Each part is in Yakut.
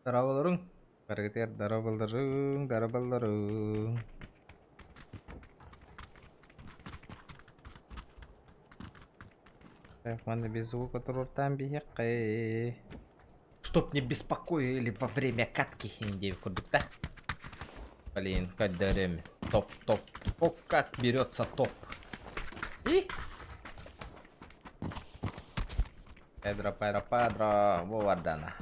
Дорооболоруҥ! Барыгытыгар дорооболоруҥ, дорооболоруҥ! Так, манна без звука туруортаан биһиэххэ. Чтоб не беспокоили во время катки диэбит курдук да? Блин, көрдөрүм. Топ, топ. О, как берется топ. И? Педро, Педро, Педро, Вовардана.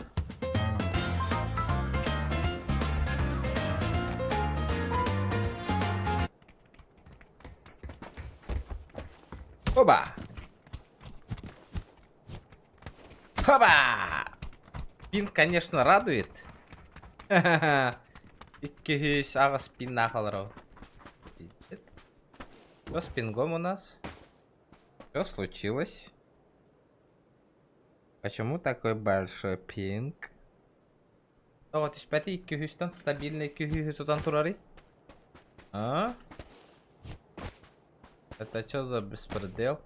Оба! Хоба! Пин, конечно, радует. Иккиһис аҕыс пиннаах олорор. Пиздец. Что с пингом у нас? Что случилось? Почему такой большой пинг? Тоҕо түспэти иккиһүстэн стабильный иккиһүһү тутан турарый? А? Это что за беспредел?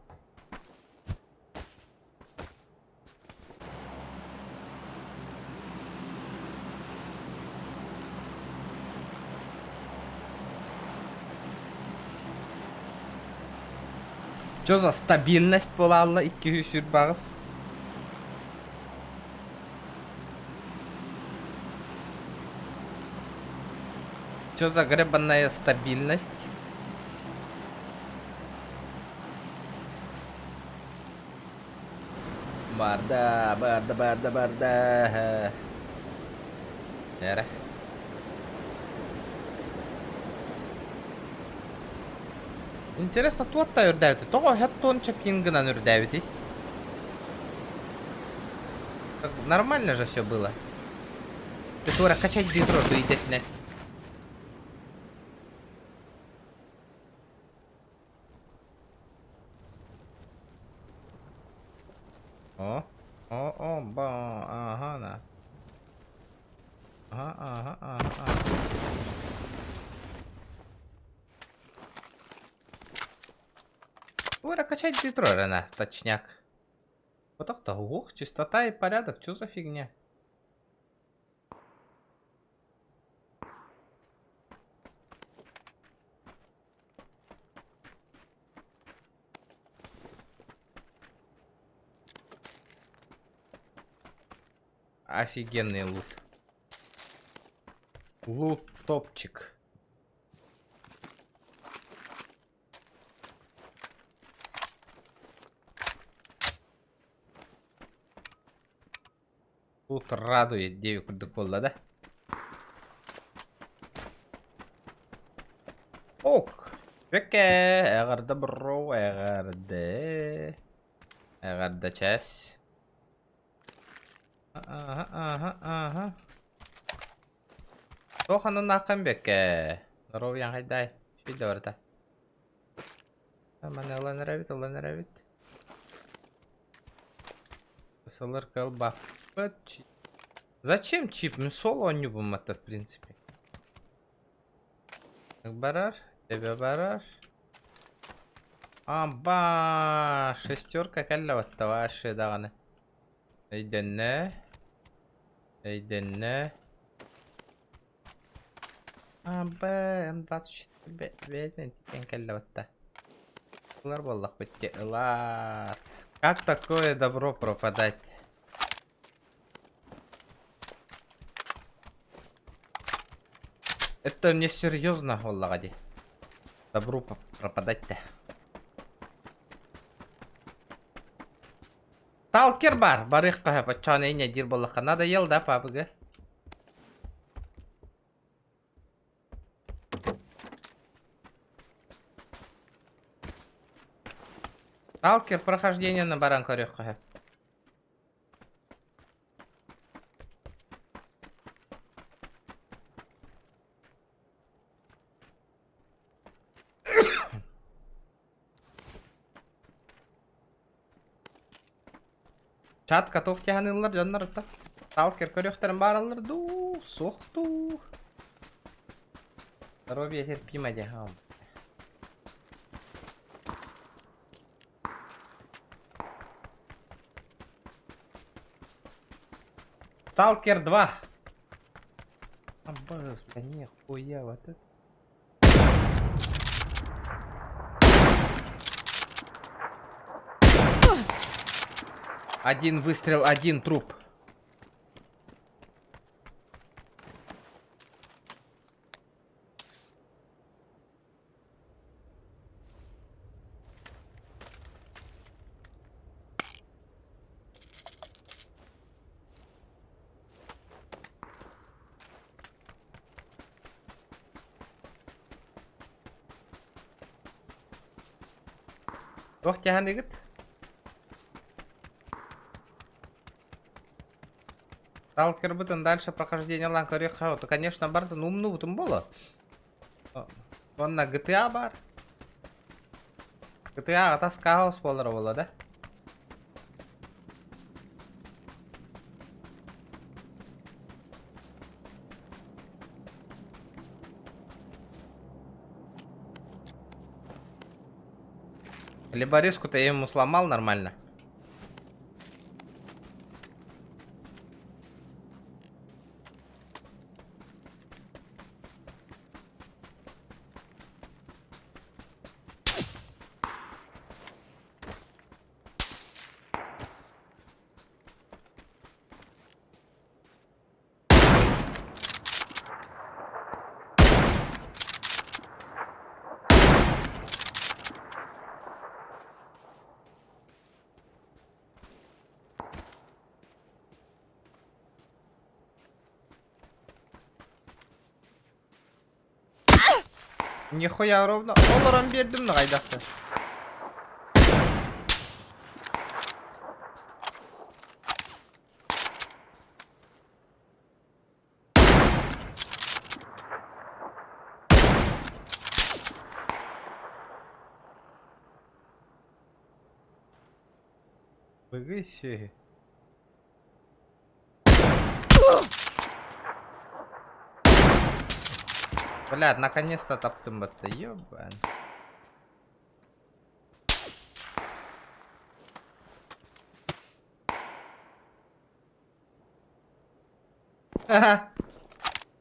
Что за стабильность буолаалла 228? Что за гребаная стабильность? Барда, барда, барда, барда. Эрэ. Интересно, туотта үрдээбити? Тоҕо хэт пин гынан үрдээбити? Нормально же все было. Ты туора качать дии турар идэтинэн. О, о, о, ба, ага, на. Ага, ага, ага, ага. Туора качать дии турар она, точняк. Вот так-то, ух, чистота и порядок, что за фигня? Офигенный лут. Лут топчик. Тут радует диэби курдук буолла да? Ок. Бэккэ, эҕэрдэ бро, эҕэрдэ. Эҕэрдэ чэс. Ага, ага, ага. Туох ананнааххын бэккэ. Здоровьяҥ хайдай. Үчүгэй да барыта. Маны ылан эрэбит, ылан эрэбит. Сылыр кылбаппыт. Зачем чип? Мин сол оонньуубун матта, в принципе. Барар, тебе барар. Амба, шестерка кэллэ батта вообще даҕаны. Өйдөннө. Өйдөннө. Амба, М24 бэйэтин тиийэн кэллэ батта. Ылар буоллахпыт дии, ылар. Как такое добро пропадать? Это не серьезно буоллаҕа дии. Добру пропадать-то. Сталкер бар, барыахха сөп, оччоҕуна инньэ диир буоллахха. Надоел да, папыга? Сталкер прохождениены баран көрүөххэ сөп. Чат каток тиһаныллар дьоннор ытта. Сталкер көрүөхтэрин баараллар дуу, суох дуу. Здоровье терпимо дии. Сталкер 2. Аббас, бля, нихуя, вот это. Один выстрел, один труп. Туох тиһаныгыт? Сталкербытын дальше прохождение лан көрүөххэ, то, конечно, барытын умнубутум буолуо. Уонна GTA баар. GTA атас хаос буолара буолла да? Либорезку-то я ему сломал нормально. Нихуя ровно. Олорон биэрдим да хайдахты. Быгый сүөһү. Блядь, наконец-то таптым батта, ебан.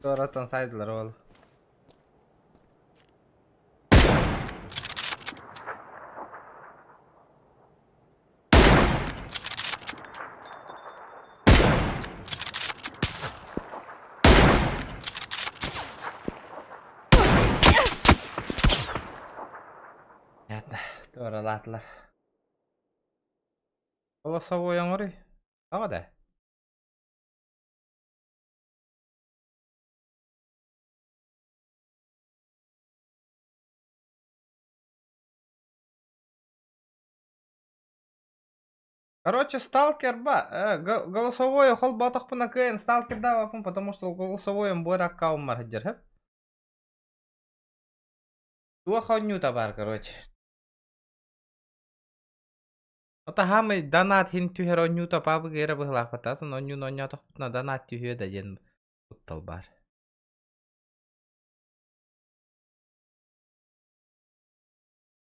Туораттан сайдылар ол. Понятно, туоралаатылар. Голосовой оҥоруй. Тоҕо да? Короче, сталкер ба, голосовое холботохпуна кыайан сталкердаабаппын, потому что голосовойум буор аккауммар сылдьар сөп. Туох оонньуута баар, короче. Ото хаамай донат иһин түһэр оонньуута паабыга эрэ быһыылаахпыт, атын оонньууну оонньоотохпутуна донат түһүө да диэн куттал баар.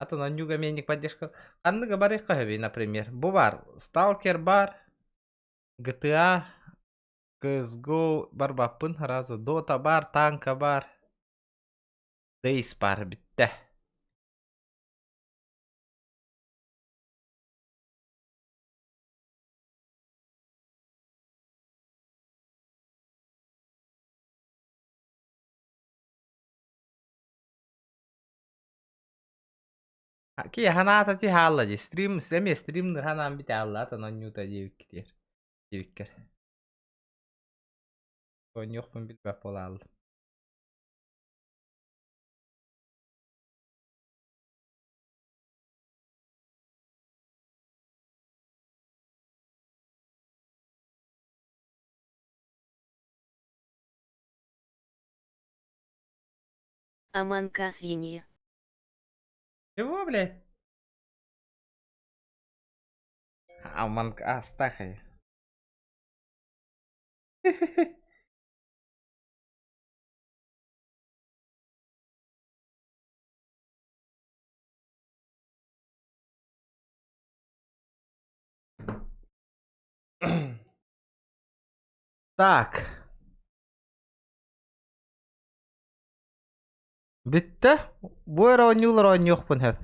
Атын оонньууга эмиэ поддержка ханныга барыахха сөбүй, например. Бу баар, Сталкер баар, GTA, CSGO барбаппын сразу, Dota баар, танка баар, Days баар бүттэ. Ки ханаата ти хаалла дии стрим эмиэ стримныр ханаан бүтэ хаалла атын оонньуута диэбиккитигэр диэбиккэр оонньуохпун билбэт буолааллым. Among Us Енье. Чего, блядь? Among Us тахай. Так. Бүттэ. Бу эрэ оонньуулар оонньуохпун сөп.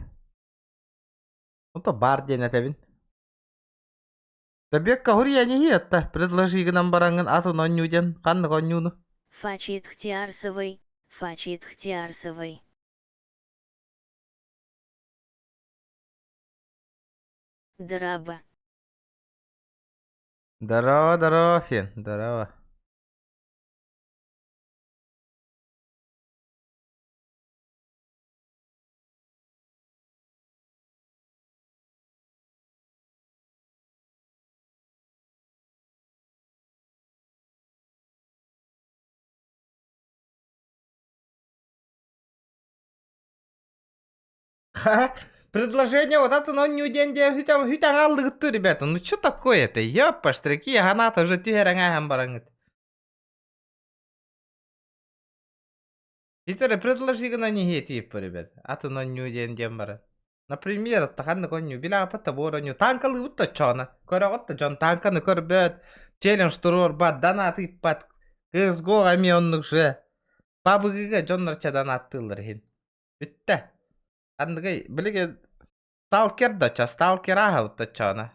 Ото баар диэн этэбин. Тэбиэккэ хуруйа ниһиэтта предложи гынан бараҥҥын атын оонньуу диэн ханнык оонньууну? Фачит Хтиарсовый, Фачит Хтиарсовый. Драба. Здорово, здорово, Фин, здорово. Предложение вот это, но не уден де хүтэн хүтэн аллыгытту, ребята. Ну что такое это? Ёппаштырки, ханата уже түһэрэн ааһан бараҥыт. Итэрэ предложи гына не тииппэ, ребят. Атын онньуу диэн диэн баран. Например, ханнык онньуу билааппат да буор онньуу. Танкалыыбыт да оччоҕуна. Көрөҕүт да дьон танканы көрбөт, челлендж туруорбат, донат ыыппат. CSGO эмиэ оннук же. PUBG-га дьоннор ча донаттыыллар иһин. Бүттэ. Ханныгый, билигин сталкер да оччо, сталкер ааһабыт да оччоҕуна.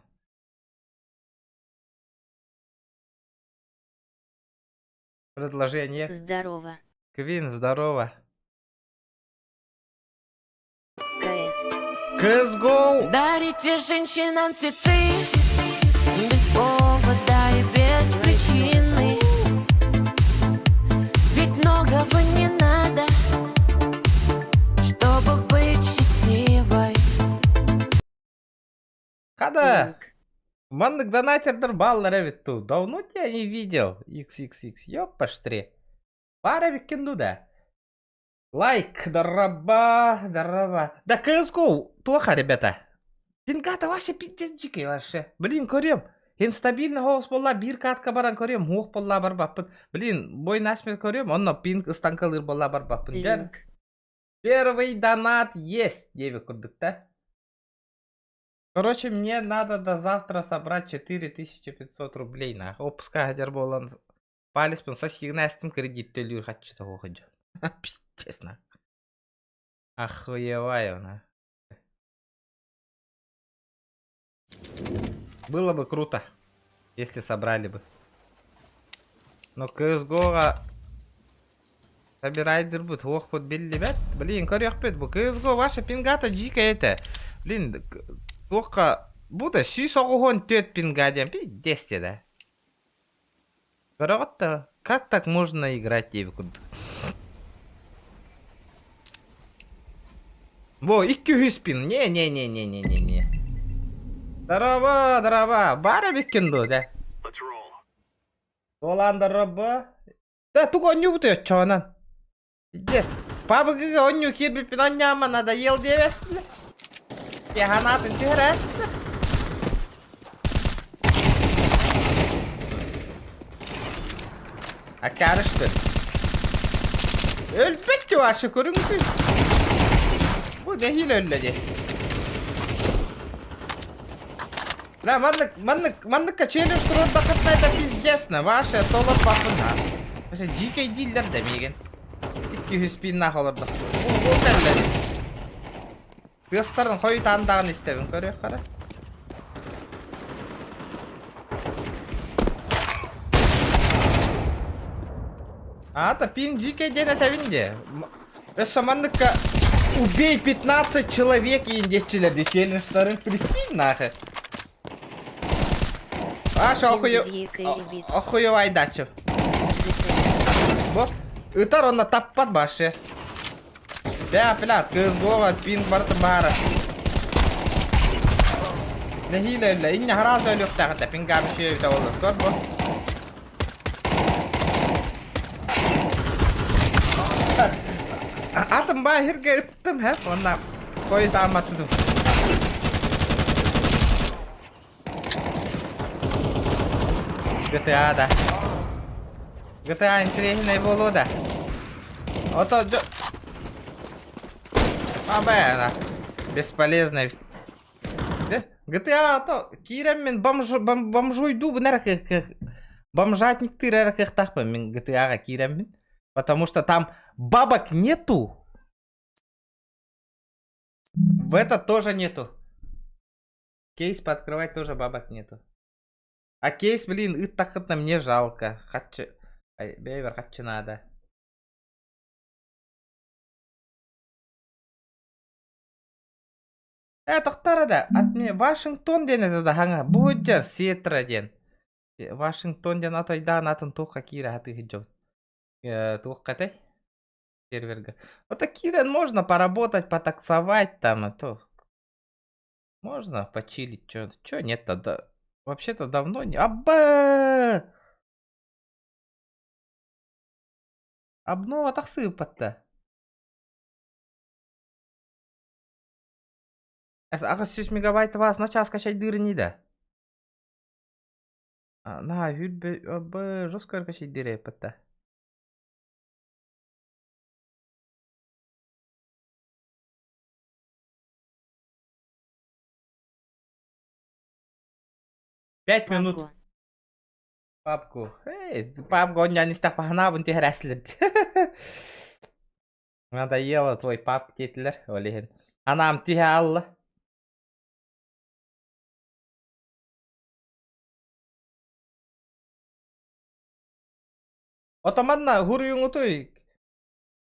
Предложение. Здорово. Квин, здорово. КС. CSGO. Дарите женщинам цветы без повода и без причины. Ведь многого не надо, чтобы быть счастливой. Хада. Линк. Маннык донатердар бааллар эбит дуу. Давно тебя не видел. XXX. Ёппаштри. Баар эбиккин дуу да. Лайк, дороба, дороба. Да CSGO, туоха, ребята. Пингата вообще пиздец дикий вообще. Блин, көрүөм. Инстабильно соҕус буолла, биир катка баран көрүөм, суох буолла барбаппын. Блин, бой насмерть көрүөм, онно пинг ыстаҥкалыыр буолла барбаппын. Дьэ, Линк. первый донат есть, диэбит курдук да. Короче, мне надо до завтра собрать 4500 рублей на. Опуска хадьар буолан палеспын сосигнастым кредит төлүүр хаччыта хоходьон. Пиздец на. Охуеваю на. Было бы круто, если собрали бы. Но CSGO собирайдырбыт, ох, биллибэт. Блин, көрүөхпүт, бу CSGO ваша пингата дьиикэй этэ. Блин, туохха бу да 194 пинга диэн пиздец да. Көрөҕүт да, как так можно играть диэбит курдук. Во, 200 пин. Не-не-не-не-не-не-не. Здорово, здорово. Баар эбиккин дуо, дэ? Буолаан дорообо. Да, тугу оонньуубут оччоҕунан. Пиздец. PUBG-га оонньуу киирбиппин оонньоон надоел диэбэстилэр. Ханаатын түһэрээстилэр. Акаарышпын. Өлбөт чувашы көрүҥкүй. Бу нэһиилэ өллө дии. Да, маннык, маннык, манныкка челлендж туруордаххытына это пиздец на ваше толорбаппын ha. Вообще дьиикэй дииллэр да миигин. 200 пиннаах олордох. Бу бу кэллэ дии. Тыастарын хойутаан даҕаны истэбин көрүөх эрэ. Аата пин дьиикэй диэн этэбин дии. Өссө манныкка убей 15 человек иин диэччилэр дии челленджтарын прикинь нахуй. Аша охуе охуевайдачы. Бу ытар онно таппат башы. Бля, бля, CSGO пинг барытын баара. Нэһиилэ өллө, инньэ хараас өлүөхтээх этэ, пингаам үчүгэй эбитэ буоллар. Көр бу. Атым баһиргэ ыттым, һэ, уонна хойутаамматыдым. GTA да. GTA интэриэһинэй буолуо да. Ото дьо... Абэ, бесполезный. GTA то киирэммин бомж, бомжуйдуубун эрэ бомжатниктыыр эрэ кыахтаахпын мин GTA-ҕа киирэммин. Потому что там бабок нету. В это тоже нету. Кейс пооткрывать тоже бабок нету. А кейс, блин, ыттаххытына мне жалко. Хаччы... Бэйбэр хаччы надо. Э, тохтор да, от мне Вашингтон диэн это да хаҥа. Бу дьэр Сиэтра диэн. Вашингтон диэн атайдаан атын туохха киирэ сатыы дьон. Туохха этэй? Серверга. Вот так киирэн можно поработать, потаксовать там, а то можно почилить, чё, чё нет тогда. Вообще-то давно не... Абба! Обнова тахсыыппатта. Аҕыс мегабайт вас на час качайдыыр да. На, б жестко качайдыыр эппатта. 5 минут. Папку. Папку. Эй, папку он не стах пахнабын тихәрәслер. Надоело твой пап диэтилэр, ол иһин. Анаам түһэ алла. Отоманна хуруйуҥутуй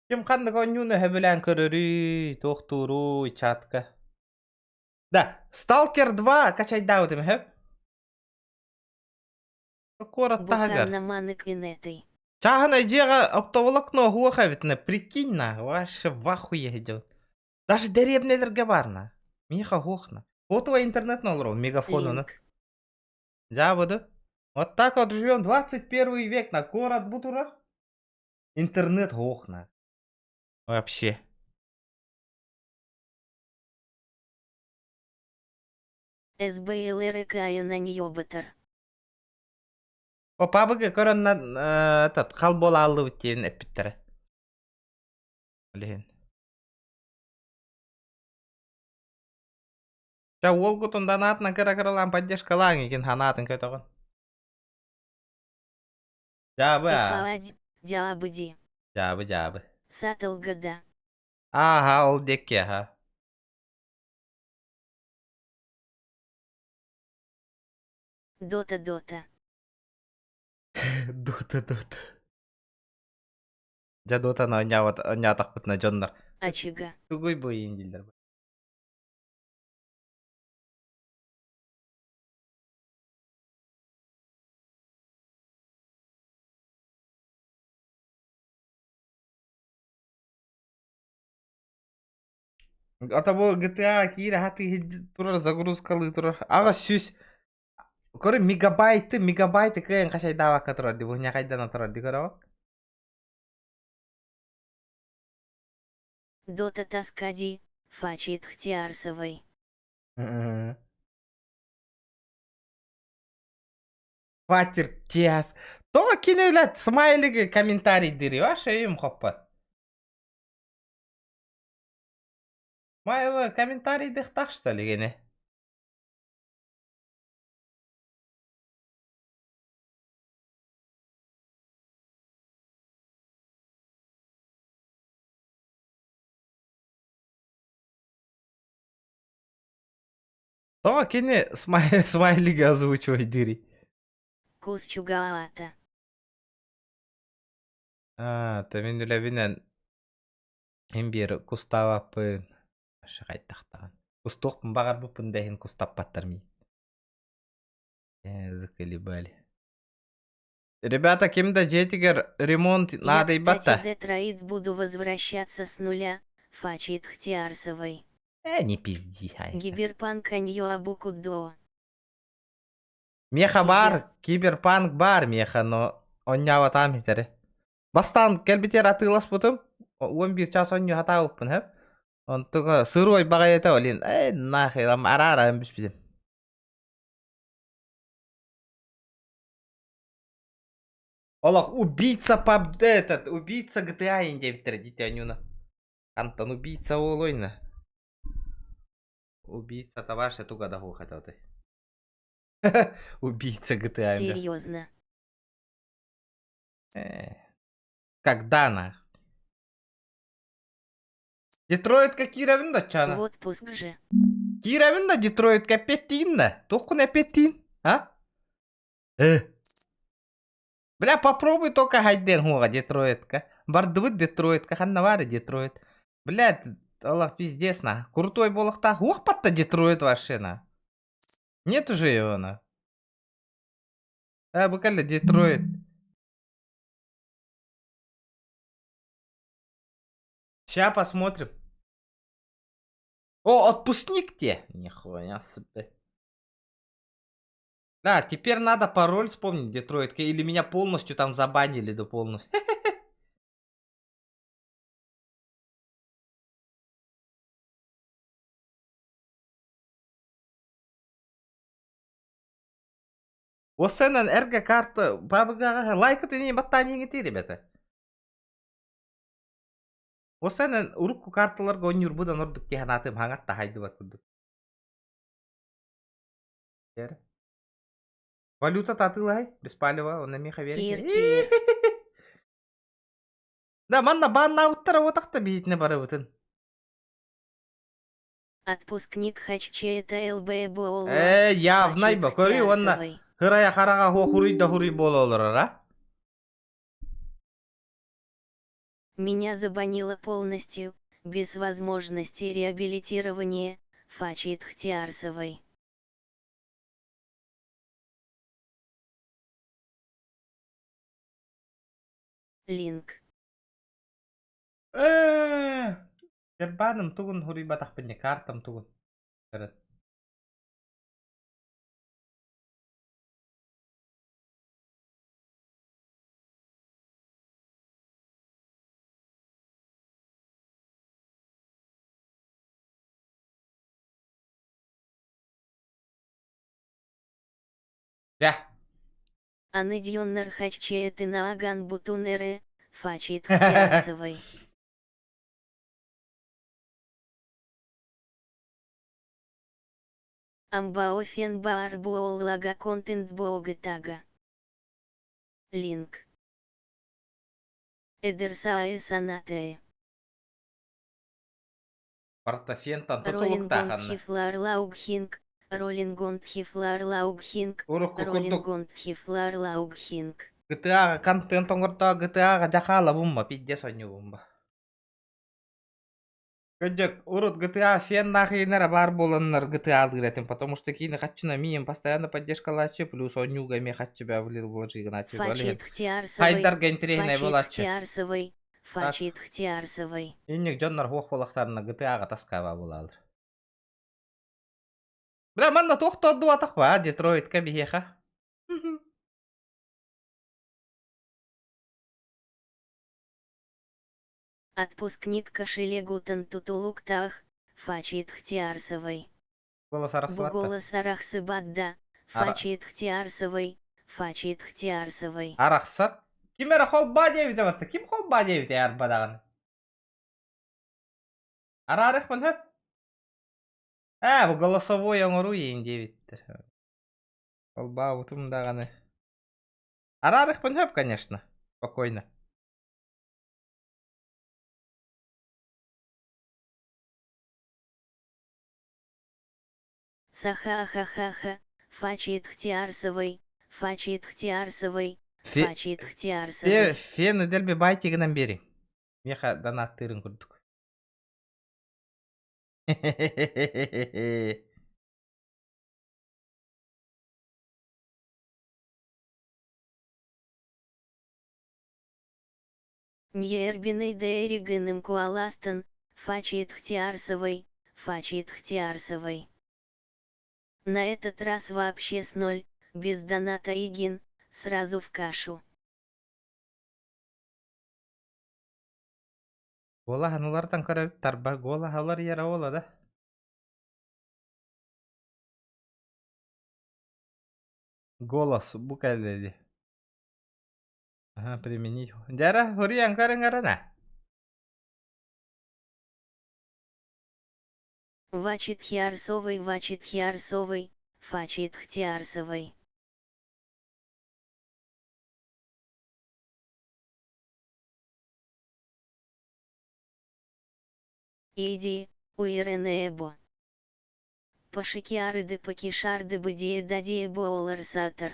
ким ханнык оонньууну сөбүлээн көрөрүй, туохтууруй чатка. Да, Stalker 2 качайдаабытым сөп. Куорат таһыгар. Буханна манык инетой. Чааһынай дьиэҕэ оптоволокно оһуох эбит на, прикинь на, вообще в ахуе идет. Даже дэриэбинэлэргэ баар на. Миэхэ оһуох на. Сотовый интернет на олорор, мегафон Линк. Дьаабыды. Вот так вот живем 21 век на куорат бу турар. Интернет оһуох на. Вообще. СБЛРК на ньёбатор. О пабыгы көрөн этот хал буола ааллыбыт диэн эппиттэрэ. Билиһин. Чэ уолгутун донаатынан кыра-кыралаан поддержкалааҥ игин ханаатын көтөҕүн. Дьаабы аа. Ипаадь, дьаабыди. Дьаабы дьаабы. Сатылгада. Ааха ол диэки аха. Дота дота. Дота дота. Дьэ дотаны оонньообот оонньоотохпутуна дьоннор Очага. тугуй бу иин дииллэр. Ата бу GTA киирэ хатыы турар загрузкалыы турар. Аҕыс 100 Көрө мегабайты, мегабайты кыайан хачайдаабакка турар дии, бу ньахайдана турар дии көрөҕүт. Дота таскади, фачит хтиарсовой. Фатер тиас. Тоҕо кинилэр смайлиги комментарийдири ваше өйүм хоппот. Смайлы комментарийдыхтах что ли гене? Тоҕо кини смайлиги озвучивайдыырый? Кус чугаата. Аа, то мин үлэбинэн иһин биэр кустаабаппын. Шахайтахтаҕын. Кустуохпун баҕарбыппын да иһин кустаппаттар миигин. Э, заколебали. Ребята, ким да дьиэтигэр ремонт Я, наадыйбат кстати, да? Детройт буду возвращаться с нуля, фачит хтиарсовой. Э, не пизди, ай. Гиберпанк аньо абукудо. Меха Кибер. баар, киберпанк баар меха, но оонньообатаам итэри. Бастаан кэлбитигэр атыыласпытым, 11 час оонньуу сатаабыппын сөп. Онтуга сырой баҕайыта блин, э, нахуй, араара бүспүтүм. Олох убийца паб этот, убийца GTA диэбиттэрэ дии оонньууну. Хантан убийца буолуойна? Убийца табаарыша туга да суох этэ отой. Убийца GTA. Серьезно. Э, когда на? Детройтка киирэбин да чана? В отпуск же. Киирэбин да Детройтка эппиэттиигин да? Туоххун эппиэттиин? А? Э. Бля, попробуй только хайден хуга Детройтка. Бардыбыт Детройтка, ханна баар Детройт. Бля, Аллах пиздец на. Крутой буолахта. Уох патта Детройт вообще на. Нет уже его на. Э, бу кэллэ Детройт. Сейчас посмотрим. О, отпускник те. Нихуя себе. Да, теперь надо пароль вспомнить Детройт. Или меня полностью там забанили до полностью. Осенен эргэ карта бабыгаҕа лайкыт ини баттаан ребята. Осенен урукку карталарга оонньуурбутан ордук киһи анаатым хаҥат таһайдыбат курдук. Валюта татыылаһай, беспалево, онно миэхэ Киир, киир. Да, манна бааннаабыттара уотахта биһитинэ барыбытын. Отпускник хачче это ЛБ буолла. Э, явнай ба, көрүй уонна хырая хараҕа хуруй да хуруй буола олорор, а? Меня забанило полностью, без возможности реабилитирования, Фачит Хтиарсовой. Линк. Э, Сбербааным тугун хуруйбатахпын картам тугун. Дьэ. Аны дьоннор хаччеты нааган бутунеры, Фачит Хтиарсовой. Амбаофен баар буоллага контент буогытага. Линк. Эдерсаe санатэ. Портофентан Ролингон тутулуктааханна. хифлар лаугхинг, Ролингон хифлар лаугхинг, Урукку курдук Ролингон хифлар лаугхинг. GTA контент оҥордоо GTA-ҕа дьахаала бумма пиздец оонньуубун ба. Кырдьык, урут GTA феннаах иинэрэ баар буоланнар GTA-лыыр этим, потому что киини хаччына миин постоянно поддержкалааччы, плюс оонньууга эмиэ хаччы бээ вложи гынааччы. Ол иһин Фачит Хтиарсовой, хайдарга интэриэһинэй Фачит буолааччы. Хтиарсовой, Так, Фачит Хтиарсовой. инник дьоннор хуох буолахтарына GTA-ҕа таскаба буолаалар. Бля, манна туох тордубатах ба, Детройтка биһиэхэ. Отпускник кошелегутан тутулуктах, Фачит Хтиарсовой. Голос арахсыбатта. Буголос арахсыбадда, Ара... Фачит Хтиарсовой, Фачит Хтиарсовой. Арахсар. Ким эрэ холбаа диэбитэ батта. Ким холбаа диэбитэ арбадаҕын? Араарыхпын хөп. Ээ, бу голосовой оҥоруу иин диэбиттэр. Холбаабытым даҕаны. Араарыхпын хөп, конечно. Спокойно. Саха-ха-ха-ха, Фачит Хтиарсовой, Фачит Хтиарсовой, Фе... Фачит Фе... Хтиарсовой. Фены дэлби байтигынан биэриҥ. Миэхэ донаттыырын курдук. Ньербиной Дэригеном Куаластон, Фачит Хтиарсовой, Фачит Хтиарсовой. На этот раз вообще с ноль, без доната Игин, сразу в кашу. Буолаһанулартан көрөбүт тарба гуолаһалар яра буола да. Голос бу кэллэди. Ага, применить. Дьара, хуруйан көрүҥ эрэ Вачит Хиарсовой, Вачит Хиарсовой, Фачит Хтиарсовой. Иди, үөрэнээ. Пашикиарды пакишарды бдие дадие боолар сатар.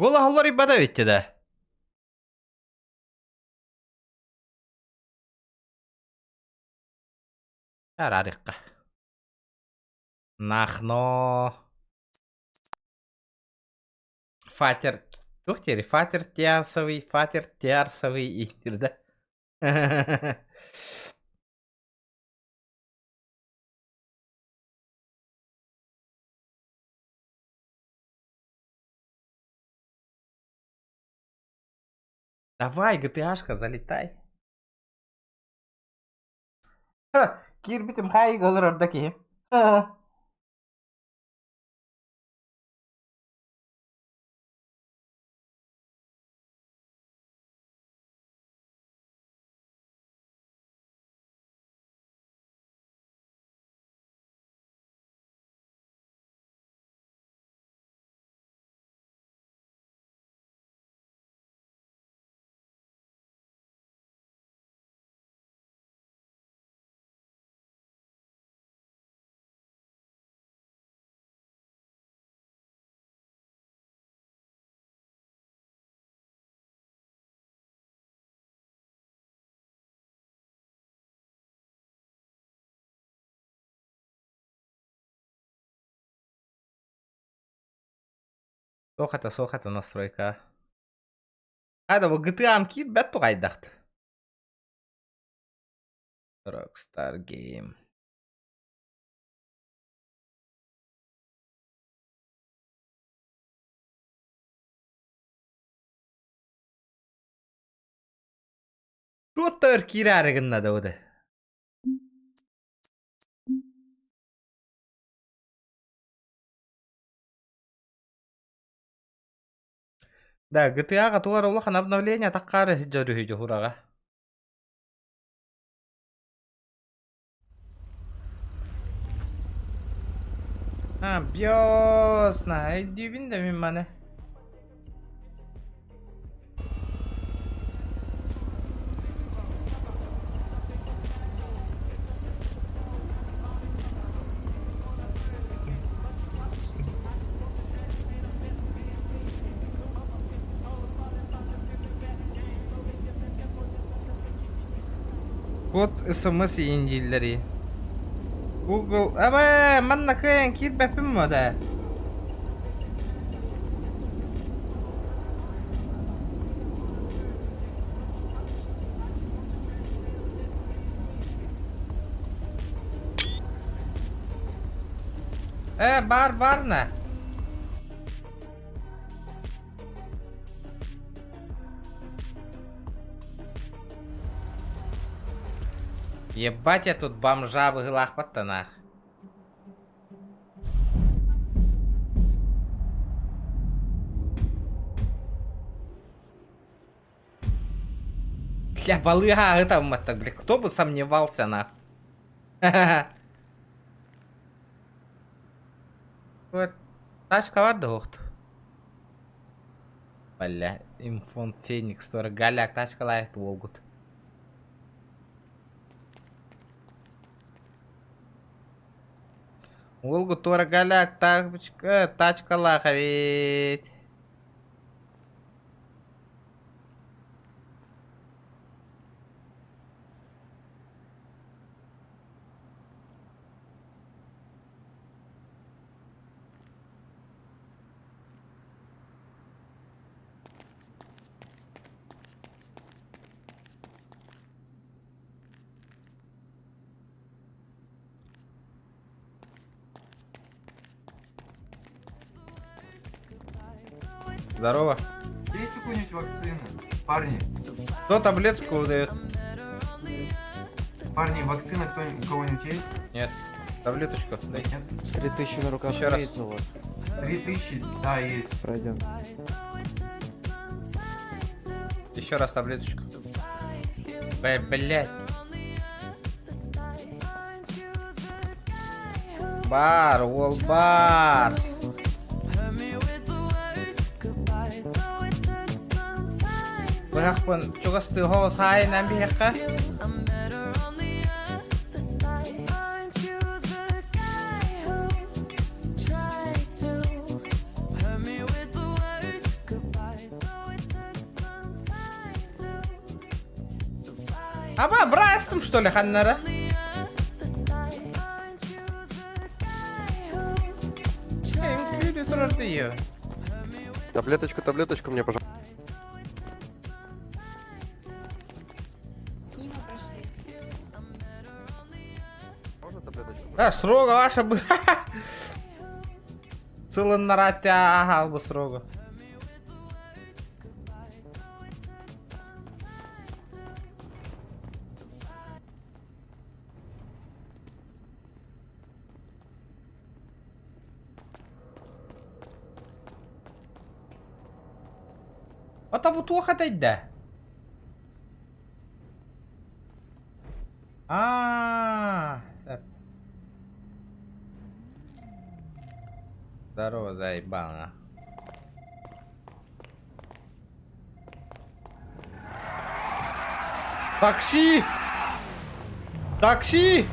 Голоһоллор ибада битти да. Арарыкка. Нахно. Фатер. Туох диэри? Фатер тиарсовый, фатер тиарсовый иһтир да. Давай, GTA-шка, залетай. Ха, киирбитим хаайыга олорор да киһи. Ха. Суох этэ, суох этэ настройка. Хайда бу GTA-м киирбэт туҕайдахт. Rockstar Game. Туох өр киирээри гынна да бу Да, GTA-ҕа тугар улахан обновление таххаары сылдьар үһү дьуһураҕа. А, биос, өйдүүбүн да мин маны. Код СМС иин дииллэрий. Google Абэ, манна кыайан киирбэппин буо да. Э, бар барна. Ебать я тут бомжа быһыылаахпат нах. Бля, балыга это бля, кто бы сомневался, нах. Вот, тачка бар да Бля, Инфон Феникс, тоже голяк тачкалаах буолгут. Уолгут туора голяк тачка, тачкалаах эбит. Здорово. Есть у кого-нибудь вакцины? Парни, Кто таблетку выдает? парни, вакцина кто у кого-нибудь есть? Нет. Таблеточку дай. Нет? 3000 на руках Еще раз. имеется у вас? 3000? Да, есть. Пройдем. Еще раз таблеточку. Б, блядь. Баар, уол баар. Быһахпын чугастыы хоҕус хаайынан биһиэххэ. Аба, бырастым, что ли, ханнара? Үҥкүүлүү турар дии. Таблеточку, таблеточку мне, пожалуйста. Мимо прошли. Можно таблеточку? А, срога ваша бы. Сылыннараат аһаал бу срогу. Ата бу туох этэйдэ? А, сөп. Здорово, заебал, на. Такси! Такси!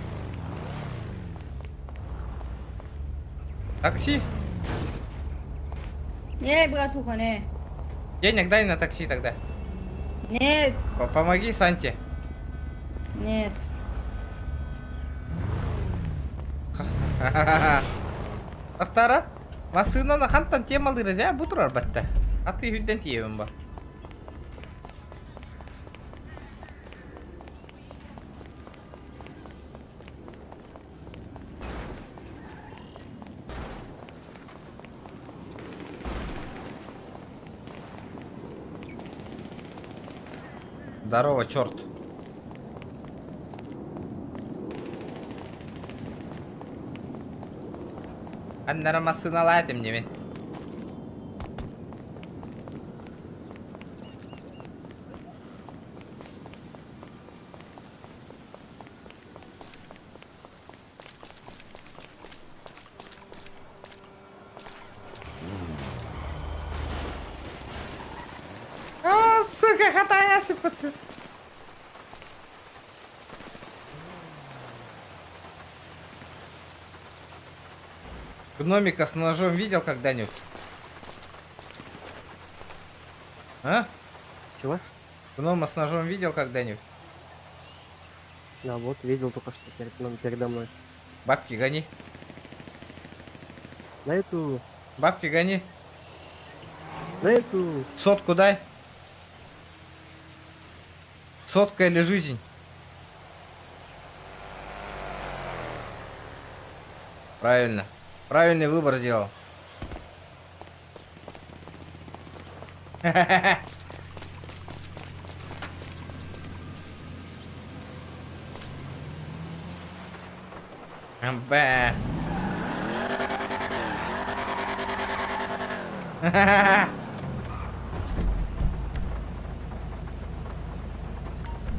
Такси! Не, братуха, не. Денег дай на такси тогда. Нет, Помоги Санте. нет. Ахтара, массыынаны хантан темалыырыз ээ бу турар батта. Аты үрдэн тиийэбин ба. Здорово, черт. Аннара массыыналаа этим димин. А, сука, хатая сыпыты. Гномика с ножом видел когда-нибудь? А? Чего? Гнома с ножом видел когда-нибудь? Да, вот видел только что перед, ну, передо мной. Бабки гони. На эту, Бабки гони. на эту. Сотку дай. Сотка или жизнь? Правильно. Правильный выбор сделал. Бэ.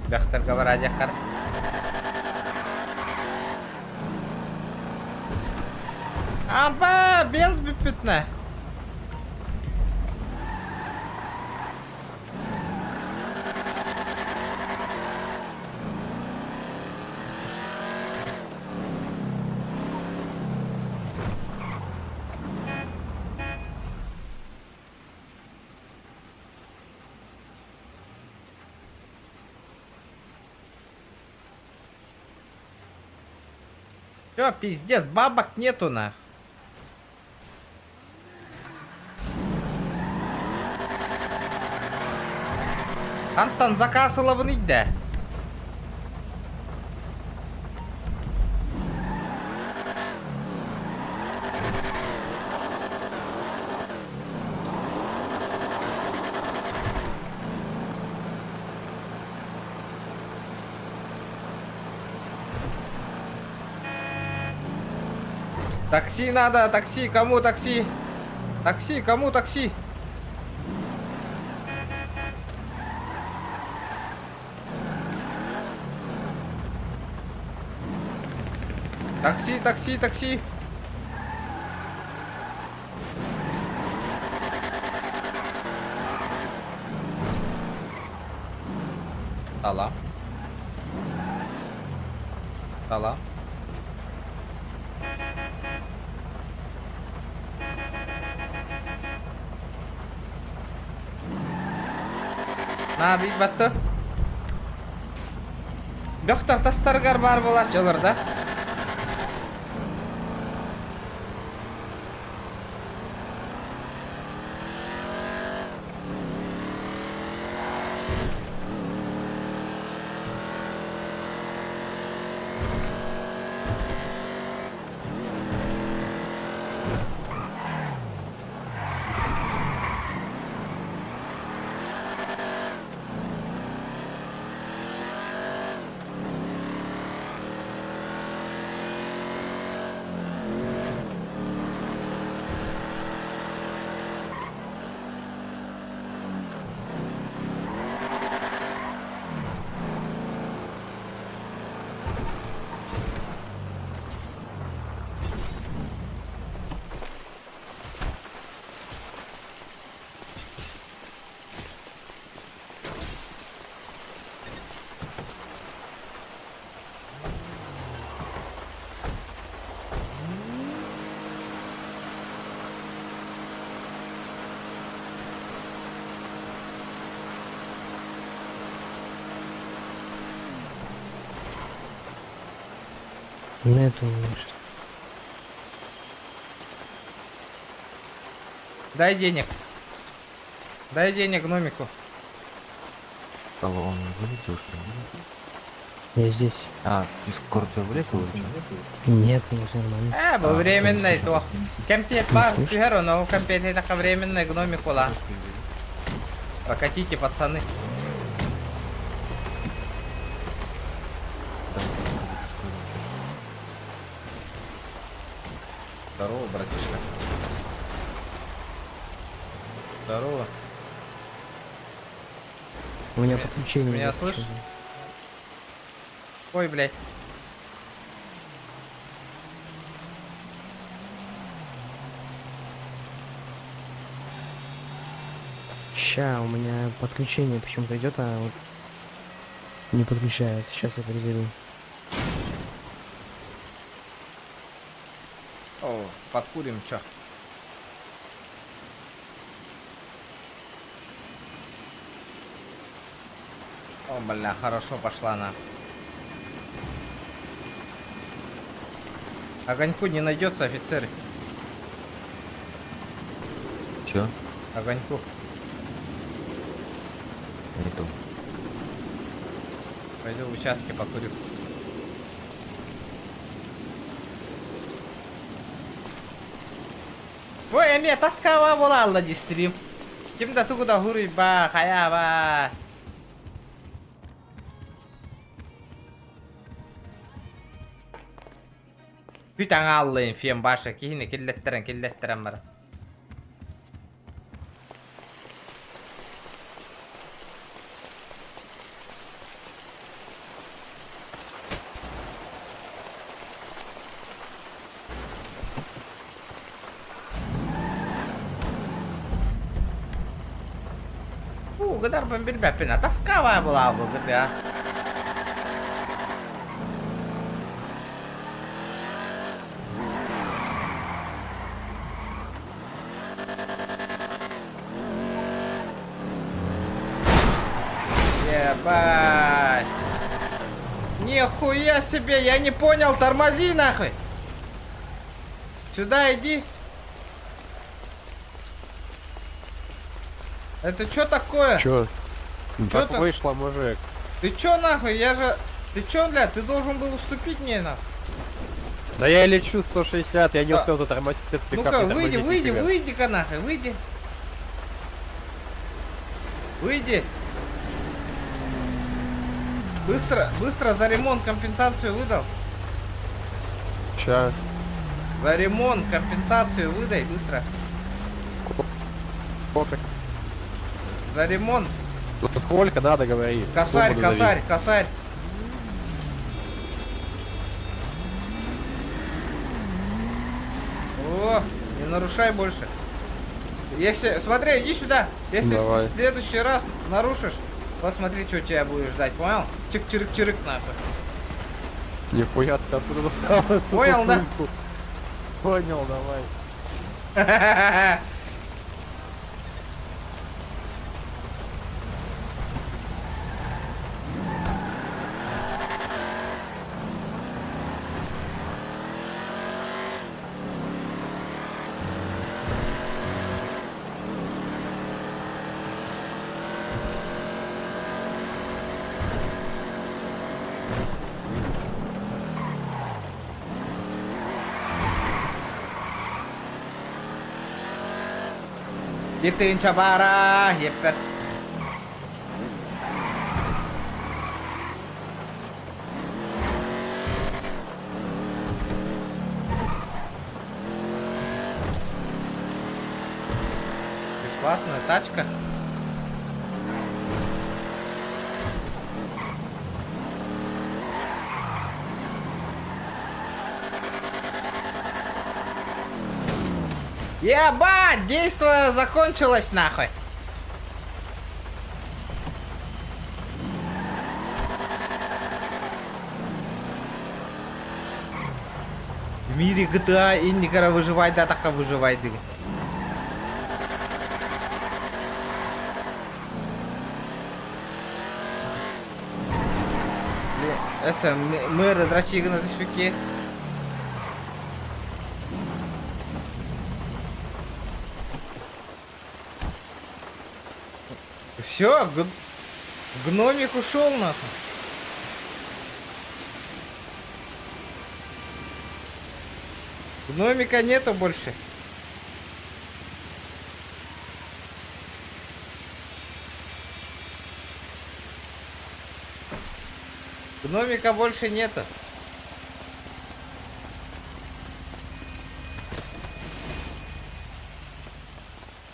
Дьахтарга бараадьаххар. Аба, бенз бүппүтнэ. Все, пиздец, бабок нету на. Антон заказ ылабын да. Такси надо, такси, кому такси? Такси, кому такси? Такси, такси, такси. Салам. Салам. Наадыйбатты. Бөхтөр тастарыгар баар буолааччылар да. Нету у меня щас. Дай денег. Дай денег гномику. Алло, он вылетел, что ли? Я здесь. А, Дискорд тебя вылетел или что? Нет, у меня все нормально. Э, бу временный то. Кэмпиэт Не баар слышно? түһэр, ону ол кэмпиэт этаха временный гномик ола. Прокатите, пацаны. Здорово, братишка. Здорово. У меня подключение. Меня идет слышишь? почему-то. Ой, блядь. Ща, у меня подключение почему-то идет, а вот не подключается. Сейчас я перезайду. О, подкурим, чё? О, бля, хорошо пошла она. Огоньку не найдется, офицеры. Чё? Огоньку. Нету. Пойду в участке покурю. Ой, эмиэ тоскава буолла дии стрим. Ким да тугу да хуруйба, хайаба. Бүт аҥааллыын фем баша киһини киллэттэрэн киллэттэрэн баран. Уу, гынарбын билбэппин, а тоскава буолаабыт а. Ебать. Нихуя себе, я не понял, тормози нахуй. Сюда иди. Это что такое? Чё? Чё Так так? вышло, мужик. Ты чё нахуй? Я же... Ты чё, бля? Ты должен был уступить мне нахуй. Да я лечу 160, я не Да. успел затормозить. Ты Ну-ка, как не выйди, тормозить выйди, нифига. выйди-ка нахуй, выйди. Выйди. Быстро, быстро за ремонт компенсацию выдал. Ща. За ремонт компенсацию выдай, быстро. Сколько? За ремонт. Ну, Сколько надо, говори. Косарь, Сумму назови. косарь, косарь. О, не нарушай больше. Если, смотри, иди сюда. Если Давай. в следующий раз нарушишь, Вот смотри, что тебя будешь ждать, понял? Чик-чирик-чирик нахуй. Нихуя ты оттуда достал эту Понял, да? сумку. Понял, давай. Итинча бара, еппер. Бесплатная тачка. Ебать, действие закончилось нахуй. В мире GTA инникара выживай да така выживай дыгы. Эсэ, мэр драчигына түспүкки. Все, гномик ушел нахуй. Гномика нету больше. Гномика больше нету.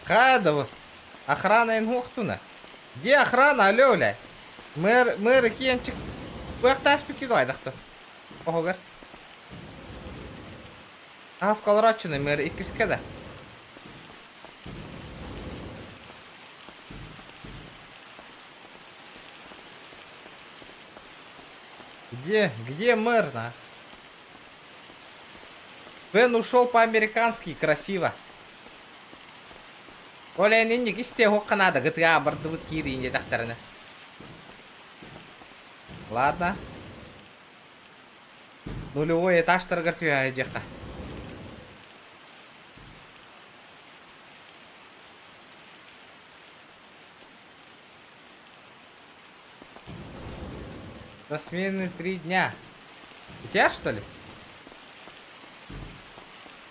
Хадова. Охрана Ингухтуна. Где охрана, алло, бля? Мэр, мэр киенчик. Бу таспы кидайдахты. Охогар. Ас колорачыны мэр иккискэ да. Где, где мэр, на? Бен ушел по-американски, красиво. Оля, нинник исте хокканада, GTA бардыбыт кииринде тахтарына. Ладно. Нулевой этаж торгартвия дьэхха. До смены 3 дня. У тебя, что ли?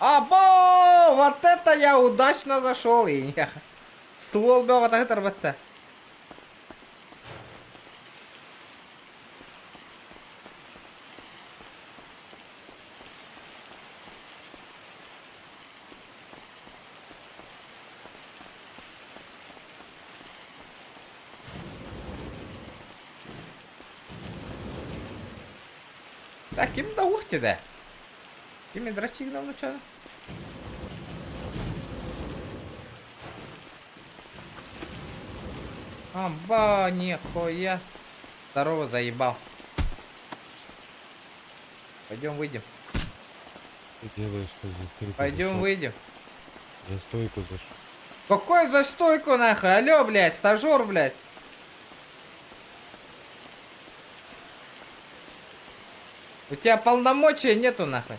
Або! Вот это я удачно зашел! И ствол был вот это работа. Так, ким да ухте да? Ким драчик давно что? Аба, нихуя. Здорово, заебал. Пойдем выйдем. Ты делаешь, что за стойку Пойдем зашел? выйдем. За стойку зашел. Какой за стойку нахуй? Алло, блядь, стажер, блядь. У тебя полномочия нету нахуй.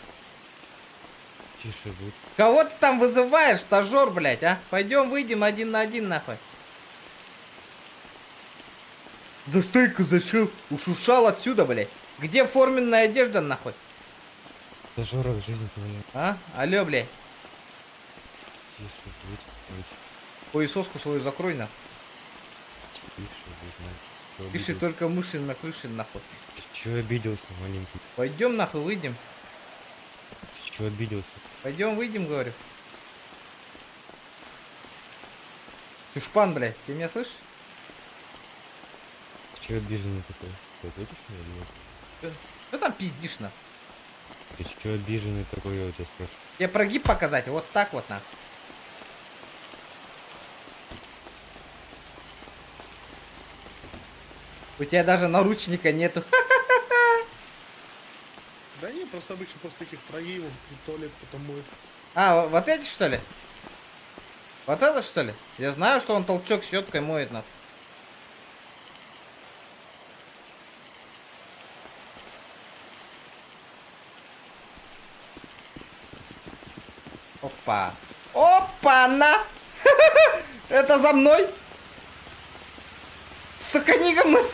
Тише будь. Кого ты там вызываешь, стажер, блядь, а? Пойдем выйдем один на один нахуй. За стойку зашел. Ушушал отсюда, блядь. Где форменная одежда, нахуй? Стажерок жизнь твоя. А? Алло, блядь. Тише будь, дочь. Хуесоску свою закрой, нахуй. Тише будь, мальчик. Чё Пиши обиделся? только мыши на крыше, нахуй. Ты чё обиделся, маленький? Пойдем нахуй, выйдем. Ты чё обиделся? Пойдем выйдем, говорю. Чушпан, блядь, ты меня слышишь? Ты чё обиженный такой? Ты ответишь мне или нет? Что там пиздишь, нахуй? Ты чё обиженный такой, я у тебя спрашиваю? Тебе прогиб показать? Вот так вот, нахуй. У тебя даже наручника нету. Да не, просто обычно после таких проливов в туалет потом моют. А, вот эти что ли? Вот это что ли? Я знаю, что он толчок щеткой моет нахуй. Опа. Опа-на! Это за мной? Стаканигом мы.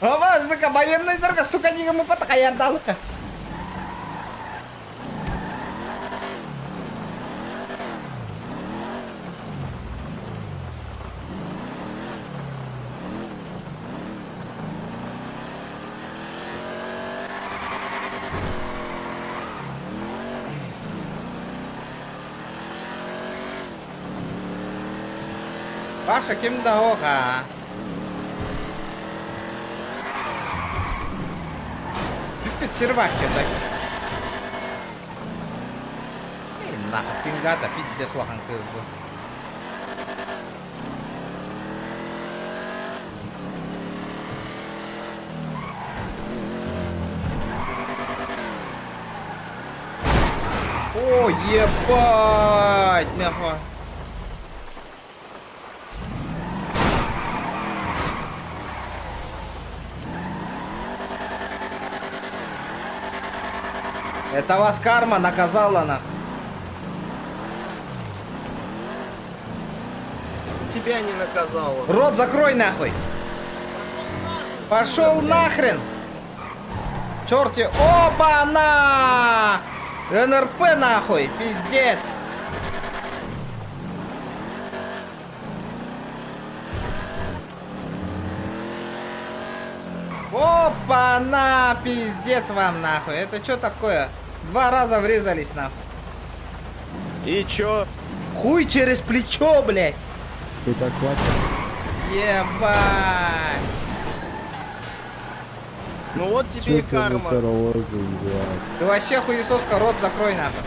Ава, сука, военный дорога, стуканигом мы потакаярдалыка. Паша, ким дорога? Бүппүт сервакка так. Эй, нахуй, пингата, пиздец улахан кыыс бу. О, ебать, нахуй. Это вас карма наказала, нахуй. Тебя не наказала. Рот закрой нахуй. Пошел нахрен. Черти, оба-на! НРП нахуй, пиздец. Опа-на, пиздец вам нахуй. Это что такое? Два раза врезались нахуй. И чё? Хуй через плечо, блядь. Ты так хватит. Ебать. Ну вот тебе и карма. Ты вообще хуесоска, рот закрой нахуй.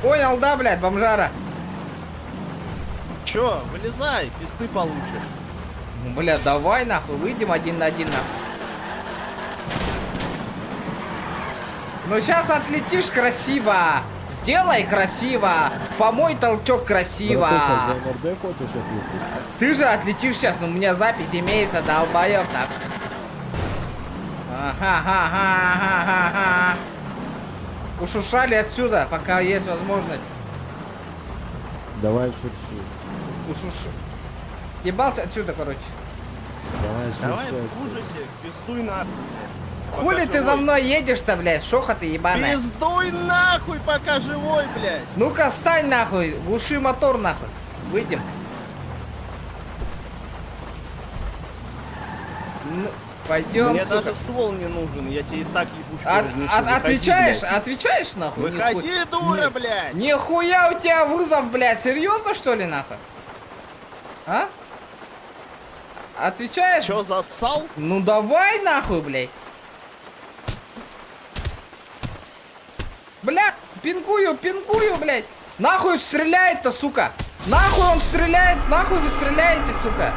Понял, да, блядь, бомжара? Чё, вылезай, пизды получишь. Ну, бля, давай нахуй, выйдем один на один нахуй. Ну сейчас отлетишь красиво. Сделай красиво. Помой толчок красиво. НРД хочешь отлететь? Ты же отлетишь сейчас, но у меня запись имеется, долбоёб нахуй. Ага-ха-ха-ха-ха-ха. Ушушали отсюда, пока есть возможность. Давай шурши. Ушуш... Ебался отсюда, короче. Давай шурши. Давай в ужасе, пиздуй нахуй. Хули ты за мной едешь-то, блядь? Шоха ты ебаная. Пиздуй нахуй, пока живой, блядь. Ну-ка, встань нахуй, глуши мотор нахуй. Выйдем. Ну, пойдем, Мне сука. даже ствол не нужен, я тебе и так ебучку разнесу. Выходи, Отвечаешь? блядь. Отвечаешь нахуй? Выходи, дура, блядь! Нихуя у тебя вызов, блядь. Серьезно, что ли, нахуй? А? Отвечаешь? Чё, зассал? Ну давай нахуй, блядь. Бля, пингую, пингую, блядь. Нахуй стреляет-то, сука. Нахуй он стреляет, нахуй вы стреляете, сука.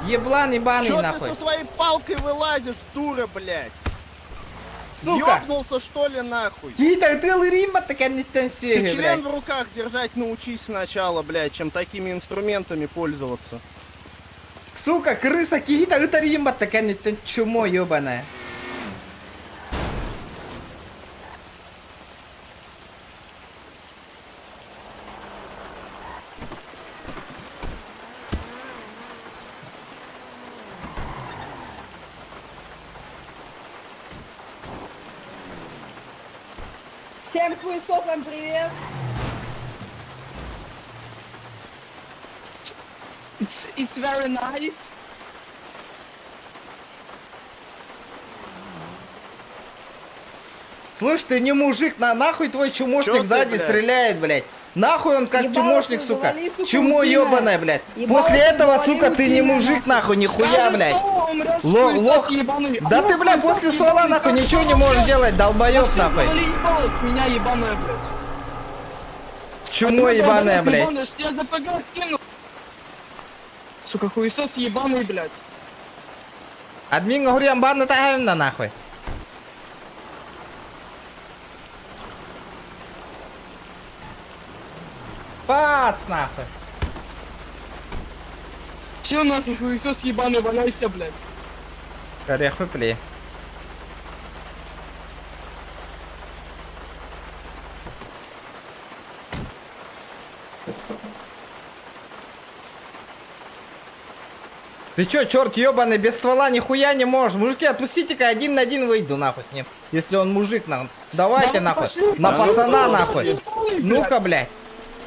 Еблан ебаный, Чё ты нахуй. со своей палкой вылазишь, дура, блядь? Сука. Ёбнулся, что ли, нахуй? Кита, ты лырима, так не Ты танцюешь, член блядь. в руках держать научись сначала, блядь, чем такими инструментами пользоваться. Сука, крыса, кита, это рима, так не чумо, ебаная. Всем хуесосам привет! It's very nice. Слышь, ты не мужик, на нахуй твой чумошник Чё ты, сзади блядь? стреляет, блядь. Нахуй он как Ебало чумошник, свою сука. завали, сука, Чмо утиное. ебаное, блядь. Ебало После свою этого, завали, сука, ты не утиное, мужик, нахуй, нихуя, Скажи блядь. слово, умрешь, Лох, хуесос лох. ебаный. Да ты, бля, Хуесос после ствола, ебаный, нахуй, как ничего не слово, можешь блядь. делать, долбоеб, Вообще нахуй. завали ебало, хуйня ебаная, блядь. Чмо ебаное, блядь. Ебаная, что я за ПГ скинул. Сука, хуесос ебаный, блядь. Админ говорим, бан на нахуй. Пац, нахуй. Все нахуй, хуесос ебаный, валяйся, блядь. Орех выпли. Ты чё, черт ебаный, без ствола нихуя не можешь. Мужики, отпустите-ка, один на один выйду нахуй с ним. Если он мужик, нахуй. Давайте Давай, нахуй. пошли, На пошли, пацана пошли, нахуй. пошли, Ну-ка, блядь.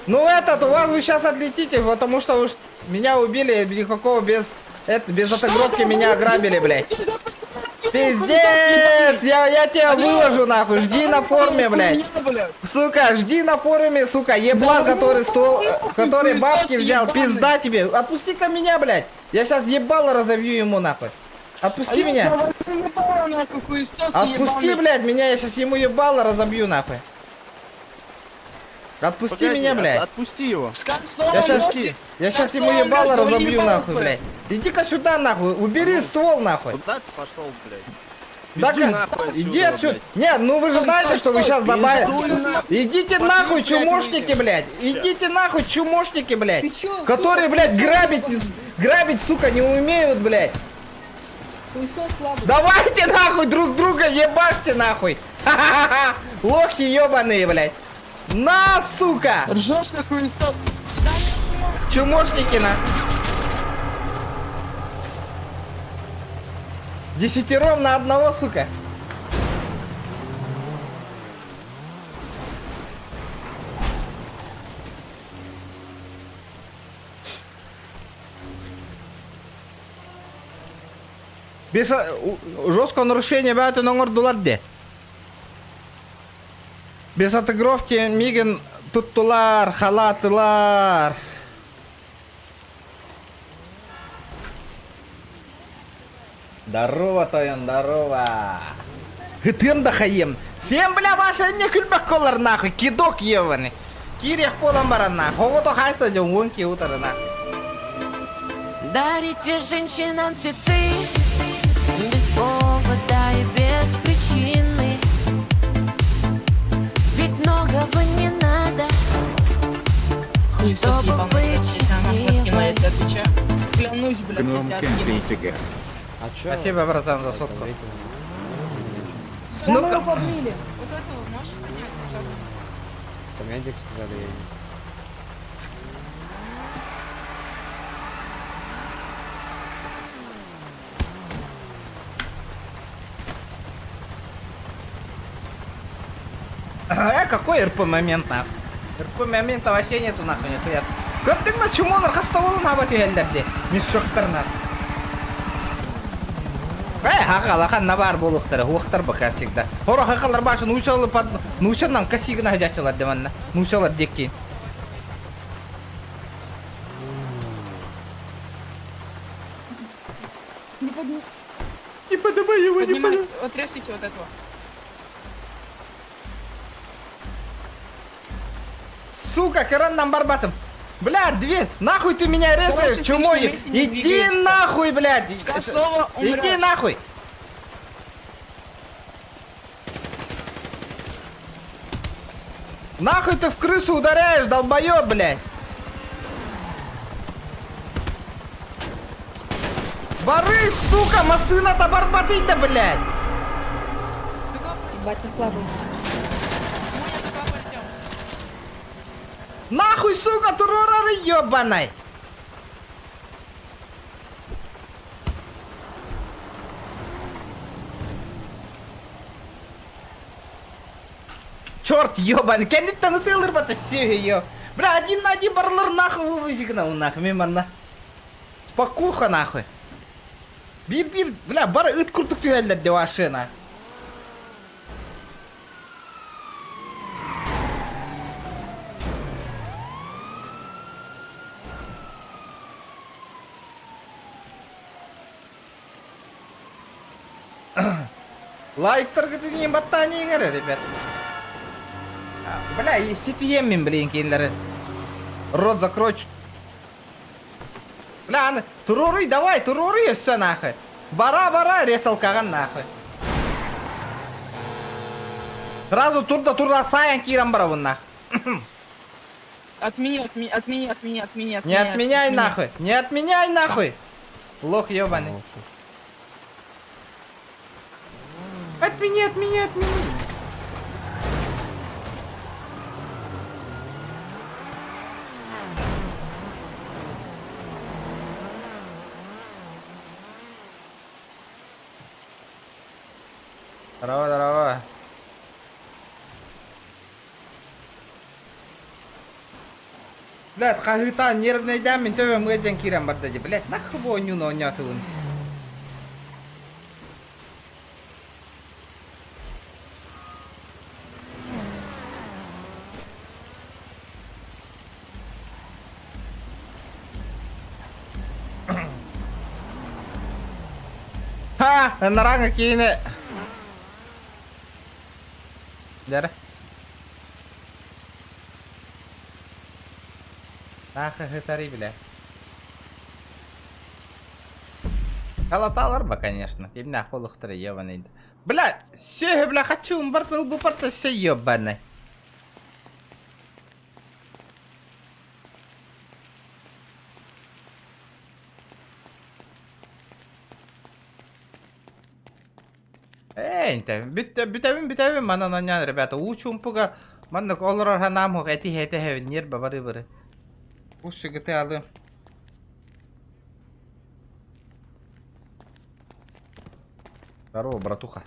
Ну этот, у вас вы сейчас отлетите, потому что уж меня убили, никакого без, это, без отыгровки меня ограбили, блядь. Пиздец! Я тебя выложу нахуй, жди на форуме, блядь. Сука, жди на форуме, сука, еблан, который стол, который бабки взял, пизда тебе. Отпусти-ка меня, блядь. Я сейчас ебало разобью ему нахуй. Отпусти меня. Отпусти, блядь, меня, я сейчас ему ебало разобью нахуй. Отпусти Погоди, меня, блядь. Отпусти его. Я сейчас, я сейчас ему ебало разобью нахуй, блядь. Иди-ка сюда нахуй, убери ствол нахуй. Куда ты пошел, блядь? Да Пиздуй ка- нахуй отсюда, иди отсюда. блядь. Не, ну вы же знаете, что вы сейчас Пиздуй забавите. нахуй. Идите Пошли, нахуй, блядь, чумошники, выйдем. блядь. Идите нахуй, чумошники, блядь. Ты чё, Которые, сука, блядь, хуесос грабить, ебаный? грабить, сука, не умеют, блядь. Хуесос слабый. Давайте нахуй друг друга ебашьте нахуй. Ха-ха-ха. Лохи ебаные, блядь. На, сука. Ржешь на хуесос. Чумошники на. Десятером на одного, сука. Без жесткого нарушения бәтін оңырдулар де. Без отыгровки мигін туттулар, халатылар. Здорово, Тойон, здорово. Хытым да хаем. Фем, бля, ваша не күлбәк колар нахуй, кидок ебаный. Кирех полан баран нахуй. Хогото хайса жон вонки утары нахуй. Дарите женщинам цветы Без повода и без причины Ведь многого не надо Хуесос Чтобы ебаный, быть блядь, я тебя нахуй откину, я счастливой тебе отвечаю. Клянусь, блядь, я тебя откину. А чё? Спасибо, братан, за сотку. Да мы Ну-ка. его побрили. Вот этого можешь понять? Там медик сказали, я не- Э, какой РП момент нахуй? РП момента вообще нету нахуй, нихуя. Көрдүң ма чумолар хаста болын хаба түһэллэрди. Мешоктар нахуй. Э, хақала ханна бар болуқтары, уқтар пока всегда. Хоро хақалар башын учалы под... Нучаннан косигына хажачылар деманна. Нучалар декки. Не подни- Не подавай его, не Поднимай, подавай. отрежьте вот этого. Сука, караннан барбатым. Бля, дверь, нахуй ты меня резаешь, Короче, чумой. слышно, если не Иди двигается. нахуй, блядь. Скажи слово, Иди умрет. нахуй. Нахуй ты в крысу ударяешь, долбоеб, блядь. Борис, сука, масына-то барбатый-то, блядь. Ебать, ты слабый. Нахуй, сука, турорары ебаной. Черт ебаный, кәнеттен ұтылыр бата ее. Бля, один на один барлар нахуй вывозик на нахуй, мимо на. Спокуха нахуй. Bir бля, бары ыт курдук түһэллэр деп ашына. Лайктаргытын иин баттаан иҥэр, ребят. Бля, ситиһиэм мин, блин, кинилэри. Рот закрой. Бля, аны, туруоруй, давай, туруоруй өссө нахуй. Бара-бара, ресалкаҕын нахуй. Сразу турда турда саайан киирэн барабын нах. Отмени, отмени, отмени, отмени, отмени, Не отменяй нахуй! Не отменяй нахуй! Лох ебаный. Отмени, отмени, отмени. Здорово, здорово. Блядь, хаһыытаан нервнэйдээн мин төбөм ыалдьан киирэн барда дии. Блядь, нахуй бу оонньууну оонньоотубун. Ха, ынараҥа киинэ. Дьэрэ. Таах ыһытарый бile. Халаталар ба, конечно. Кимнээх буолуохтара ебаный. Бля, сүөһү бля хочу бар тыл бу парта все ебаный. Ээ, бүттэ, бүтэбин, бүтэбин, манан оонньоон, ребята, уу чуумпуга маннык олорор санаам суох, этиһэ этэһэбин, ньиэрбэ бары-бары. Ус сыгыты алыам. Здорово, братуха.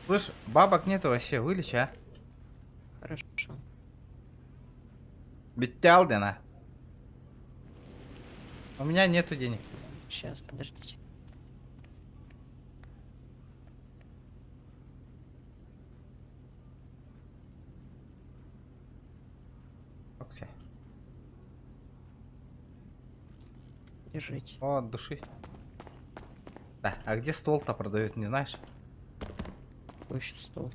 Слышь, бабок нету вообще, вылечи, а? Хорошо. Биттял, а? У меня нету денег. Сейчас, подождите. Окси. Держите. О, от души. Да, а где ствол-то продают, не знаешь? Какой еще стол?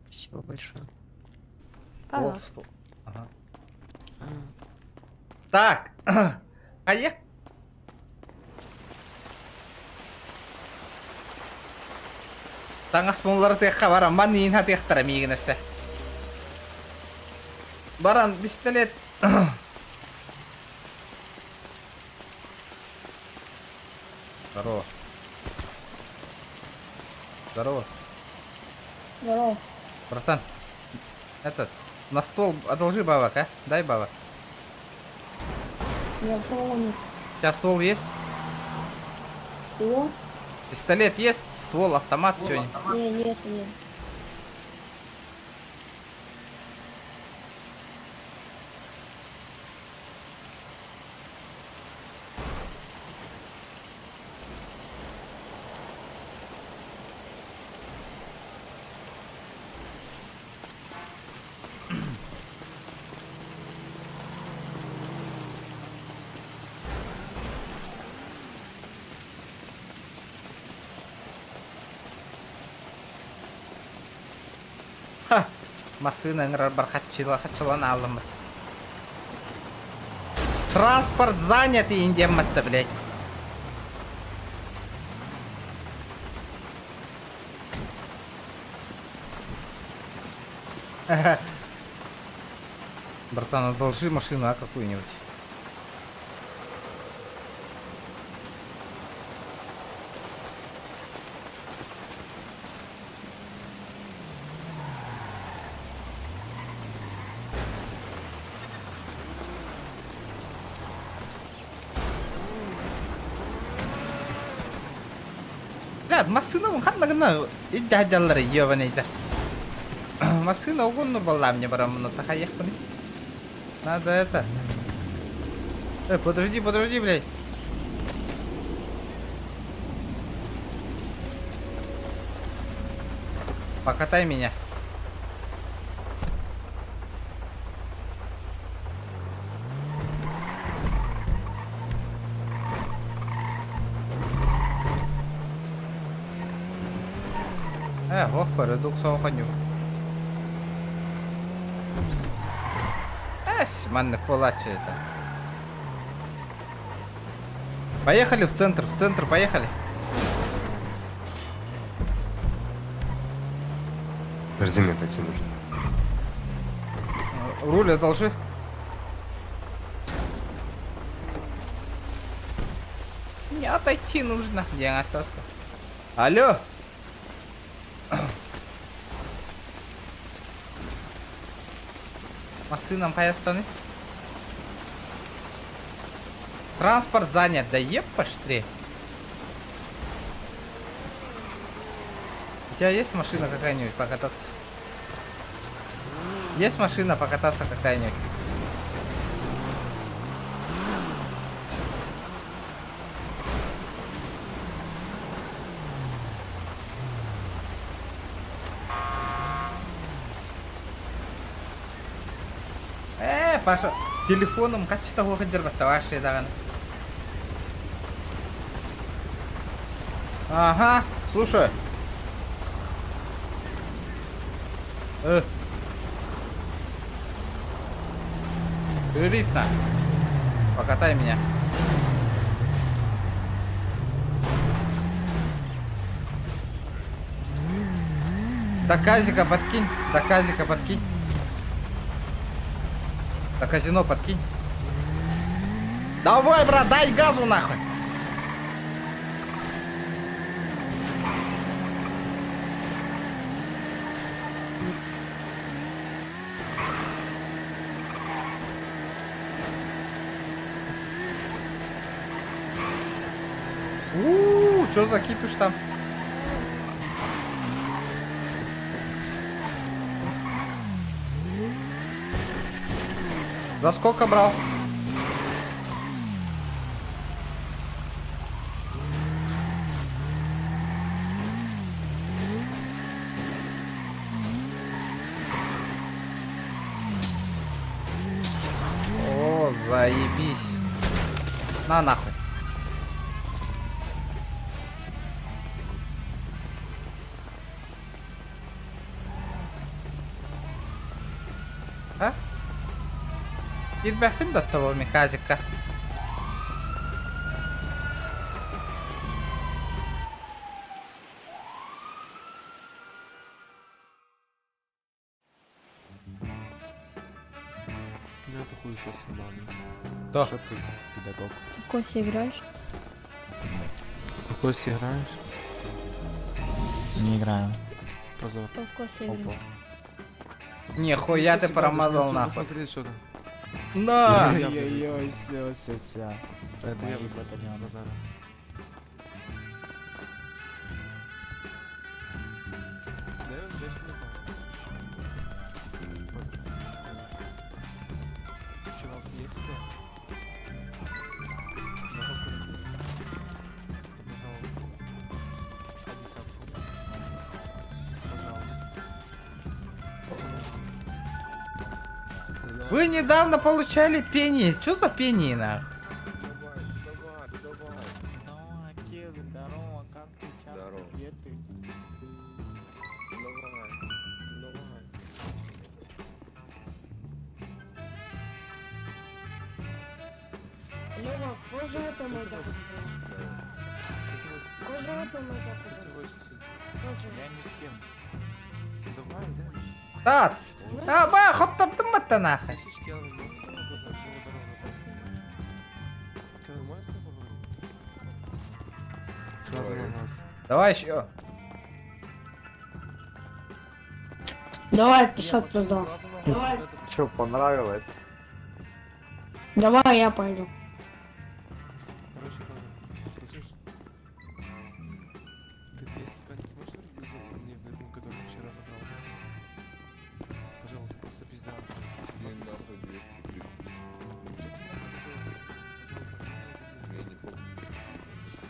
Спасибо большое. Вот стол. Ага. А, Так, поехали. Таҥас муллары тыахха баран ман иин хатыахтара миигин өссө. Баран пистолет. Здорово. Здорово. Здорово. Братан, этот, на стол одолжи бабок, а? Дай бабок. Я в самого нет. У тебя ствол есть? Чего? Пистолет есть? Ствол, автомат, что-нибудь? Не, нет, нет. Ха! Массыына ыҥырар бар хаччылан ааллым. Транспорт занят индиамматта, блядь. Братан, одолжи машину, а какую-нибудь. Блядь, массыына ханна гына иддьаллар ебаный да. Массыына угунну балла мне барамына тахайяхпын. Надо это. Подожди, подожди, блядь. Покатай меня. Э, ох, парадокс оҕонньор. Эс, маннык буолааччы это. Поехали в центр, поехали. Подожди, мне такси нужно. Руль одолжи. Мне отойти нужно. Где остался? Алло! Массыынам хайастаны? Транспорт занят, да епаштри. У тебя есть машина какая-нибудь покататься? Есть машина покататься какая-нибудь? Э, Паша, телефоном качество выходит, ваши даҕаны. Ага, слушай. Э. Шериф на. Покатай меня. До казика подкинь, до казика подкинь. До казино подкинь. Давай, брат, дай газу нахуй. У, что за кипиш там? За сколько брал? О, заебись. На нахуй. А? Киирбэппин да того Михазика. Ну это хуесос ебаный. Кто? Что ты, педагог? В кости играешь? В кости играешь? Не играю. Позор. Кто в кости играет? Нихуя ты промазал нахуй. Посмотри, что там. На! Ой-ой-ой, все, все, все. Это я батальон Базара. Чувак, есть у тебя? Пожалуйста. А десятку? Пожалуйста. Вы недавно получали пении. Что за пении, нахуй? Давай, давай, Здорово, Кевин, здорово, как ты, часто, Здорово. где ты? давай, давай. Лева, позже это мой Позже это мой Я ни с кем. Давай, дай. Тац! А, ба, хоттордум это нахуй. Слышишь, Келвин, можешь с тобой познать? Его дорогу просто. Келвин, можешь с тобой поговорить? Сразу на нас. Давай еще. Давай писаться, да. Давай. Че, понравилось? Давай я пойду. Короче, Келвин, слышишь? Ты 200 не сможешь вернуть мне вернуть, который ты вчера забрал? Пожалуйста, просто пизда. Чё ты нахуй делаешь?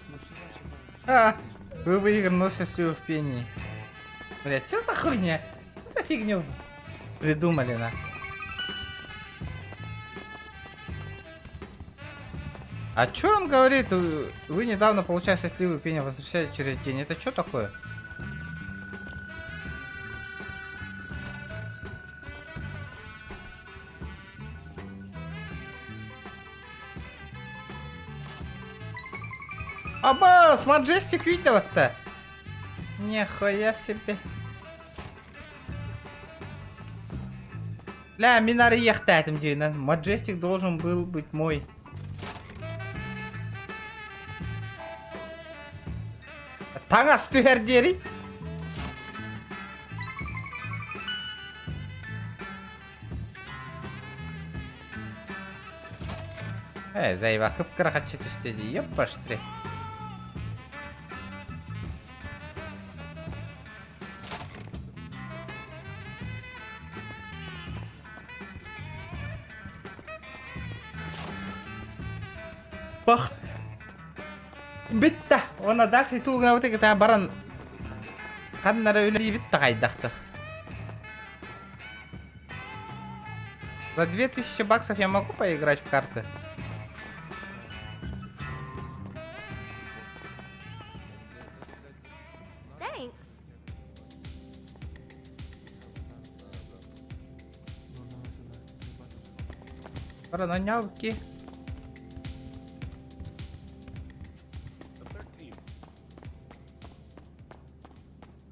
Ну вчера же А, вы выиграли счастливых в пении. Блять, что за хуйня? Что за фигню придумали на? А чё он говорит? Вы недавно получали счастливую пению, возвращаете через день. Это что такое? Абас, Маджестик видео-то. Нихуя себе. Ля, мин арыйыахтаатым дьиэнэн. Маджестик должен был быть мой. Таҥас түһэр диэри. Э, заеба кып-кыра хаччы түстэ дии, еппаштри. Бах. Бүттэ. Уонна дальше тугунабыт кытаа баран ханнара үлэлиибит да хайдахта. За 2000 баксов я могу поиграть в карты? Thanks. Баран оонньообут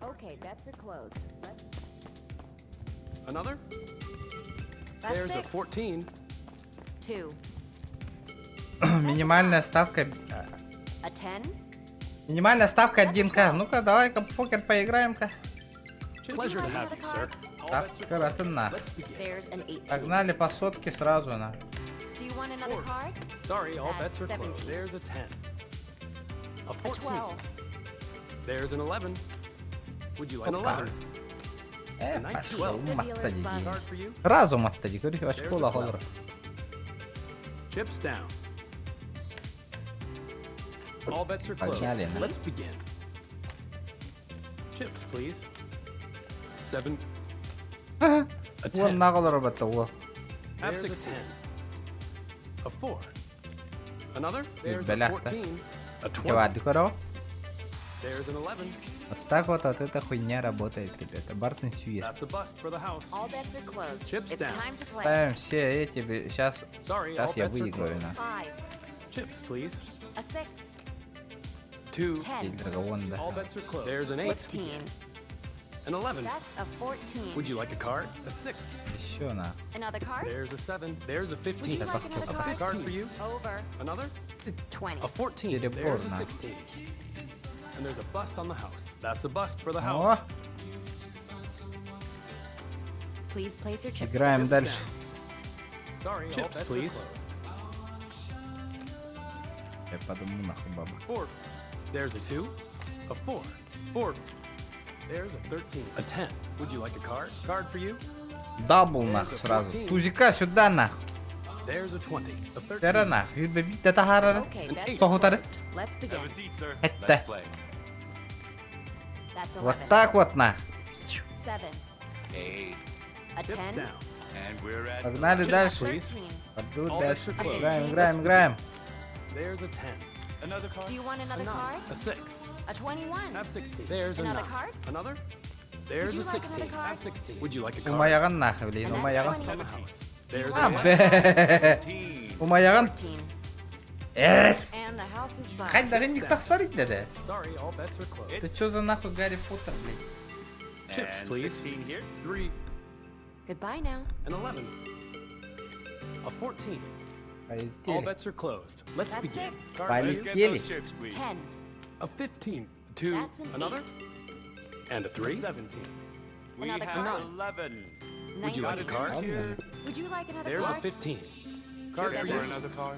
Okay, bets are closed. Let's... Another? That's There's a six. 14. Two. Минимальная ставка... A 10. Минимальная ставка 1к. Ну-ка, давай-ка в покер поиграем-ка. Pleasure to have you, sir. All Так, bets are каратына. Let's begin. There's an 18. Погнали по сотке сразу на. Do you want another card? Sorry, all That's bets are closed. 17. There's a 10. A A 14. 12. There's an 11. Would you like an 11? Э, Nine, пошел The маттади. dealer's bust. Card for you? Разум маттади, говорю, очко холор. Chips down. All bets are closed. Погнали, на. Let's begin. Chips, please. Seven. A Уон 10. наголор батта уол. Have 16. A 4. Another? There's a Бляха. 14. A 20. Девады корова. There's an 11. Вот так вот, вот эта хуйня работает, ребята. Бартон Сьюит. That's a bust for the house. All bets are closed. Chips It's down. time to play. Ставим все эти, сейчас, Sorry, all сейчас я bets are выиграю closed. на. Five. Chips, please. A six. 2. 10. Драгон, да. All bets are closed. There's an 8. 15. An 11. That's a 14. Would you like a card? A 6. Еще на. Another card? There's a 7. There's a Would 15. you like another A card? card for you. Over. Another? 20. A 14. Перебор, There's a на. 16. And there's a bust on the house. That's a bust for the house. О, Please place your chips. играем дальше. Sorry, all Chips, bets are please. closed. Я подумаю нахуй баба. 4. There's a 2. A 4. 4. There's a 13. A 10. Would you like a card? Card for you? Дабл нахуй сразу. Тузика сюда нахуй. There's a 20. A 13. Тера нахуй. Бит это харара. Okay, An bets eight. are Сохутары. closed. Let's begin. Это. That's 11. Вот так вот на. 7. A Chips 10. down. Погнали Chips, дальше. please. Пойду All дальше. bets are closed. Играем, играем, играем. There's a 10. Another card? Do you want A another 9. card? A 6. A 21. Have 16. There's a Another 9. card? Another? There's you a like another 16. card? Have 16. Would you like a card? Умаяган нахуй, блин, And that's умаяган. 20. On the house. There's А, an бе. Умаяган. 14. Эс. And the house is bust. Хань даже не тахсарить да. Sorry, all bets are closed. Это что за нахуй Гарри Поттер, блядь? Chips, please. 3. Goodbye now. An 11. A 14. All Полетели. bets are closed. Let's That's begin. six. Card for you. Полетели. 10. A 15. 2. That's an Another? eight. And a 3. 17. Another A card? 9. Would you like a 19. card? Would you like another There's a card? 15. Card for you. another card?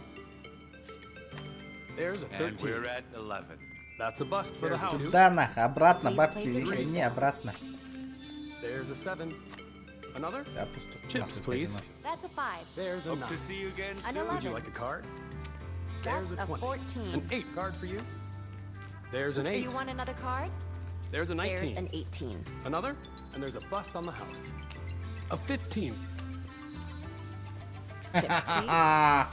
There's a 13. at 11. That's a bust for the house. Сюда нахуй, обратно, Please бабки place your chips гони down. обратно. There's a 7. Another? Я пустую Chips, нахуй please. казино. That's a 5. There's a 9. see you again An Would you 11. like a card? There's That's a a 20. 14. An 8 card for you. There's an Do 8. you want another card? There's a There's 19. an 18. Another? And there's a bust on the house. A 15. Chips, please. А,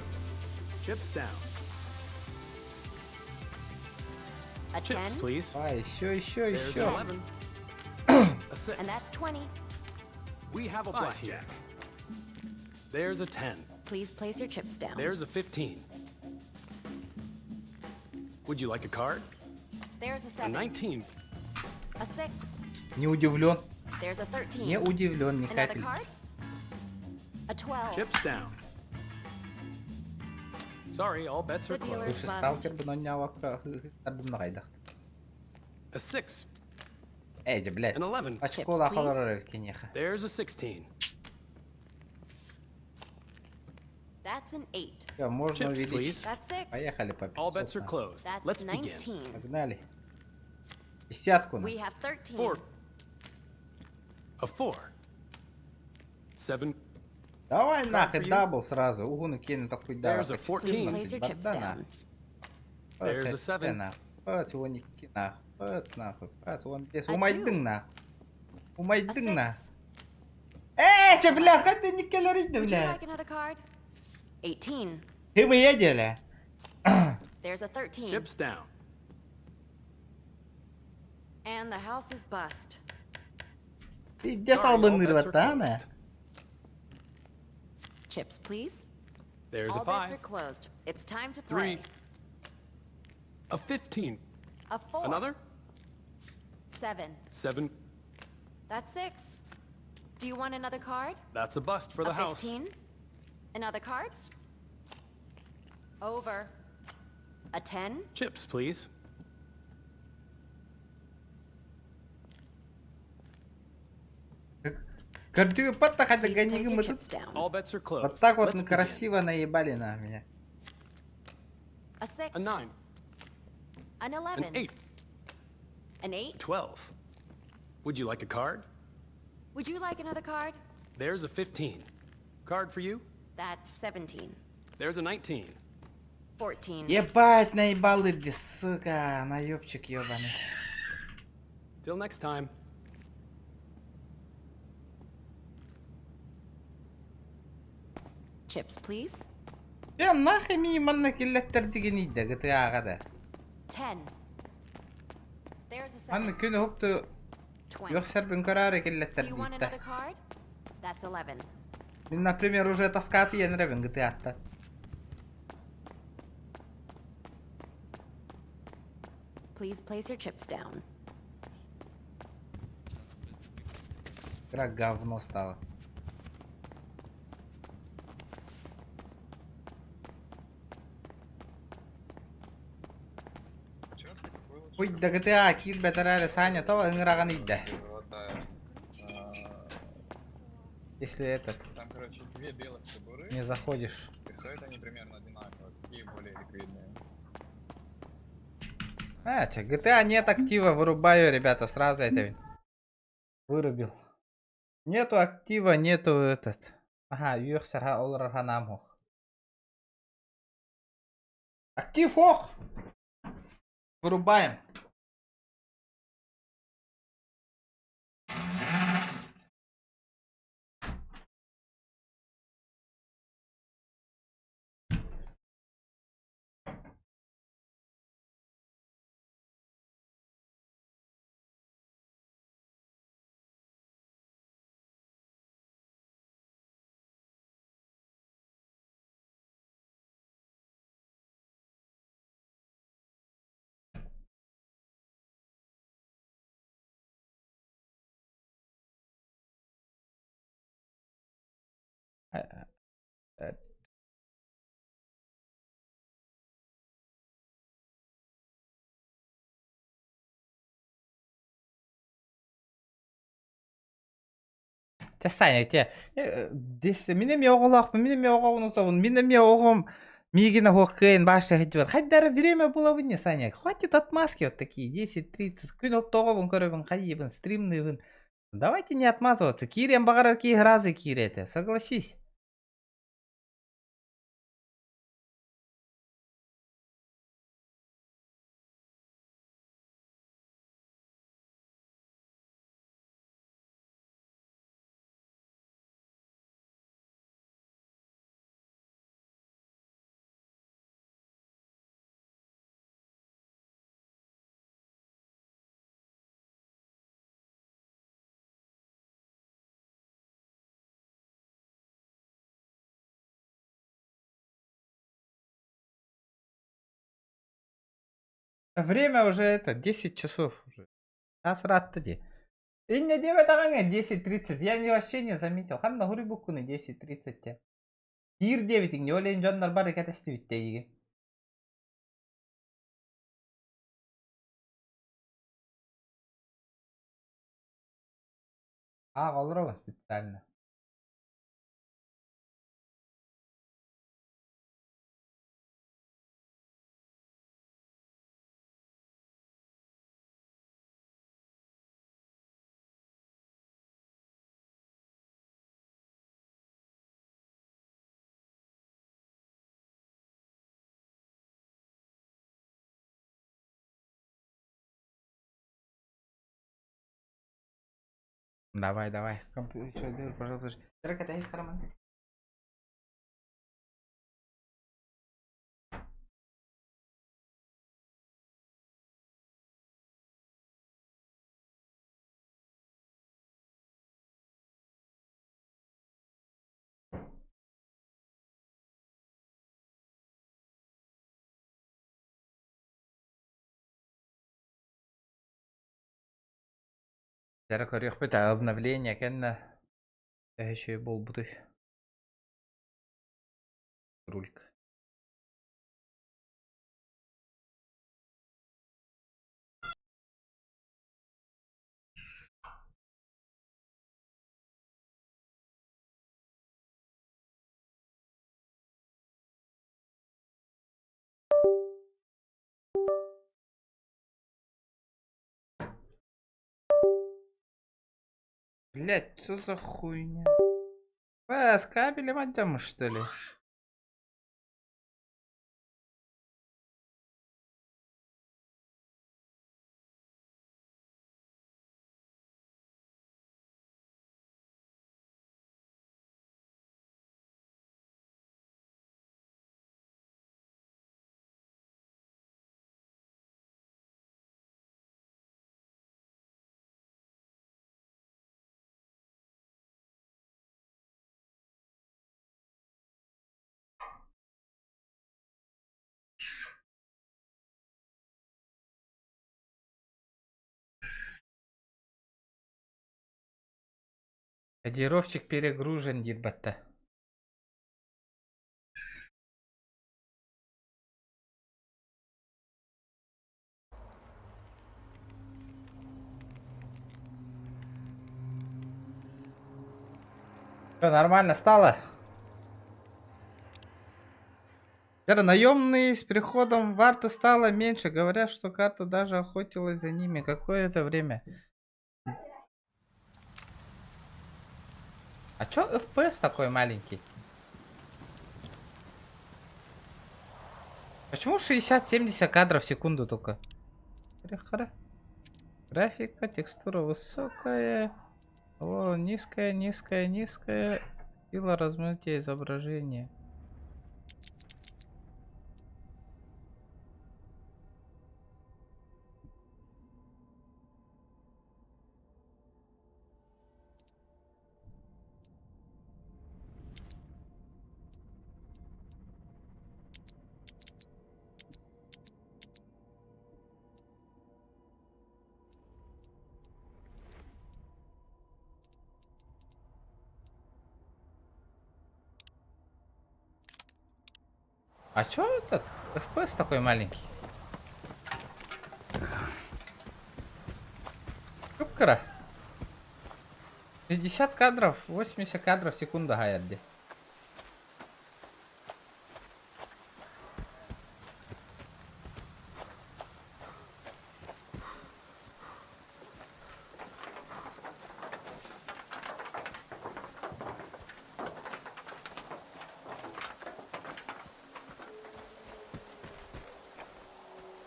Chips down. A Chips, 10. please. а, еще, еще, There's an еще. 11. A 6. And that's 20. We have a blackjack. There's a 10. Please place your chips down. There's a 15. Would you like a card? There's a A 7. 19. A 6. Не удивлен. There's a 13. Не удивлен ни Another капельки. card? A 12. Chips down. Sorry, all bets are The dealer's closed. Слушай, сталкер бы, но не авакра. A 6. Эйди, блядь. An 11. Очкола Chips, please. холорор кинеха. There's a 16. That's an 8. Всё, можно Chips, увеличить. please. That's 6. Поехали по All bets 500. are нахуй. closed. That's Let's begin. 19. Погнали. Десятку. We нахуй. have 13. 4. A 4. 7. Давай нахуй, for you. double сразу. Угуну кину такой да. There's a 14. Please place your chips down. There's a 7. Нахуй. 12 нахуй. Пац нахуй. Пац 15. A Умайдың two. нахуй. A Умайдың 6. нахуй. Эй, че, бля, хоть не келерить, Would you бля. like another card? 18. Ты бы едели. There's a 13. Chips down. And the house is bust. Пиздец Sorry, all албаныр bets are братана. closed. Chips, please. There's a All bets 5. are closed. It's time to play. 3. A 15. A 4. Another? 7. 7. That's 6. Do you want another card? That's a bust for the a house. 15? Another card? Over. A 10? Chips, please. Картину паттаха Please place гони your chips down. All bets are closed. Вот так вот Let's мы begin. красиво наебали на меня. A 6. A 9. An 11. An 8. An 8? 12. Would you like a card? Would you like another card? There's a 15. Card for you? That's 17. There's a 19. 14. Ебать, наебал Ирди, сука, наебчик ебаный. Till next time. Chips, please. Я нахуй ми манна киллеттер деген иде, GTA-ға да. 10. There's a 7. Манна күні хопту 20. йохсар бін көрәрі Do киллеттер you want дейді. another card? That's 11. Мен, например, уже таскаты еніребін GTA-та. Please place your chips down. Игра говно стала. Ой, да GTA кир бәтәрәлі Саня, то ыңыраған иді. Если этот, Там, короче, две белых фигуры, не заходишь. и стоят они примерно одинаково. Какие более ликвидные? А, чё, GTA нет актива, вырубаю, ребята, сразу это вырубил. Нету актива, нету этот. Ага, юхсарха оларха намхох. Актив ох! Вырубаем. Те Саня, те, минем оҕолоохпун, минем оҕобун утабын, минем оҕом миигин оһох кыайын баша хитибат. Хайдара время было бы не, Саня. Хватит отмазки вот такие, 10-30. Күн оптоҕобун көрөбүн, хайыбын, стримныыбын. Давайте не отмазываться. Киирэн баҕарар киһи разы киирэтэ, согласись. Время уже это, 10 часов уже. Чаас ыраатта дии. Инньэ диэбэтэҕиҥ 10.30. Я не вообще не заметил. Ханна суруйбуккуну 10.30 диэн. Киир диэбитиҥ, ол иһин дьоннор бары кэтэстибит эйигин. Аах олоробун специально. Давай, давай. Компьютер, пожалуйста. Дьэ көрүөхпүт обновление кэннэ төһө буолбутуй рулька. Блять, что за хуйня? Э, с кабелем отдам, что ли? Кодировщик перегружен, диир батта. Все нормально стало? Вера, наемные с приходом Варта стало меньше. Говорят, что карта даже охотилась за ними. Какое это время? А чё FPS такой маленький? Почему 60-70 кадров в секунду только? Графика, текстура высокая. О, низкая, низкая, низкая. Сила размытия изображения. А чё этот FPS такой маленький? Кыра. 60 кадров, 80 кадров в секунду гаярди.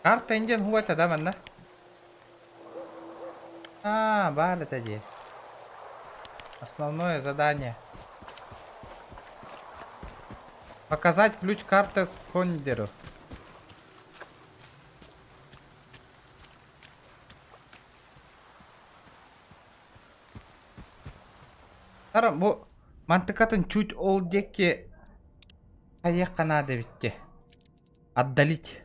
Карта индиан хуата да манна? А, баар этэ дии. Основное задание. Показать ключ карты Кондеру. Бу мантыкатын чуть ол диэки хайыахха наада эбит дии. Отдалить.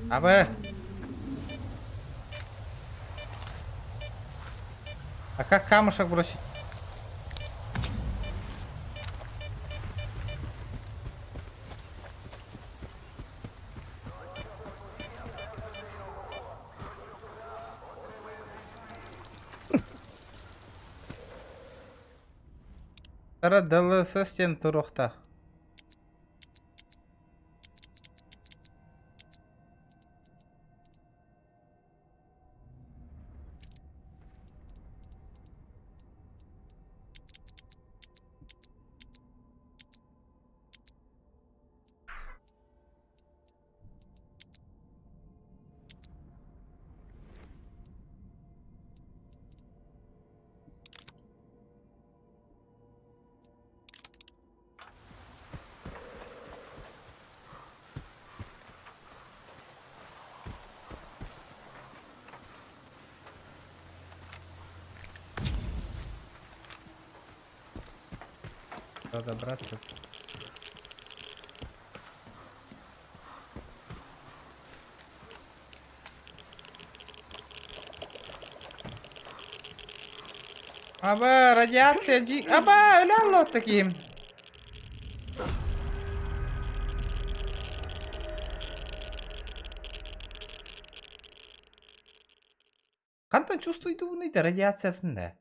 Абы! А как камушек бросить? Тара ДЛС диэн туруохтаах. Куда добраться? Аба, радиация, G... Аба, өлө таким. Хантан чувствуйдубунуй да радиациятын да?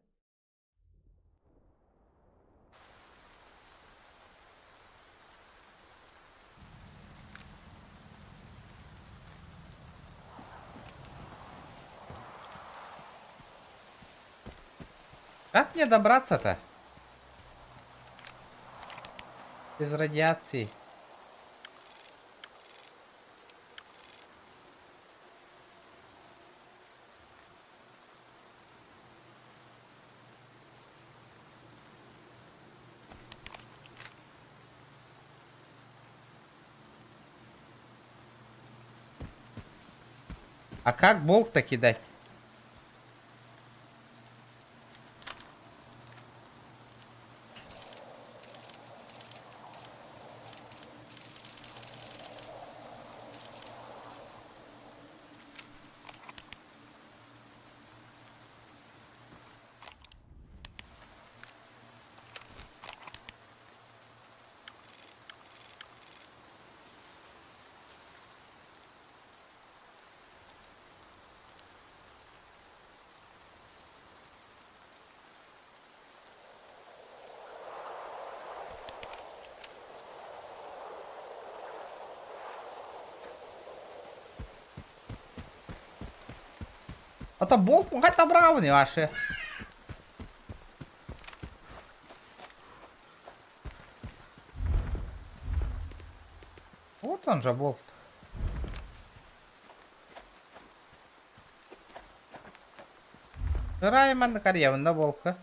Как мне добраться-то? Без радиации. А как болт-то кидать? А то болт хайта бравни ваши. Вот он же болт. Райман карьевна волка.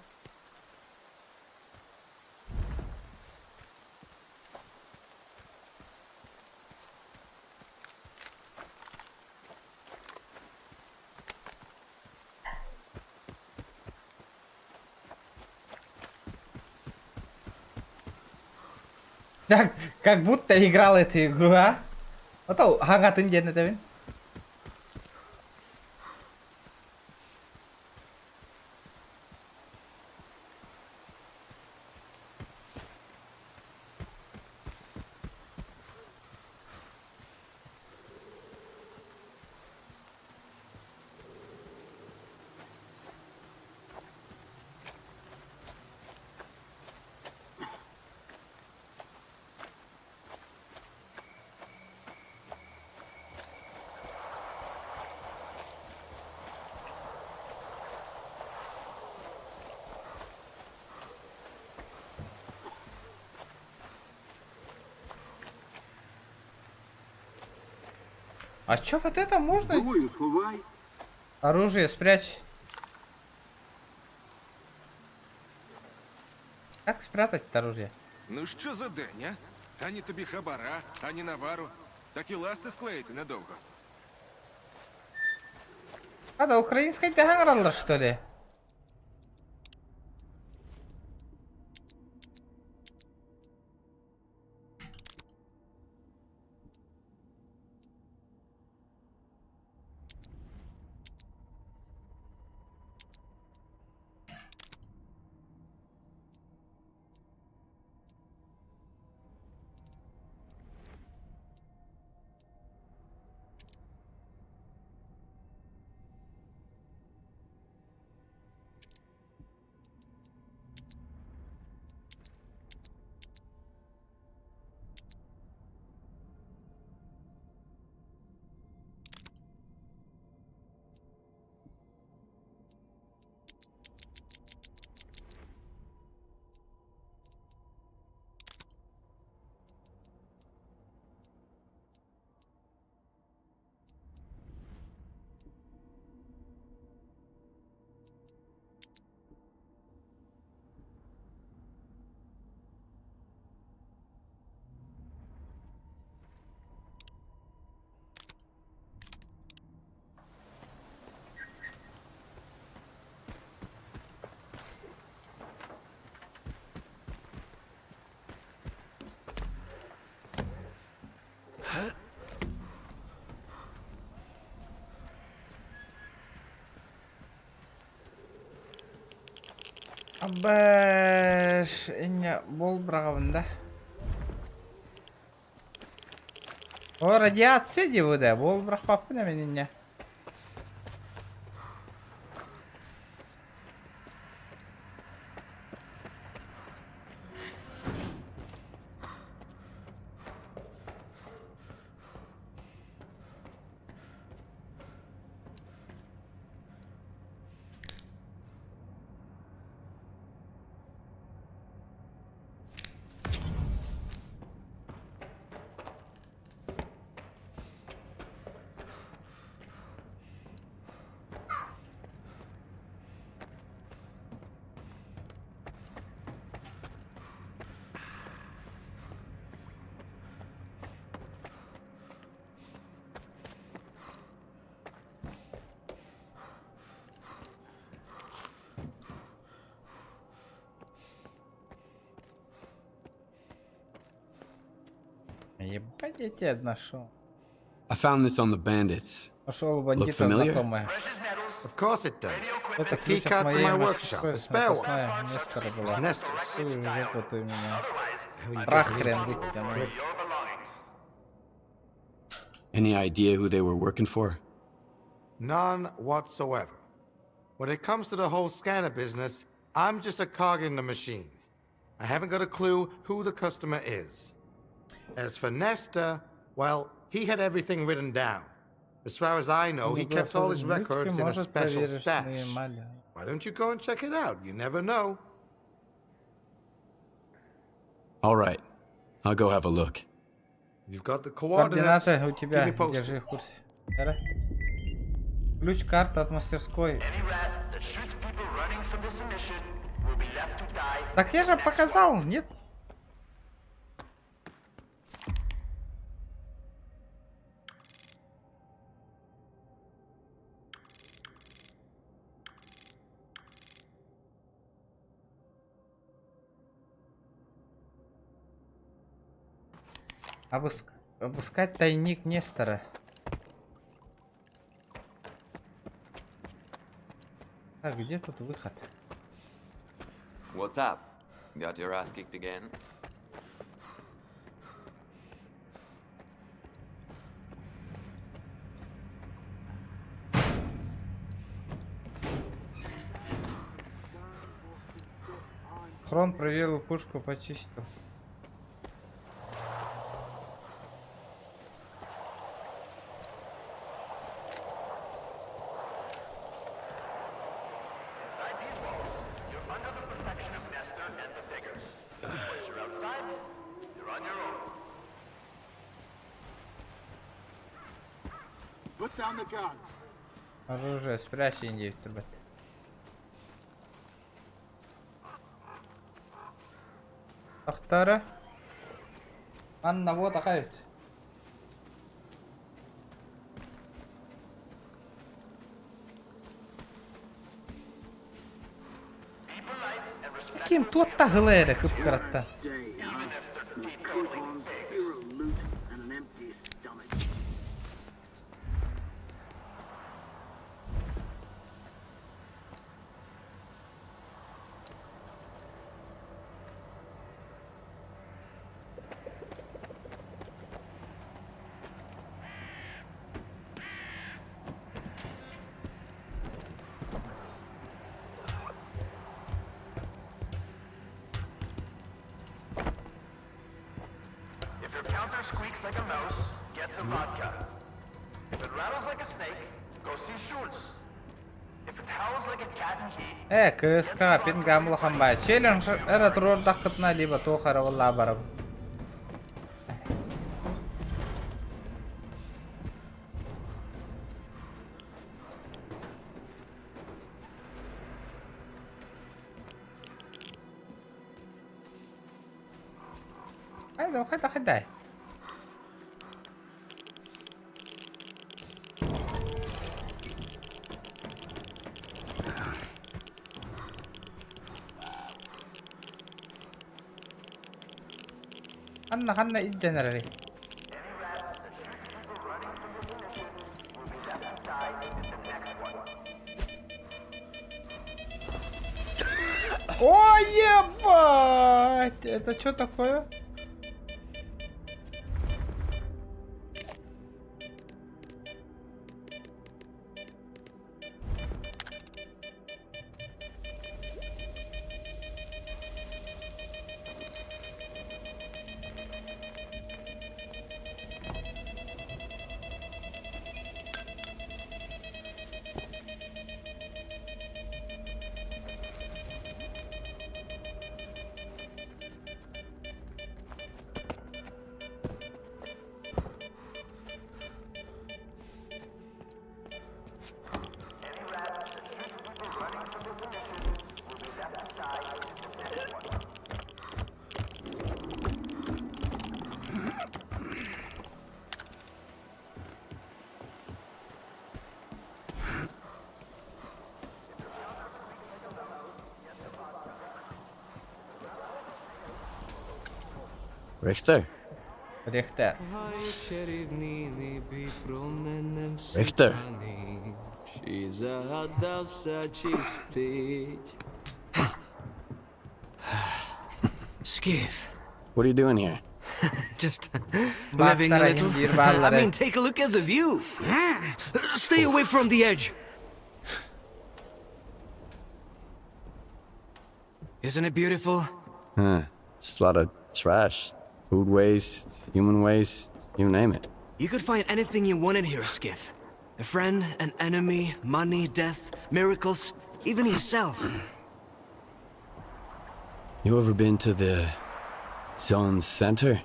Так, как будто играл эту игру, а? А то хагатын диэн этэбин. А чё вот это можно? Оружие спрячь. Как спрятать это оружие? Ну що за день, а? Ані тобі хабара, ані навару. Так і ласти склеїти недовго. А, да, украинская тягралла, что ли? Абаш, инньэ буол быраҕабын да. О, радиация дии бу да, буол бырахпаппын эмин инньэ. Ебать, я тебя нашел. I found this on the bandits. Нашел у Look бандитов familiar? знакомое. Of course it does. Это It's a key ключ от card to моей my workshop, мастерской a spare one. запасная Нестора It's была. Nestor's. Ты в жопу ты меня. How you got Прахрен into it, выкинул. prick. Any idea who they were working for? None whatsoever. When it comes to the whole scanner business, I'm just a cog in the machine. I haven't got a clue who the customer is. As for Nestor, well, he had everything written down. As far as I know, he kept all his records in a Может, special проверишь stash. мои Why don't you go and check it out? You never know. All right. I'll go have a look. You've got the coordinates. Координаты у тебя, Keep me posted. держи в курсе. Давай. Ключ карта от мастерской. Так я же показал, нет? Обыск... Обыскать тайник Нестора. Так, где тут выход? What's up? Got your ass kicked again? Хрон проверил пушку, почистил. Оружие спрячь, индейцы, ребят. Ахтара. Анна, вот ахает. Ким туотта хылайра кыпкыратта. If your counter squeaks like a mouse, get some vodka. If it rattles like a snake, go see Schultz. If it howls like a cat in heat, Э, КСК, пингам лохамбай. Челлендж эра турордаххытна либо туохара бараб. Хайда, хайда, хайда. Ханна, ханна идденерери. О, ебать! Это что такое? Richter. Рихтер. Richter. Чи загадався, чи спить. Skiff. What are you doing here? Just living a Бактара little. имбирь I баллары. mean, take a look at the view. Stay away from the edge. Isn't it beautiful? Huh. It's a lot of trash. Food waste, human waste, you name it. You could find anything you want in here, Skiff. A friend, an enemy, money, death, miracles, even yourself. You ever been to the zone center?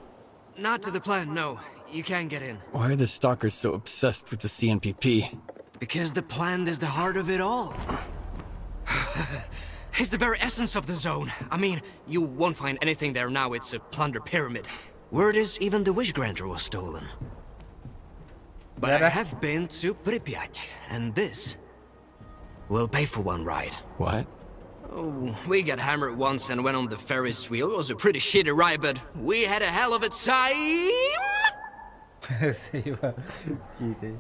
Not to the plant, no. You can't get in. Why are the stalkers so obsessed with the CNPP? Because the plant is the heart of it all. It's the very essence of the zone. I mean, you won't find anything there now. It's a plunder pyramid. Word is, even the wish granter was stolen. But I have been to Pripyat, and this will pay for one ride. What? Oh, we got hammered once and went on the Ferris wheel. It was a pretty shitty ride, but we had a hell of a time. Спасибо. Китай.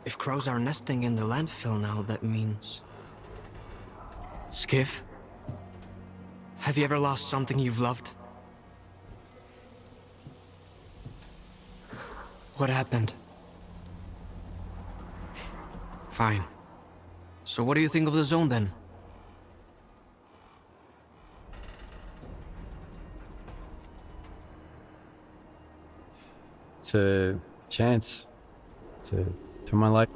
If crows are nesting in the landfill now, that means. Skiff? Have you ever lost something you've loved? What happened? Fine. So, what do you think of the zone then? It's a chance to turn my life.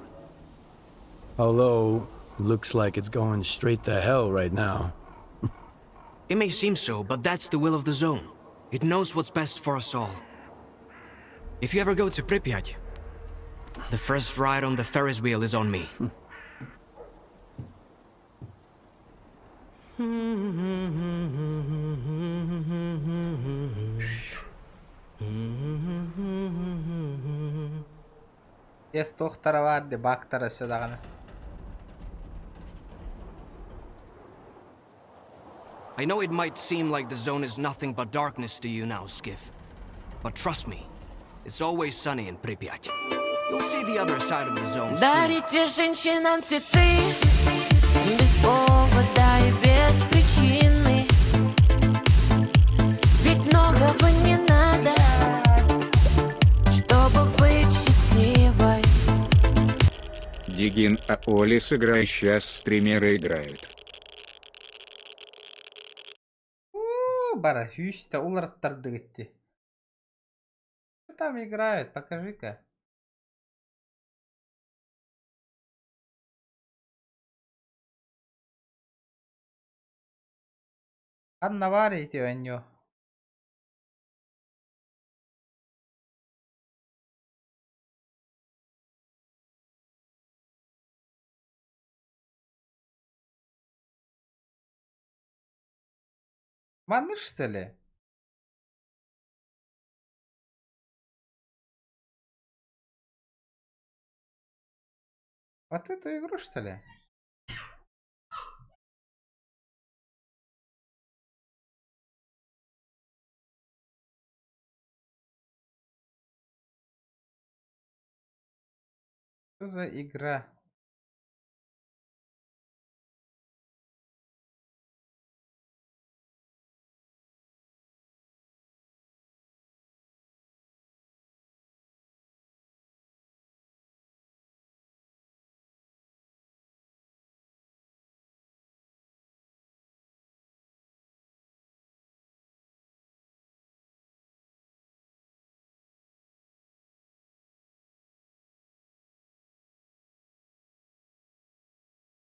Although, looks like it's going straight to hell right now. It may seem so, but that's the will of the zone. It knows what's best for us all. If you ever go to Pripyat, the first ride on the Ferris wheel is on me. Yes, тохтара бар де бактара өссө даҕаны. I know it might seem like the zone is nothing but darkness to you now, Skiff. But trust me, it's always sunny in Pripyat. You'll see the other side of the zone soon. Дарите женщинам цветы без повода и без причины. Ведь многого не надо, чтобы быть счастливой. Дигин, а Оли сыграй сейчас стримеры играют. Уу, бара сүүстэ уларыттардыгыт дии. Кто там играют, покажи-ка. Анна Варя ити оонньуу. Маннык что ли? Вот эту игру что ли? Что за игра?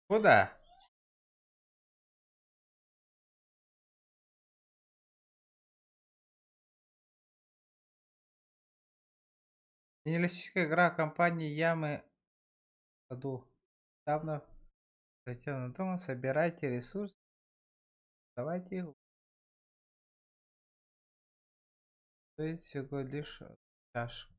Куда? Минималистическая игра компании Ямы в саду. Недавно прилетела на дом, собирайте ресурсы, давайте их. Стоит всего лишь чашку.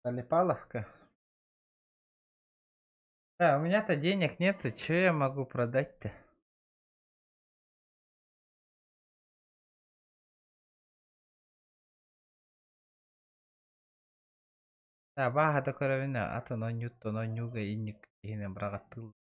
Залипаловка. Да, у меня-то денег нету, что я могу продать-то? Да, баха да көрөбүнэ, атын онньуттан онньууга инник киһини быраҕаттыыл.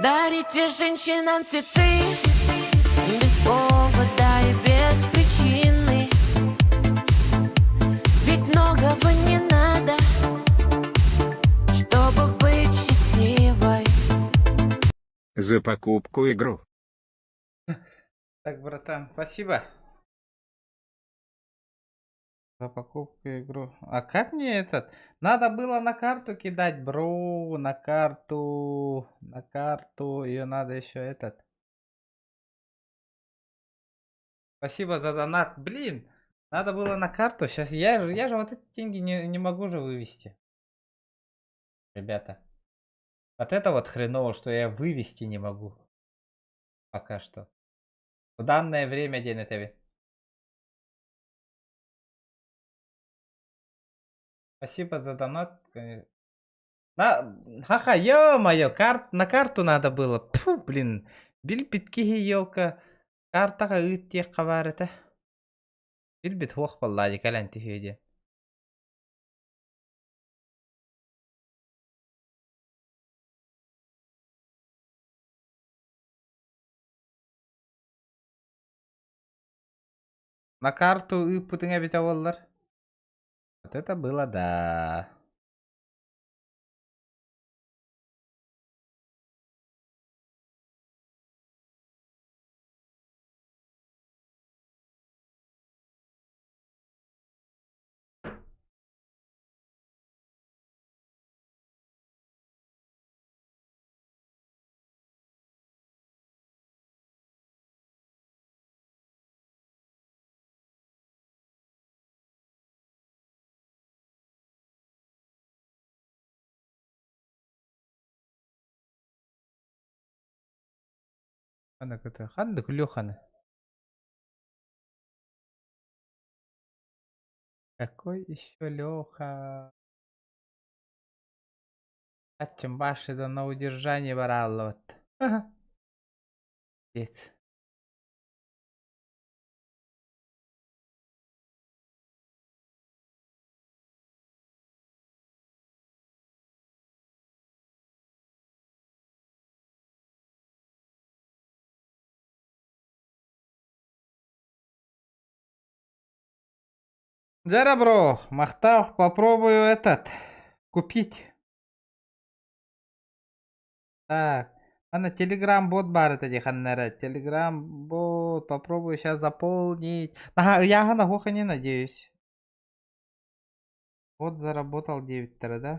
Дарите женщинам цветы без повода и без причины. Ведь многого не надо, чтобы быть счастливой. За покупку игру. Так, братан, спасибо. За покупку игру. А как мне этот? Надо было на карту кидать, бро, на карту, на карту. Ее надо еще этот. Спасибо за донат. Блин, надо было на карту. Сейчас я же вот эти деньги не могу же вывести. Ребята. Вот это вот хреново, что я вывести не могу. Пока что. В данное время день это. Спасибо за донат. На, ха-ха, ё-моё, на карту надо было. Тьфу, блин. Билбит киһи елка. Картаҕа ыыт диэххэ баар этэ. Билбит суох буоллаа дии кэлэн түһүө диэн. На карту ыыппытыҥ эбитэ буоллар. Вот это было да. Ханнык это? Ханнык Леханы. Какой еще Леха? Ачым башы да на удержание баралла вот. Ага. Пиздец. Дьэ бро, махтал, попробую этот, купить. Так, ана телеграм-бот баар этэ дии ханна эрэ. Телеграм-бот, попробую сейчас заполнить. Ага, ыйааһын оһуох ини, надеюсь. Вот заработал диэбиттэрэ да?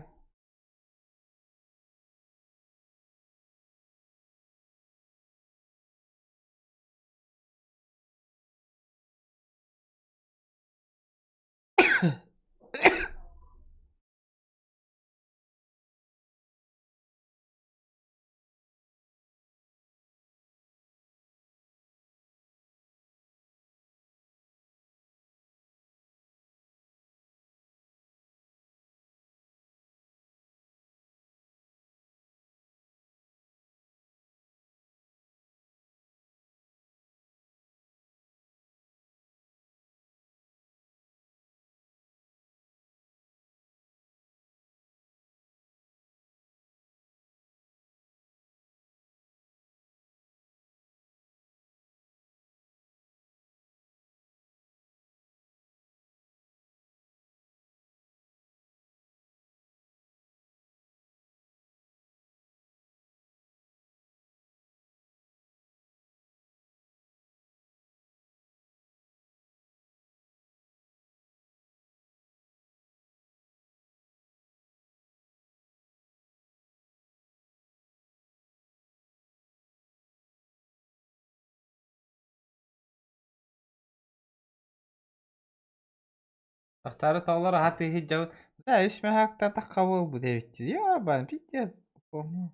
Ахтары таулар аһа тыһы дьабын. Да, үс мөһөөктөн тахха буолбут эбит. Ёбан, пиздец. Помню.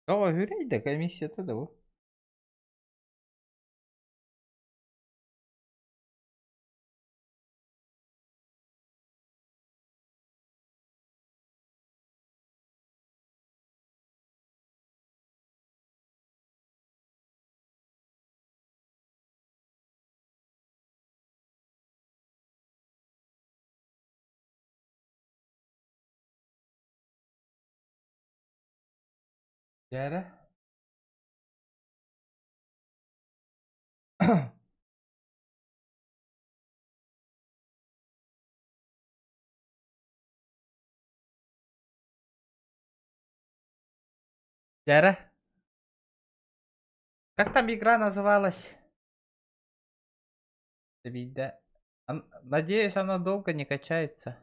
Тоҕо үһүрэй да комиссията да бу. Дьэ эрэ. Как там игра называлась? Да. Надеюсь, она долго не качается.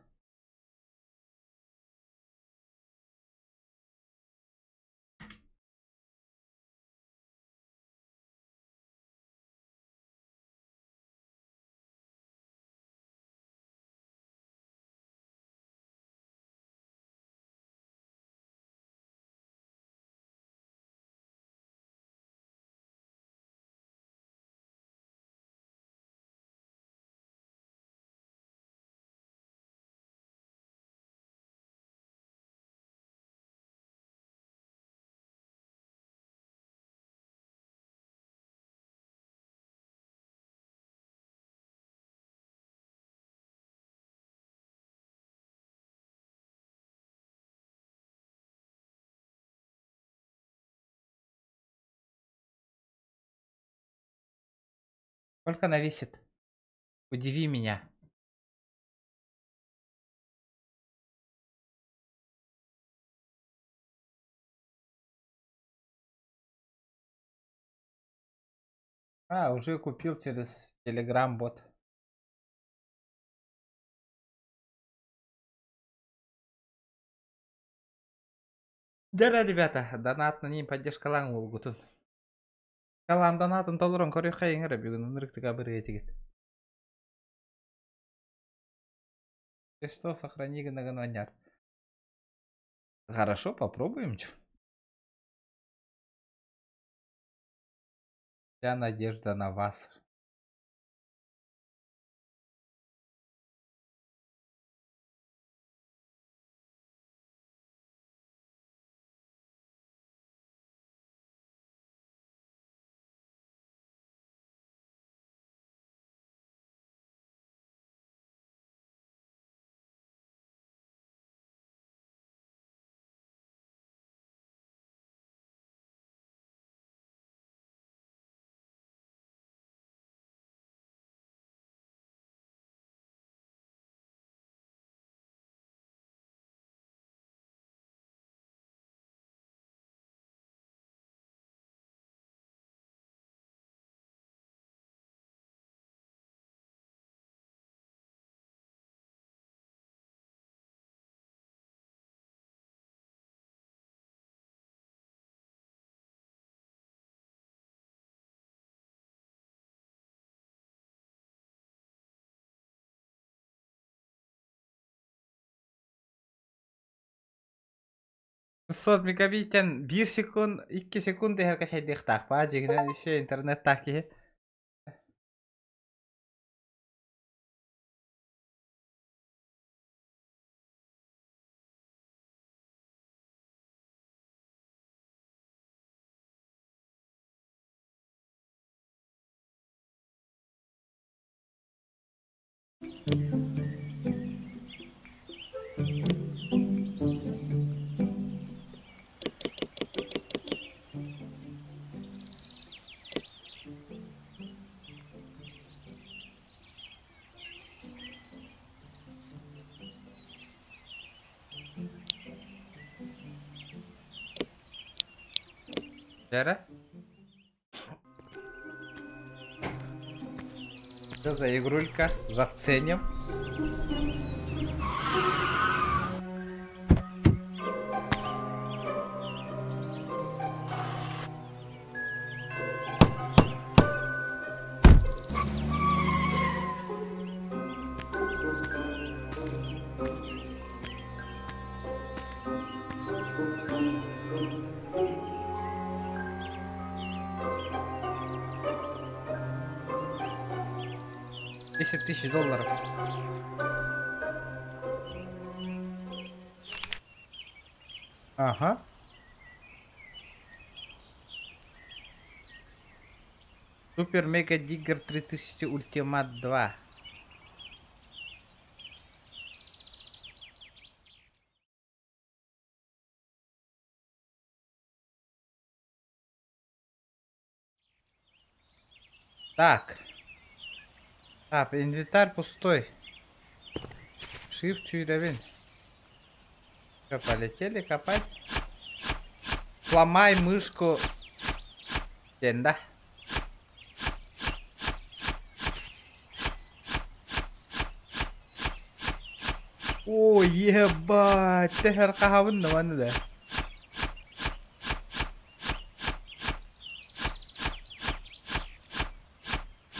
Сколько она весит? Удиви меня. А, уже купил через Telegram бот. Да, ребята, донат на ним поддержкалааҥ уолгутун. Калаан донатын толорон көрүөххэйиҥ эрэ бүгүн ынырыктык абырыа этигит. Ты что, сохрани гына Хорошо, попробуем. Чё. Вся надежда на вас. 600 мегабиттэн 1 секунд, 2 секунд иһэр качайдыахтаах баа дьиҥинэн еще интернеттаах киһи. Дьэрэ. Что за игрулька? Заценим. 10 000 долларов. Ага. Супер Мега Диггер 3000 Ультимат 2. Так. Так, инвентарь пустой. Shift уровень. Все, полетели копать. Сломай мышку. Да? О, ебать, тэһэр хаһабын да маны да.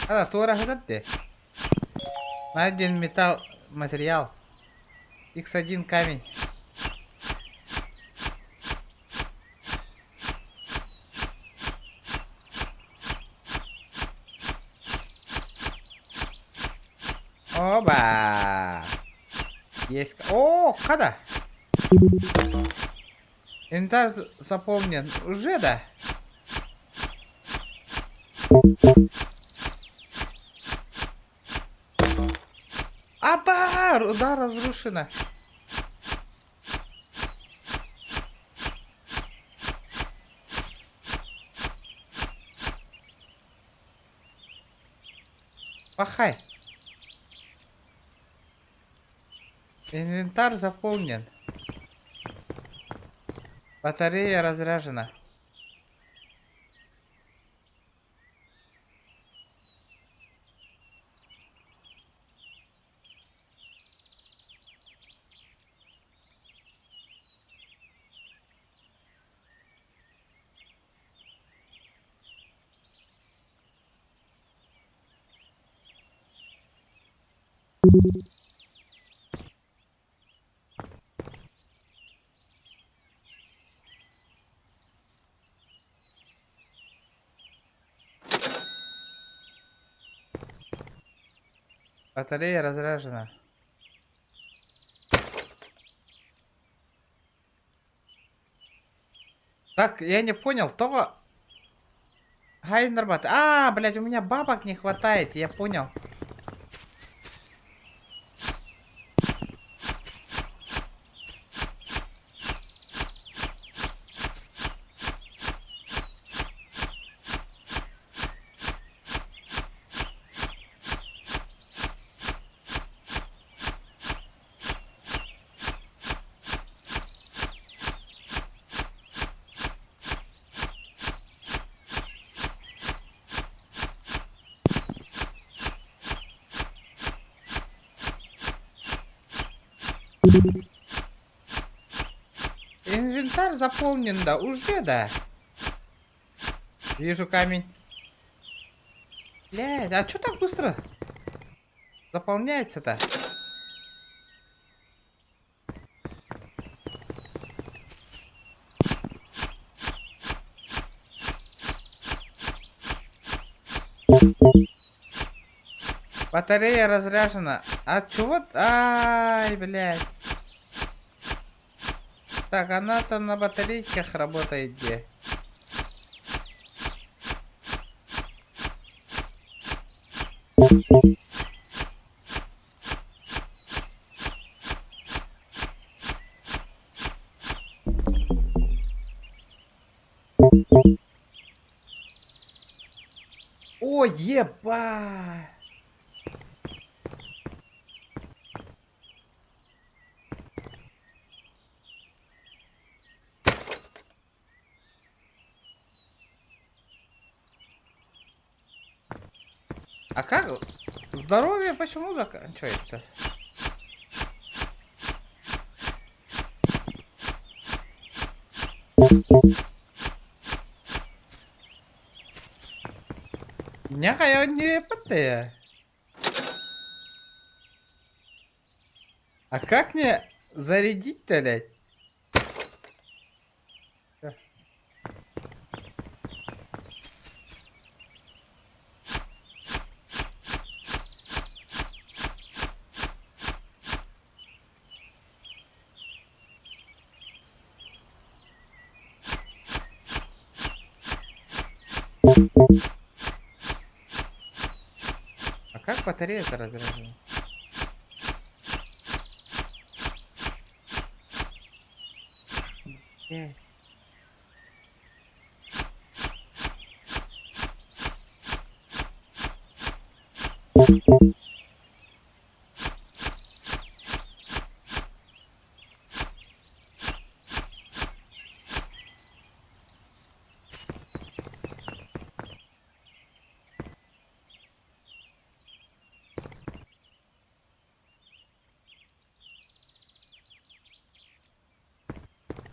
Ана туора сытар дии. Найден металл материал. X1 камень. Оба! Есть. О, когда? Инвентарь заполнен. Уже, да? Апа! Руда разрушена. Пахай. Инвентарь заполнен. Батарея разряжена. Батарея разряжена. Так, я не понял, того... Гайнербат. А, блядь, у меня бабок не хватает, я понял. Инвентарь заполнен, да, уже, да. Вижу камень. Блядь, а чё так быстро заполняется-то? Батарея разряжена. А чего? Ай, блядь. Так, она там на батарейках работает где? О, еба! А как? Здоровье почему заканчивается? Няхай не ПТ. А как мне зарядить-то, блядь? А как батарея-то разряжена? Блядь.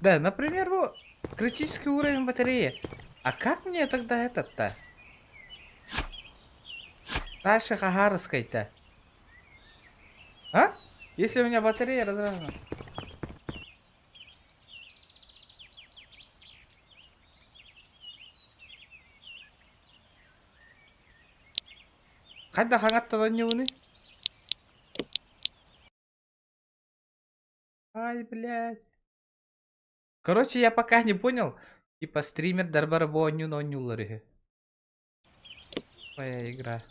Да, например, вот, критический уровень батареи. А как мне тогда этот-то? Дальше Хагарской-то. А? Если у меня батарея разряжена. Хайдах хаҥаттан Ай, блядь. Короче, я пока не понял. Типа стримердар бары бу оонньууну оонньууллар үһү. Твоя игра.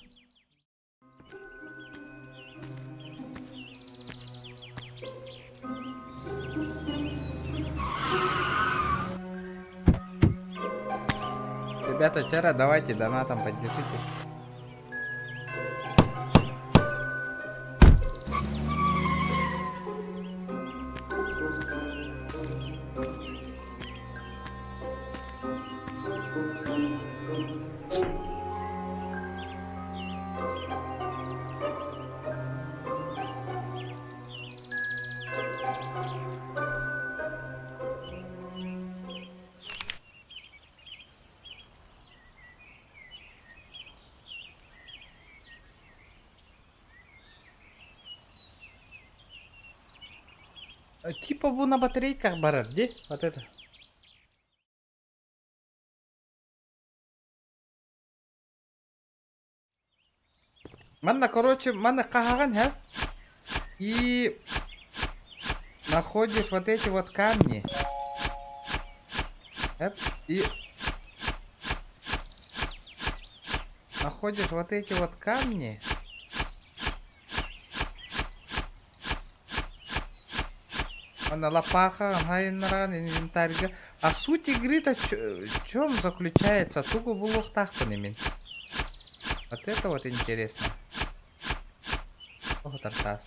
Ребята, вчера давайте донатом поддержите. Типа бу на батарейках барар, где? Вот это. Манна, короче, манна хаһаҕын, ха? И находишь вот эти вот камни. Эп, и находишь вот эти вот камни. Она лопаха, инвентарь. А суть игры-то в чем заключается? Тугу булуохтаахпын мин. Вот это вот интересно. Ох, тартас.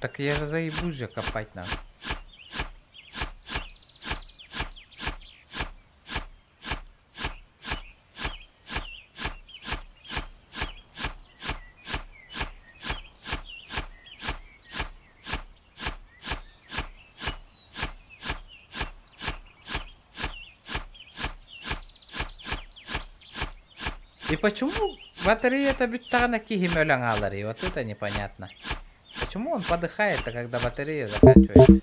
Так я же заебусь же копать надо. И почему батарея-то бүттэҕинэ киһим өлөн хаалар Вот это непонятно. Почему он подыхает, когда батарея заканчивается?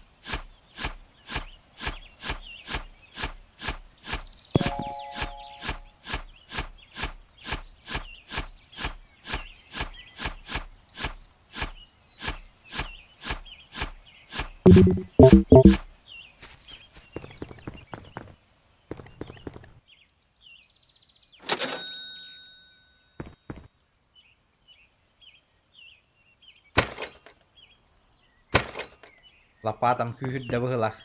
Лопатам күүһүрдэ быһыылаах.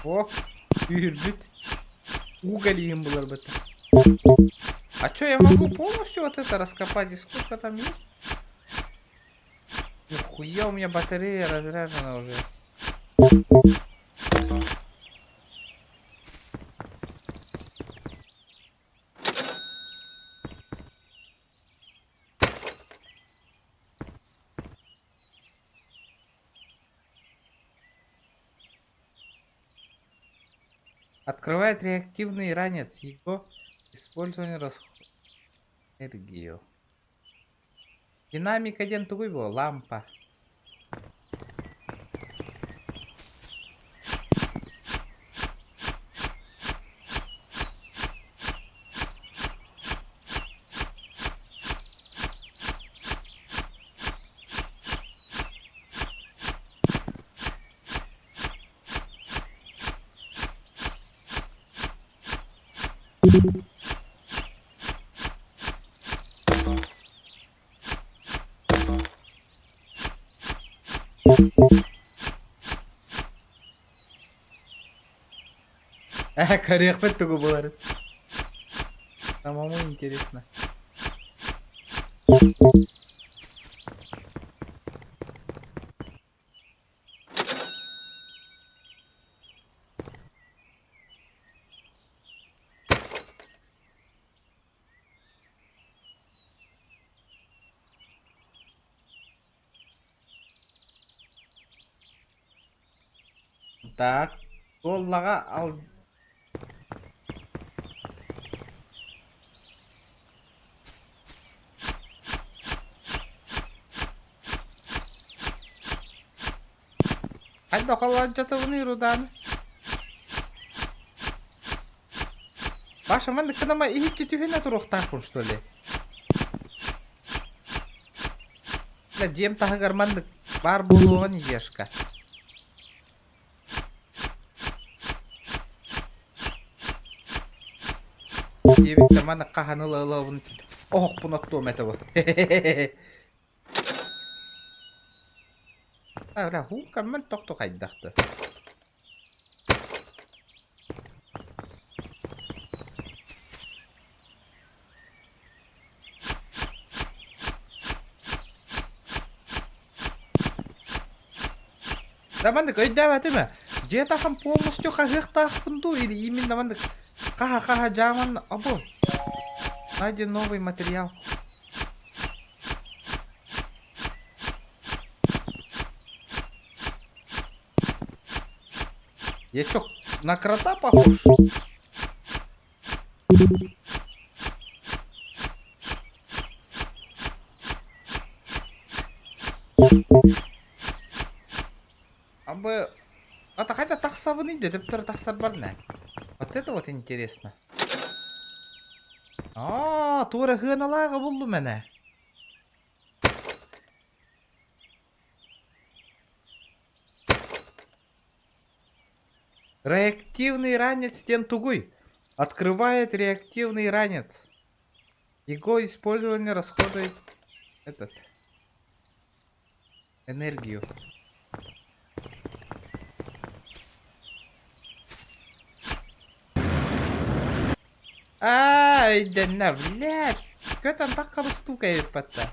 О, күүһүрбүт. Уголь им было бы. А чё, я могу полностью вот это раскопать? И сколько там есть? Нихуя у меня батарея разряжена уже. Открывает реактивный ранец. Его использование расходует энергию. Динамика диэн тугуй бу? Лампа. Көрүөхпүт тугу буоларын. Самому интересно. Так, туоллаҕа ал Хайдах холоддьатыбыный руданы? Паша, маннык гынама иһиччи түһүнэ туруохтаахпын что ли? Бля, дьиэм таһыгар маннык баар буолуоҕа недежка. Диэбиттэ маны хаһан ыла-ылабын оһохпун оттуом этэ бу. А, бля, хуукаммын тохту хайдахты. Да маннык өйдөөбөтүм ээ. Дьиэ таһым полностью хаһыахтаахпын дуу или именно маннык хаһа-хаһа дьааман або найден новый материал. Я чё, на крота похож? Абы... Ата хайда тахсабыный дедеп тур тахсар бар не? Вот это вот интересно. Аа, туора хыаналааҕа буллум эне. Реактивный ранец диэн тугуй? Открывает реактивный ранец. Его использование расходует этот энергию. Аа, өйдөннө, блядь. Көт антах харыстуу кэйиппэтта.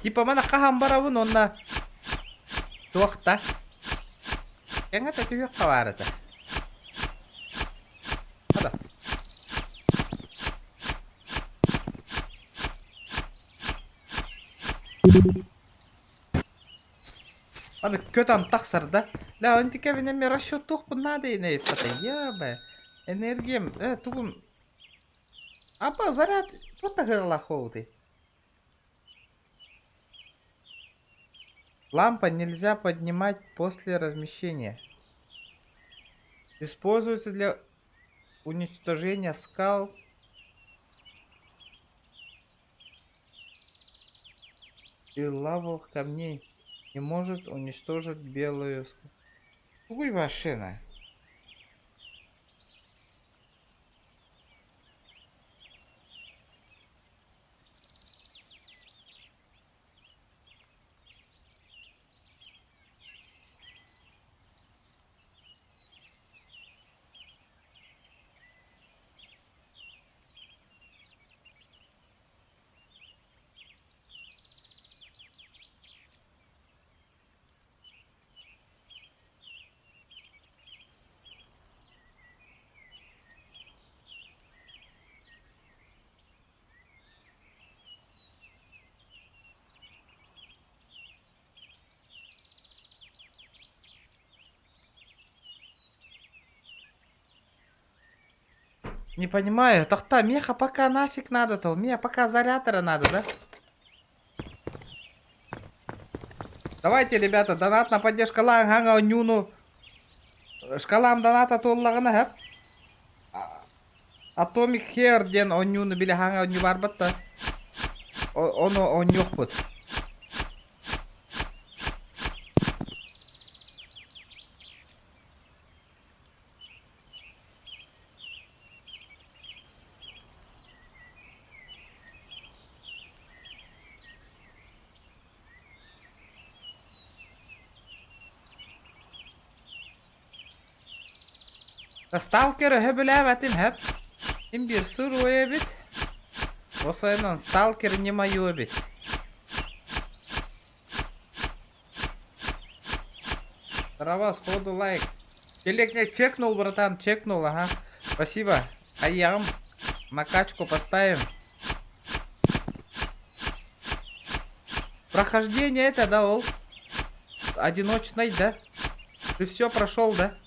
Типа мана хаһан барабын уонна туох да кэҥэтэ түһүөххэ баар этэ. Хата. Аны көтөн тахсар да. Ля онтикабин эмиэ расчеттуохпун наада инэйиппата. Ебэ. Энергиям, э, тугум Апа, заряд туох да Лампа нельзя поднимать после размещения. Используется для уничтожения скал и лавовых камней. Не может уничтожить белую... Какой машина? Не понимаю, тахта, меха пока нафиг надо-то, мне пока изолятора надо, да? Давайте, ребята, донат на поддержку лаҥ нюну. Шкалам доната туоллаҕына сөп. Atomic Heart диэн оонньууну били хаҥа оонньуу барбат да. Ону оонньуохпут. Сталкер өһө билээбэтим сөп. Ким биир сырой эбит. Осайынан сталкер не мое эбит. Трава, сходу лайк. Телег не чекнул, братан, чекнул, ага. Спасибо. А я на качку поставим. Прохождение это, да, ол? Одиночный, да? Ты все прошел, да?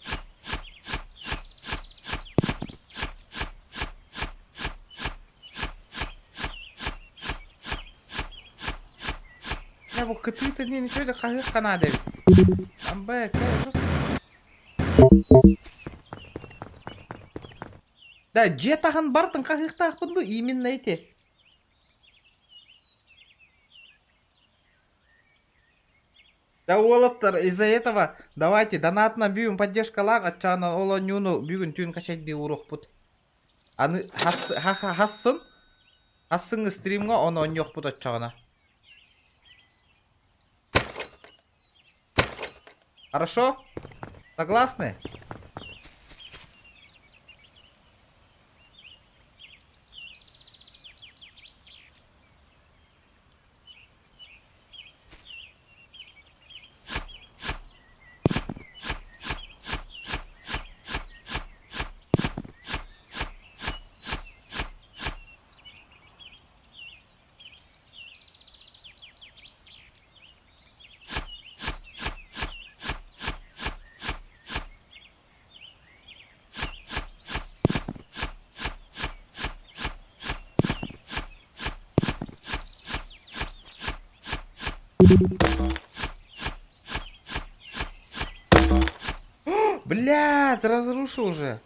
Я бу кытыыта не ничего да хаһыах ханаада эбит. Амбэ, Да, дьиэ таһын бартын хаһыахтаахпын дуу, именно эти. Да уолаттар, из-за этого давайте донат набьем, поддержкалаах аччаанан ол оонньууну бүгүн түүн качайдыы ууруохпут. Аны хассын хассыҥҥы стримҥа ону оонньуохпут оччоҕуна. Хорошо? Согласны? Блядь, разрушил уже.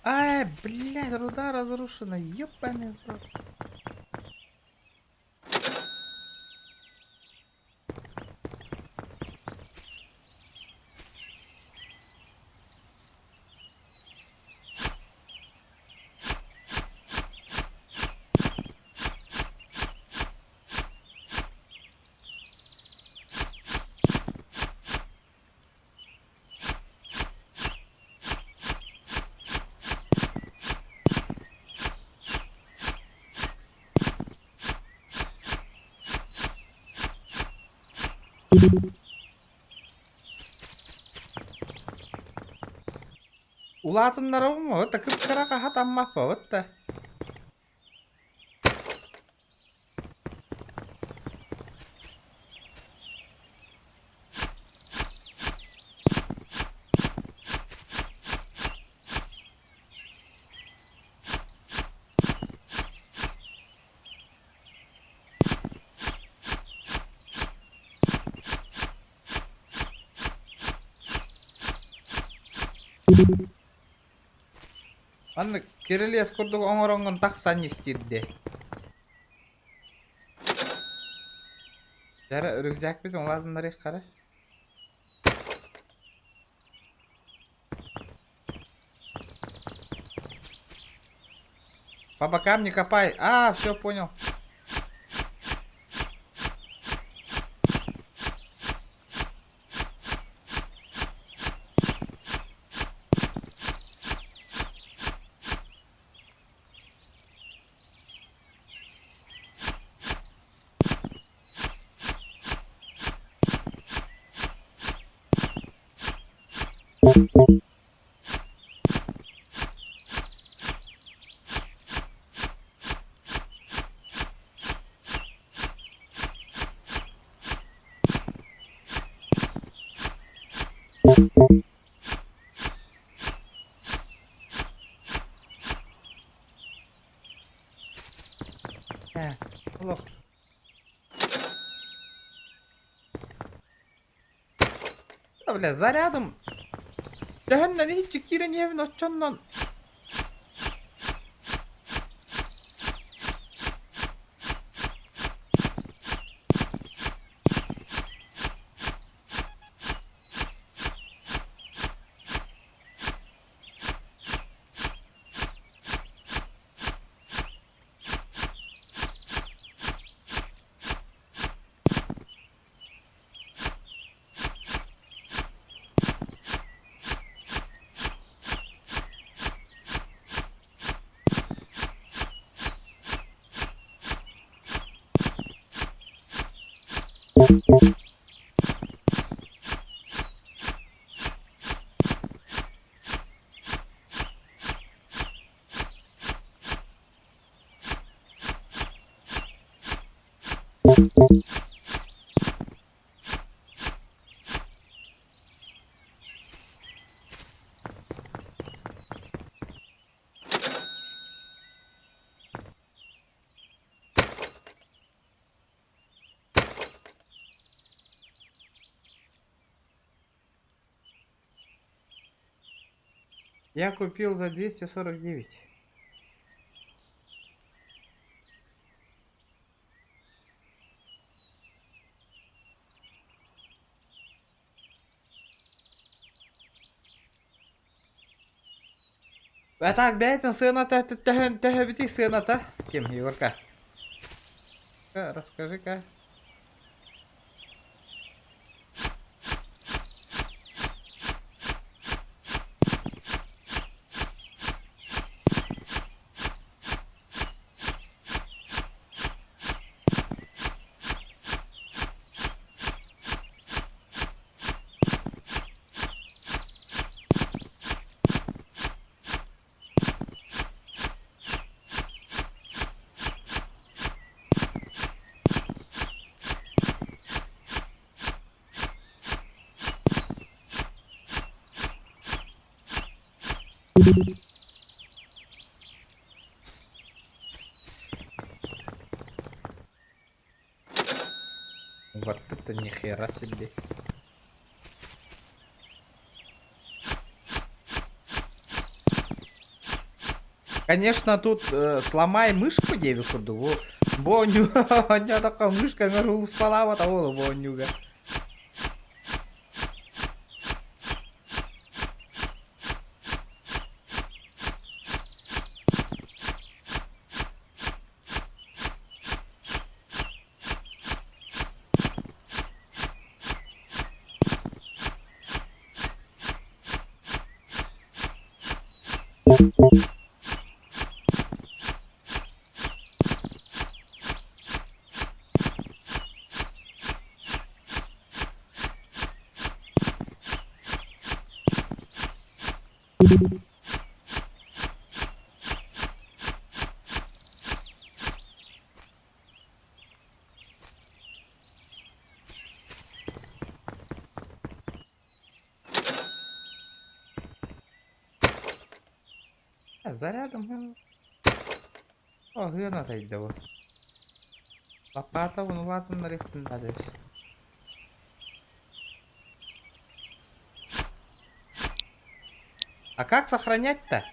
Ай, блядь, руда разрушена, ёбаный в рот. Улаатыннарабын вот кып-кыра хатаммаппабыт да. Маннык кирилиэс курдук оҥороҥҥун тахсан истиирдэ. Дьара рюкзакпытын улаатыннарыаххара. По бокам не копай. А, все понял. Э, олох. Да, бля, зарядом. Төһөннөн иһиччи киирэн иһэбин оччоннон. Я купил за 249. А так, бэйэтин сыаната төһөн төһөбүтүй сыаната? Ким, Егорка? Расскажи-ка. Вот это нихера себе. Конечно, тут сломай мышку диэбит курдук. Бу бу оонньуу оонньоотоххо мышка улуспалаабата буолуо бу оонньууга. Зарядом. О, гына тайда бу. Лопата улаатыннарыахпын наада эбит. А как сохранять-то?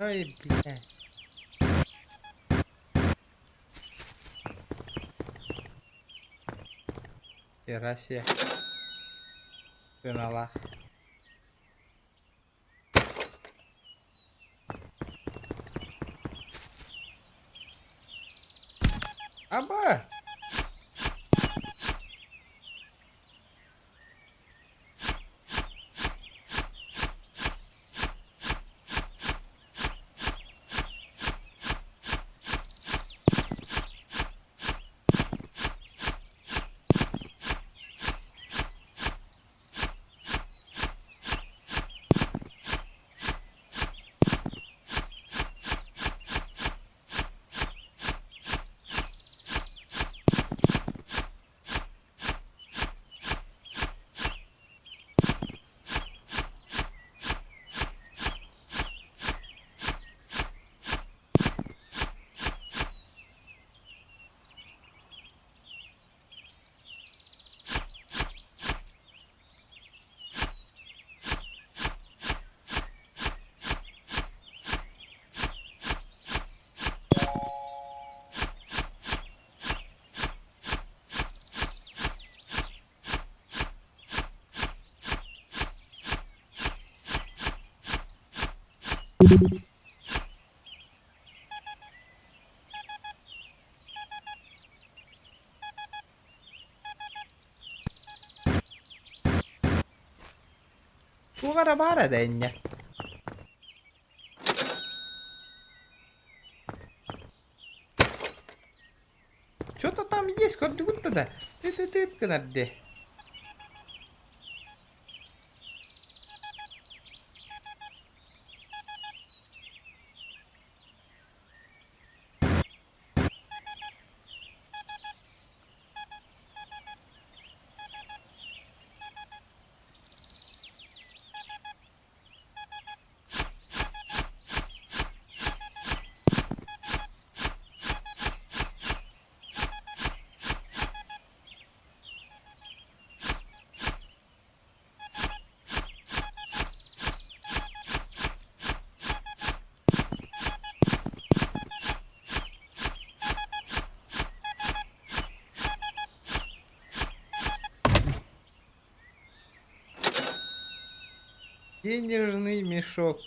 Ой, блядь. Хера себе. Финала. Аба! Тугара бара дэннэ. Что-то там есть, көрдүгүт да. Ты-ты-ты гынар дии. Денежный мешок.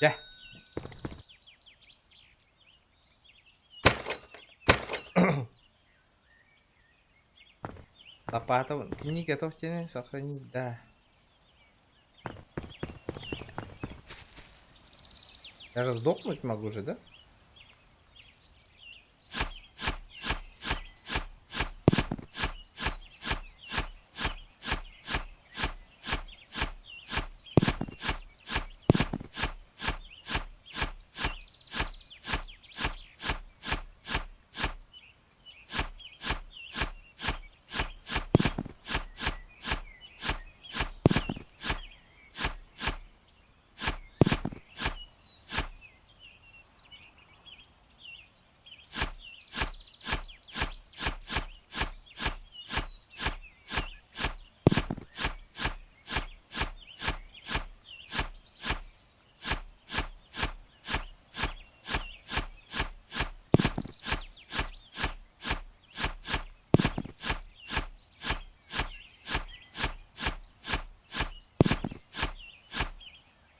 Дьэ. Лопата книга туох диэний сохранить да. Я же сдохнуть могу же, да?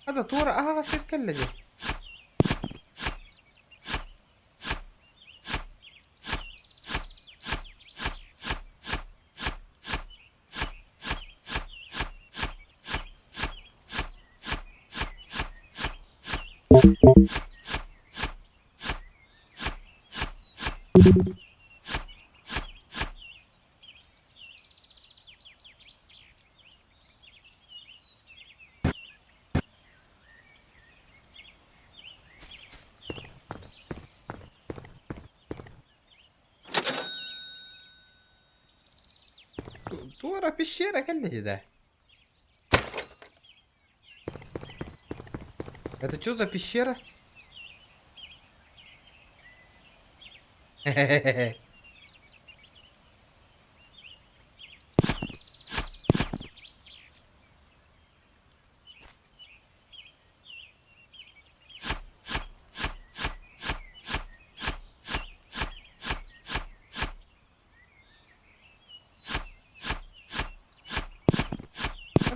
Хата туора аһаҕас сир кэллэ дии. Туора пещера кэллэ дии да. Это что за пещера? Хе-хе-хе.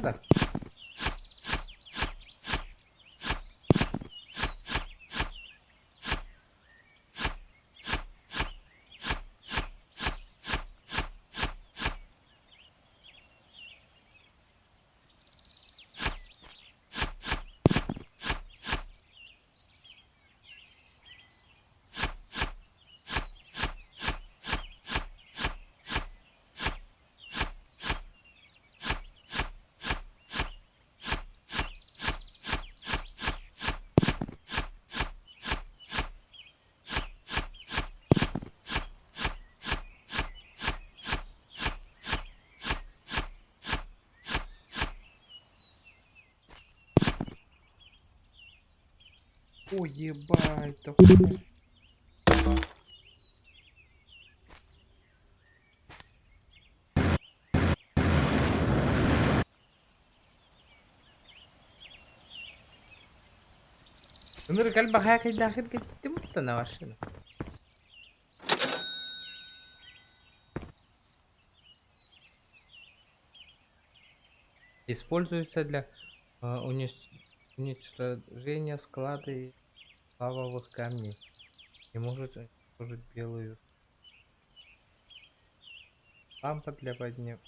Да. Ой, ебать, да хуй. Ынырык элбэх һээкэйдээх иргэтиттим уттана машина. Используется для уничтожения склада и лавовых камней. Не может уничтожить белую. Лампа для подня...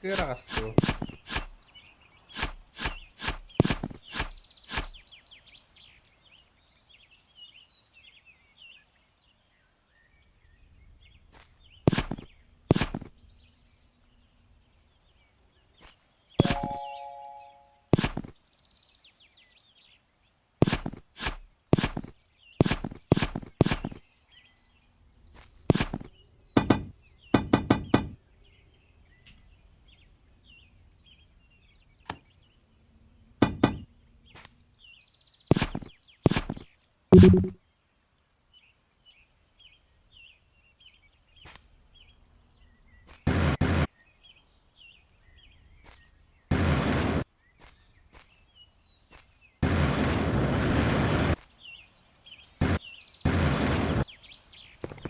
Кыараҕастыы.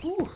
Ух.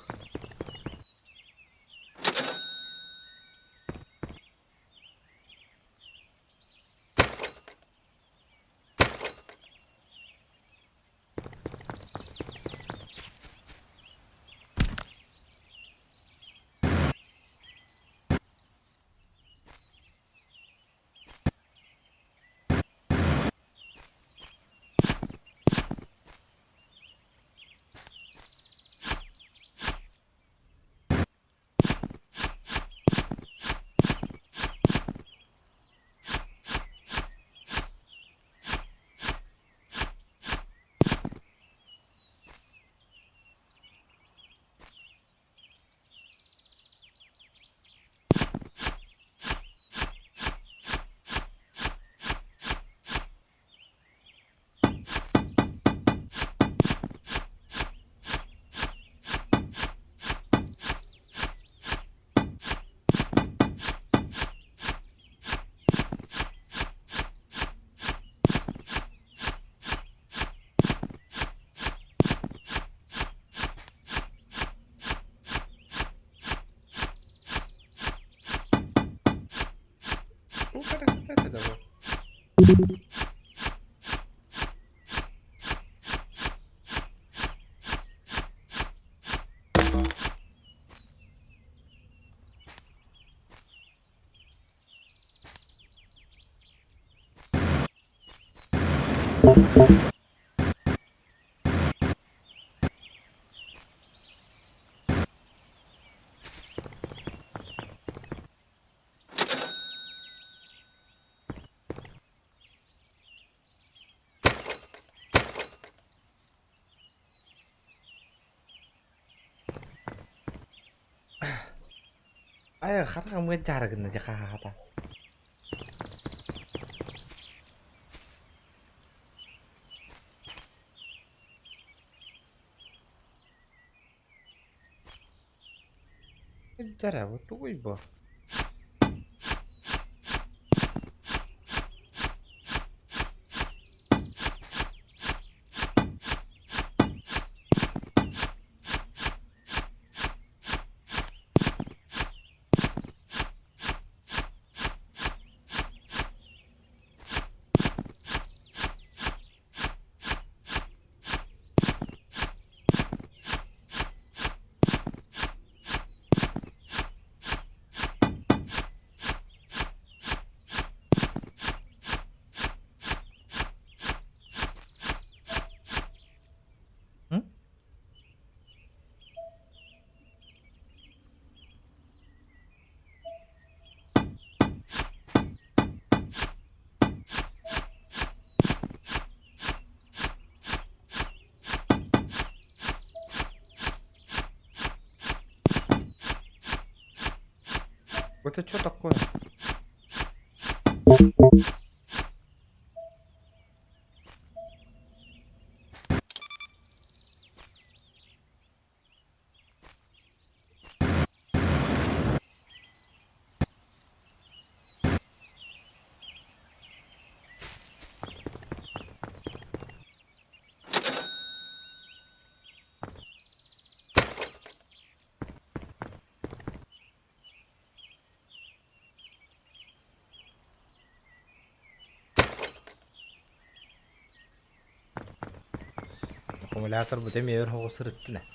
Айа хараҕым ыалдьаары дии хаһаата. Дьара, вот тугуй бу? Это что такое? Аккумулятор бу эмиэ өр соҕус сырыттын ээ.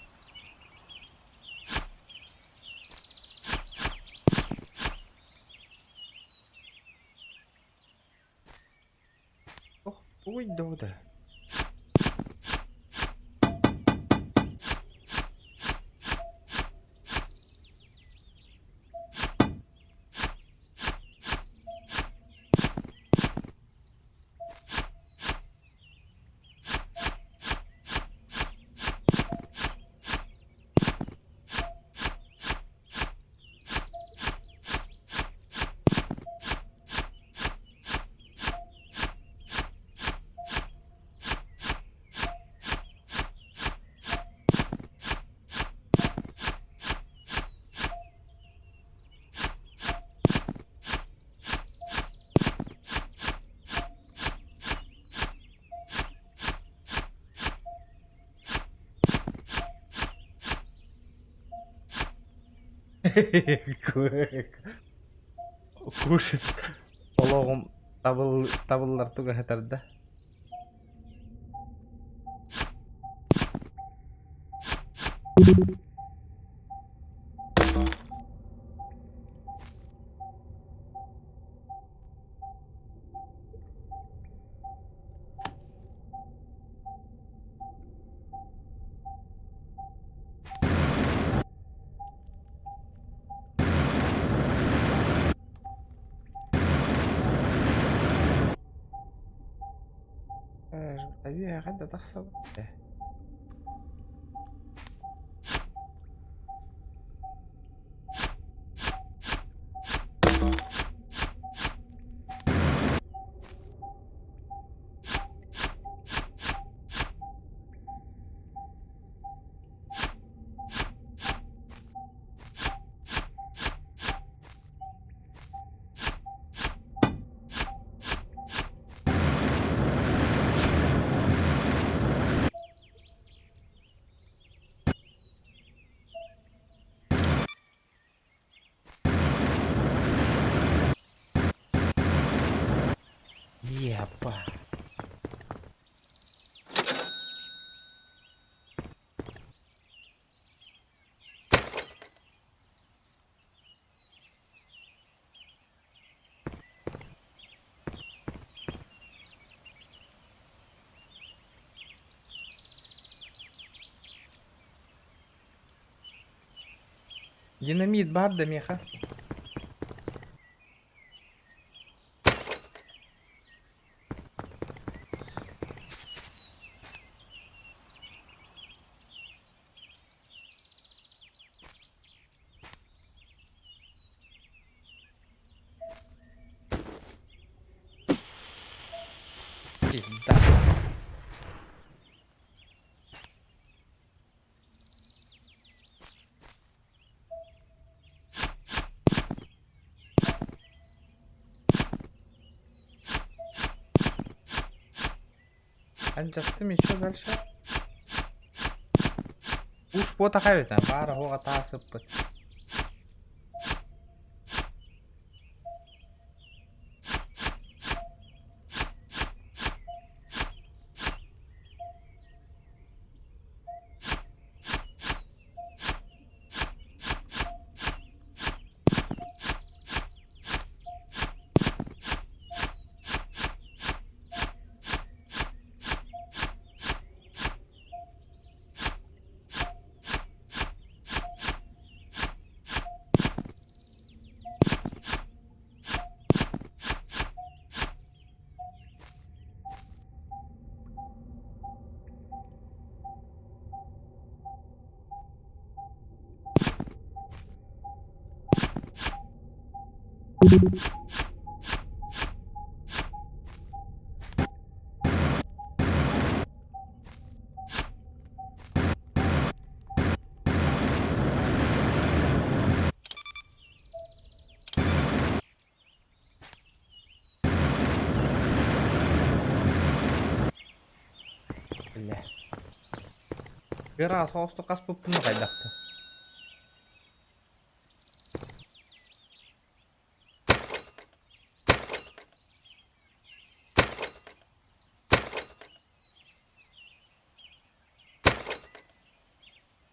Ох, тугуй да Кушать олоҕум табыл табыллар туга сытар да. Үөһэ да тахсабыт ээ. Еба. Динамит бар да меха. Пизда. Анжастым еще дальше. Уж бота хайбета, бара хога таасыппыт. Бля. Кыра соҕустук хаспыппын хайдахта.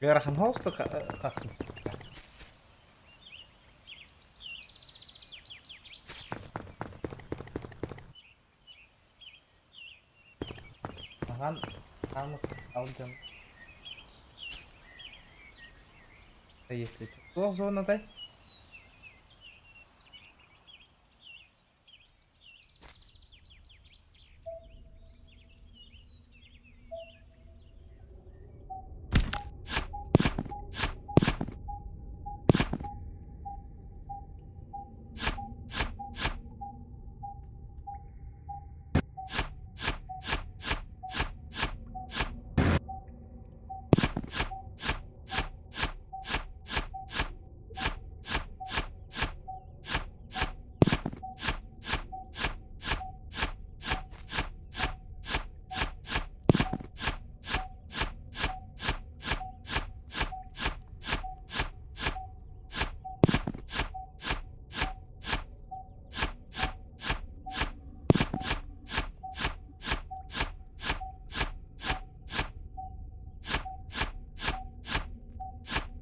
Ыарахан соҕустук хаспыт. Ахан аамык алдьан. Если туох зонатай?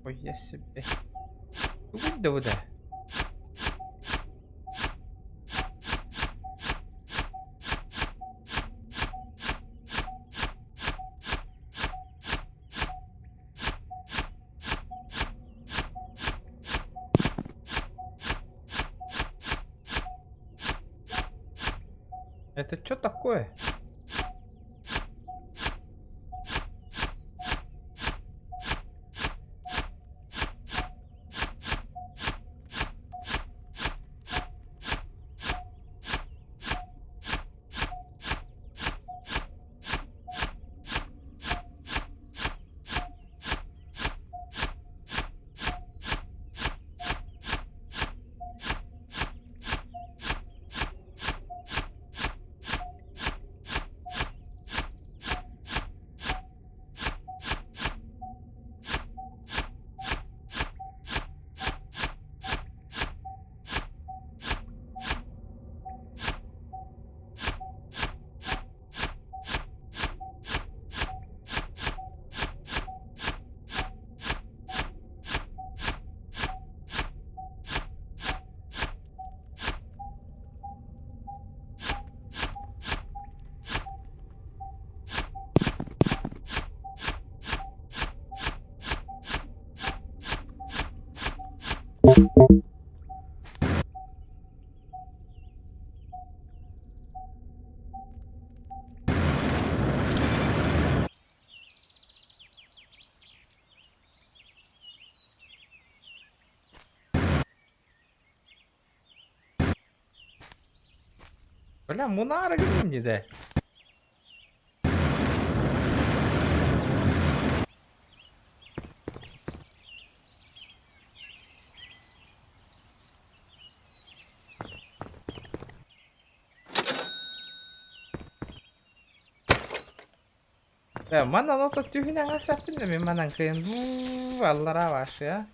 Ой, я себе. Тугуй да да. Это что такое? Бля, мунаара гынным дии да. Э, манан ото түһүнэн аҥасаппын да мин манан кыайан буу аллараа баашыа.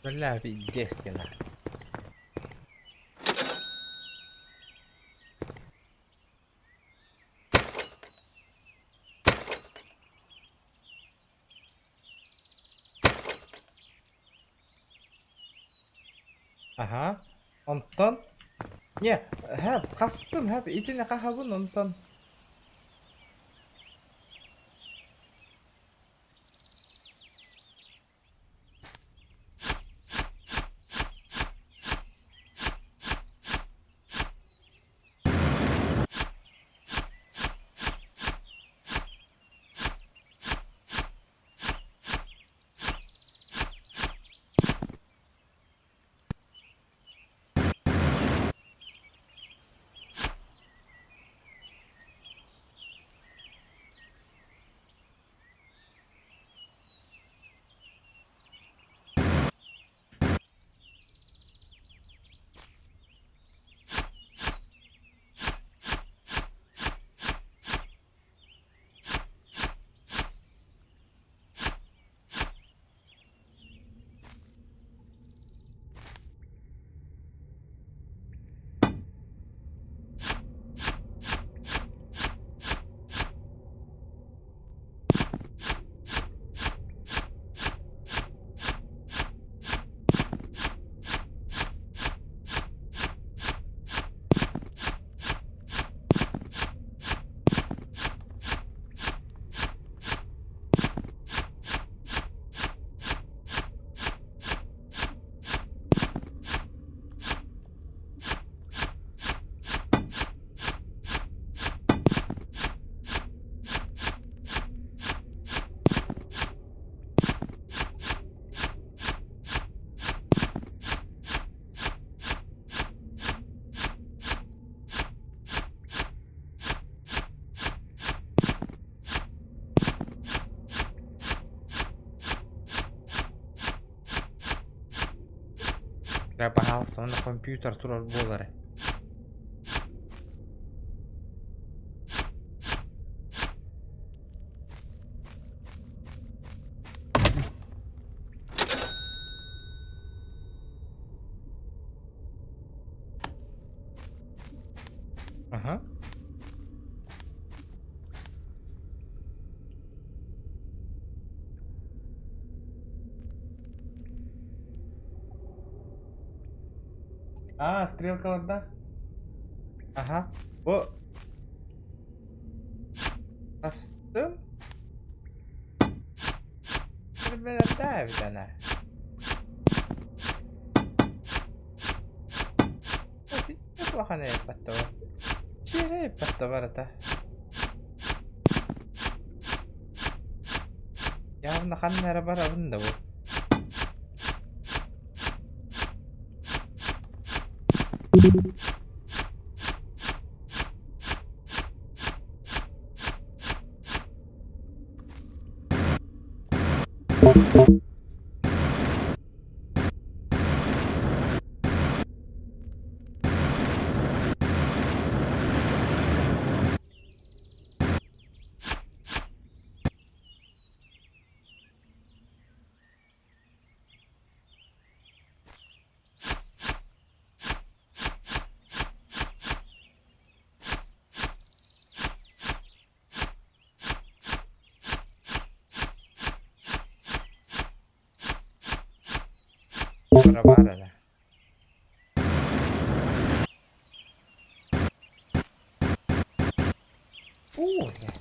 Бля, пиздец, на. Аһа. Онтон не, һэ, хастым, һэ, итини хаһабын онтон. Бля, пожалуйста, онно компьютер турар буолар. Ага. А, стрелка одна. Ага. О. Астым. Ребята, она. Улахан эппаттава. Чире эппаттава барата. Явно ханна эрэ барабын да бу. Бара эрэ. Уу, бля.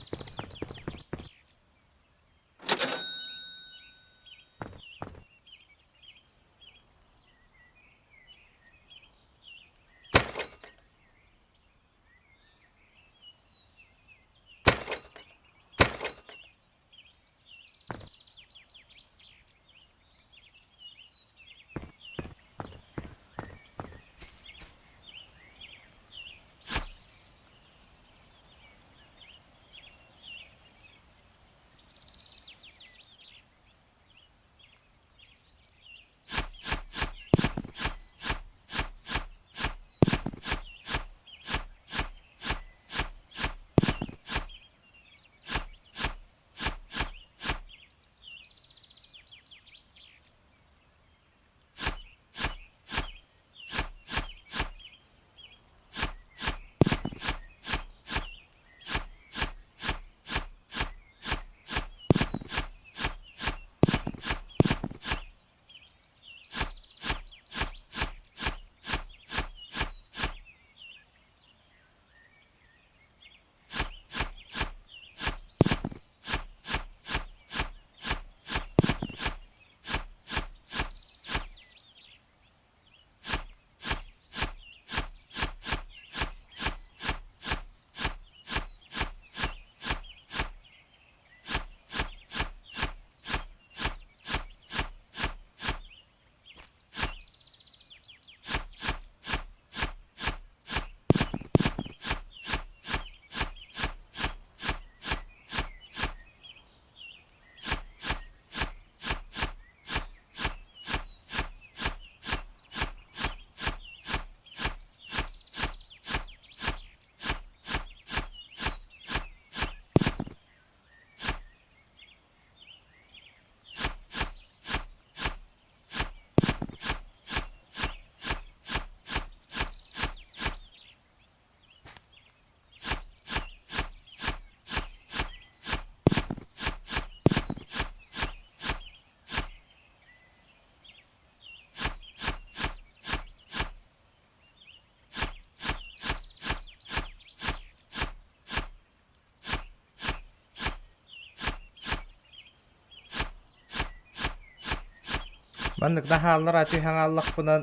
Маннык наһааллара түһэн аллахпынан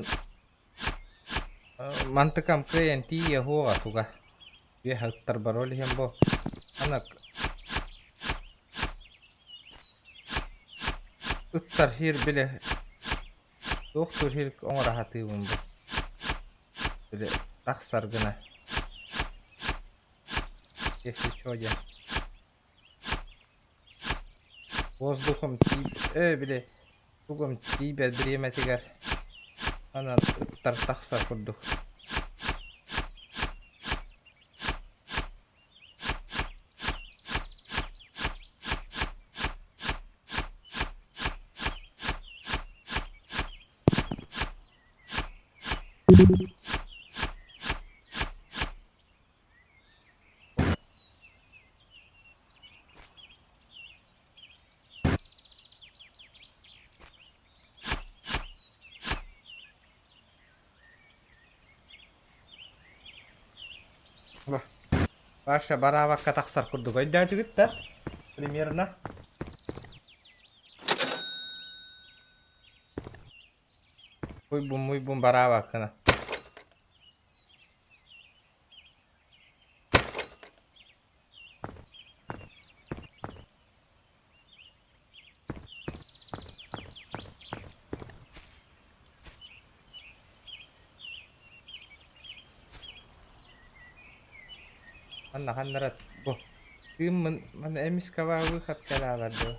мантыкам кыайан тиийэ уоҕа туга. Үөһэ ыттарбар ол иһин бу анак ыттар хир били туохтуур хир оҥоро сатыыбын бу. Били тахсар гына. Если чё диэн. Воздухом тиий били тугум тиийбэт бириэмэтигэр анан ыттар тахсар курдук. Паша бараабакка тахсар курдук өйдөөтүгүт да примерно. Уйбун-муйбун бараабаккына. Манна ханнара бу тыыммын манна эмискэ выход кэлэҕэр дуо?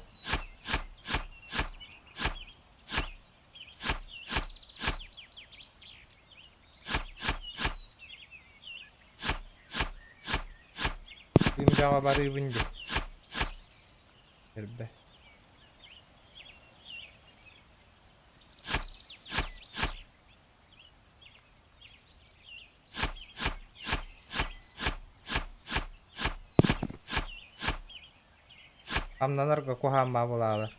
Тыым барыыбын дии. Эрбэ. Хамнанарга куһааммаа булаалар.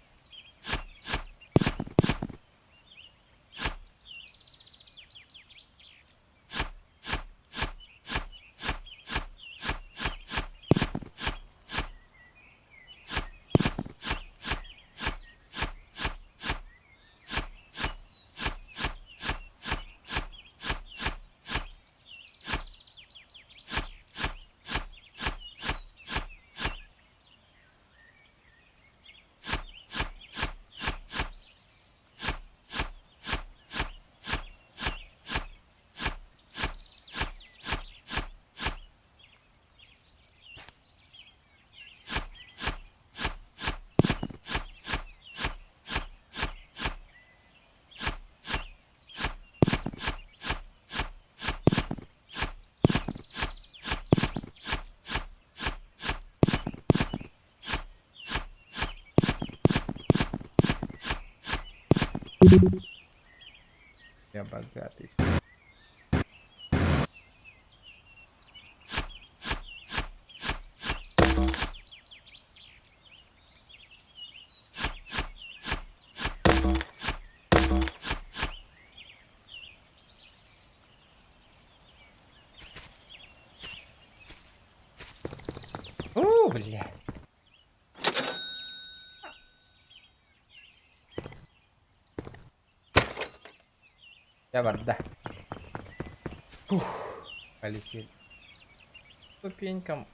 Я богатый. О, бля. Я барда. Фух, полетели. Ступенькам.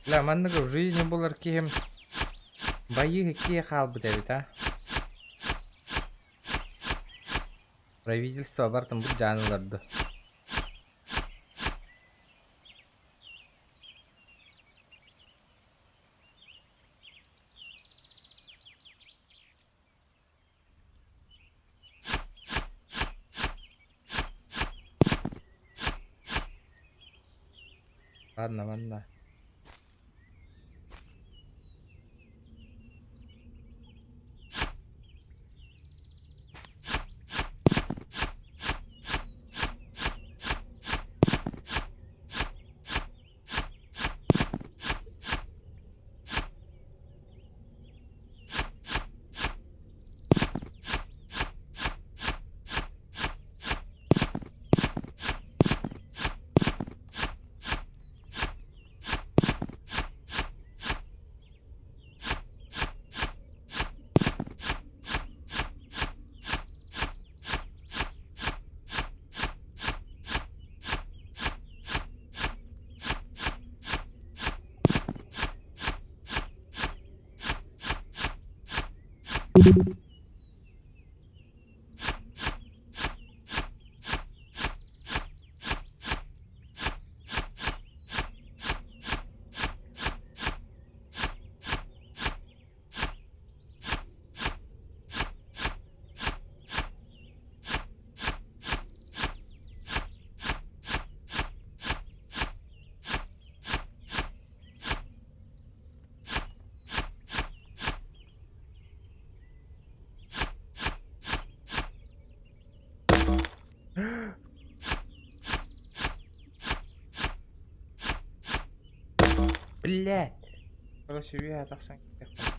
Бля, маннык в жизни булар киһим байыы иккиэ хаалбыт эбит а. Правительство бартын бу дьааныларды. Ладно, манна. Блять. Короче, үөһэ тахсан киириэхпин.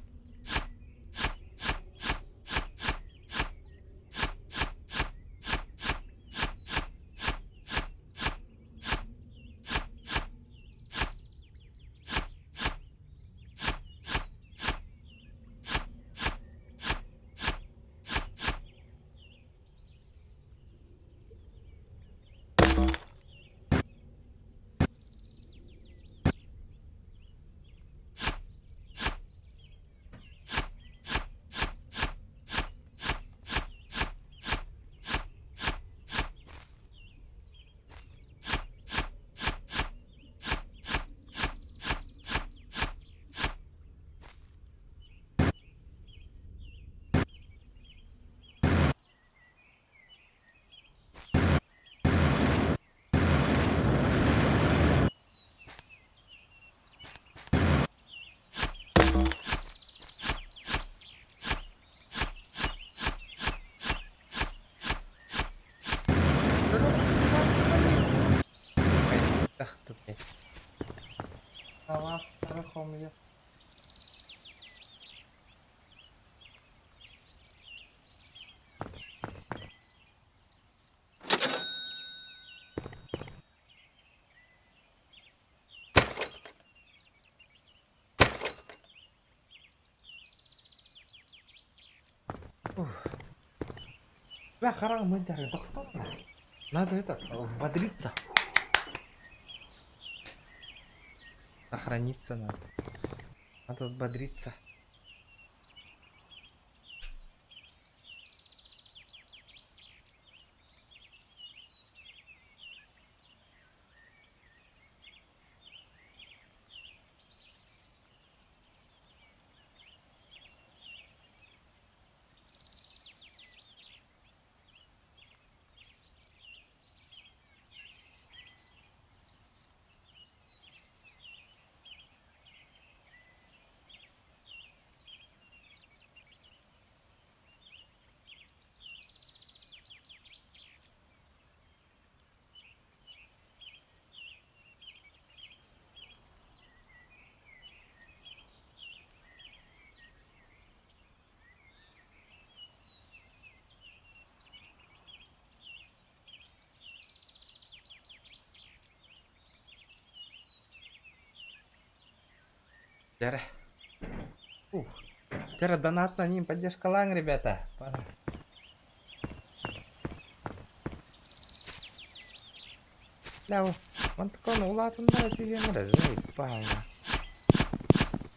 Бля, харам Надо это, взбодриться. Сохраниться надо. Надо взбодриться. Дьэ. Ух. Дьэ, донат на ним, поддержка лаң, ребята. Пора. Бля, он такой, ну ладно, да, тебе заебало.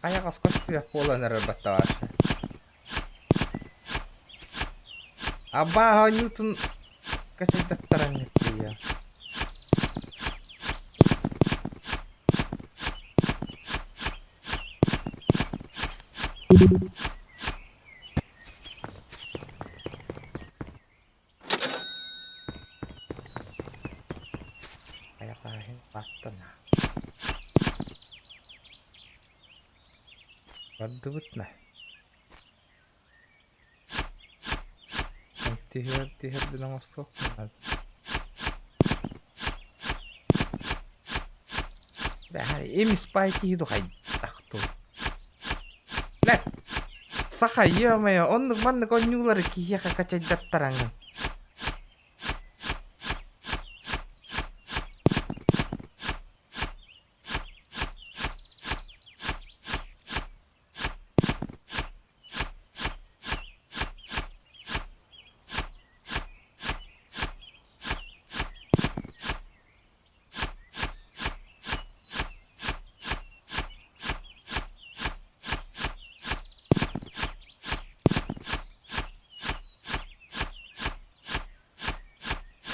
Хайаҕас көстүөх буолан эрэр баттаҕашы. Абааһы оонньуутун качайдаттараҥҥыт тиийэ. Хайаҕаһын баттана. Бардыбыт на. Түһэр түһэрбин оҥостуохпун наада. Эмис баай киһи ду хайдах дуу. Лэ, саха ё-моё, оннук маннык оонньуулары киһиэхэ качайдаттараҥын.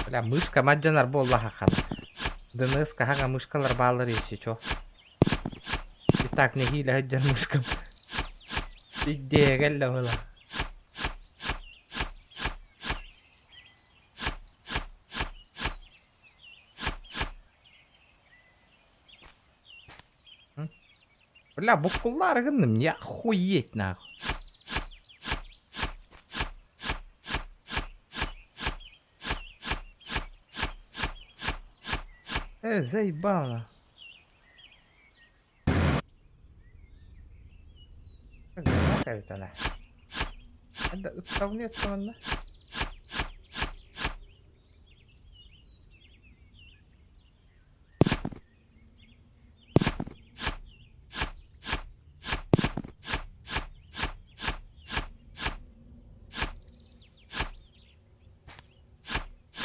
Бля, мышка мадьанар буоллаха хана. ДНС хаҥа мышкалар бааллар еще чё. И так нэһиилэ сылдьар мышкам. Идея кэллэ была. Бля, буккуллаары гынным, не охуеть нахуй. Э, заебало. Как она? Это ыттавнет манна.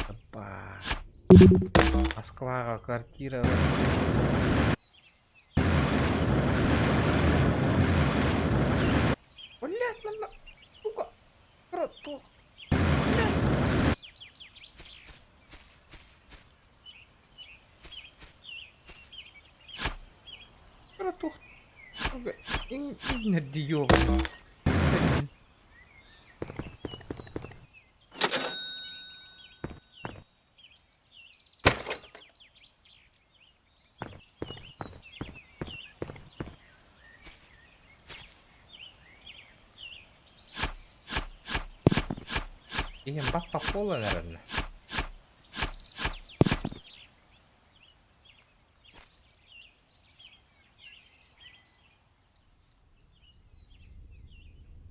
Опа. Москваҕа квартира Блять, манна сука туох туох иҥнэрдии Иһин баппах буолан эрэннэ.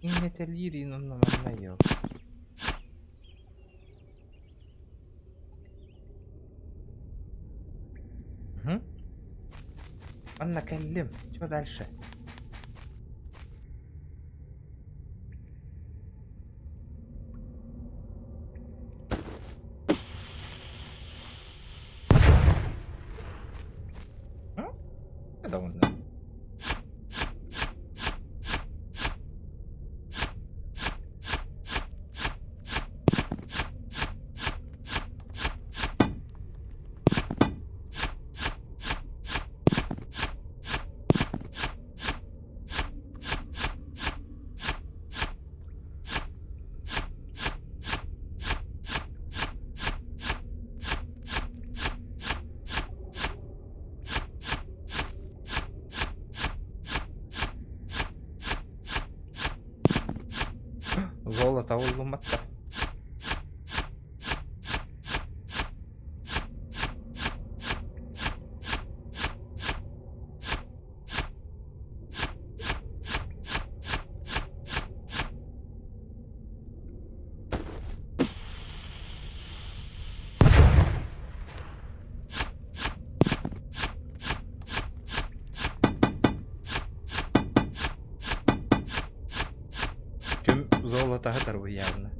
Иҥнэтэлиирин онно манна йоо. Мгм. Манна кэллим. Чё дальше? Довольно. Золото буллумматтар. Ким золотоһа тарбыйаабына.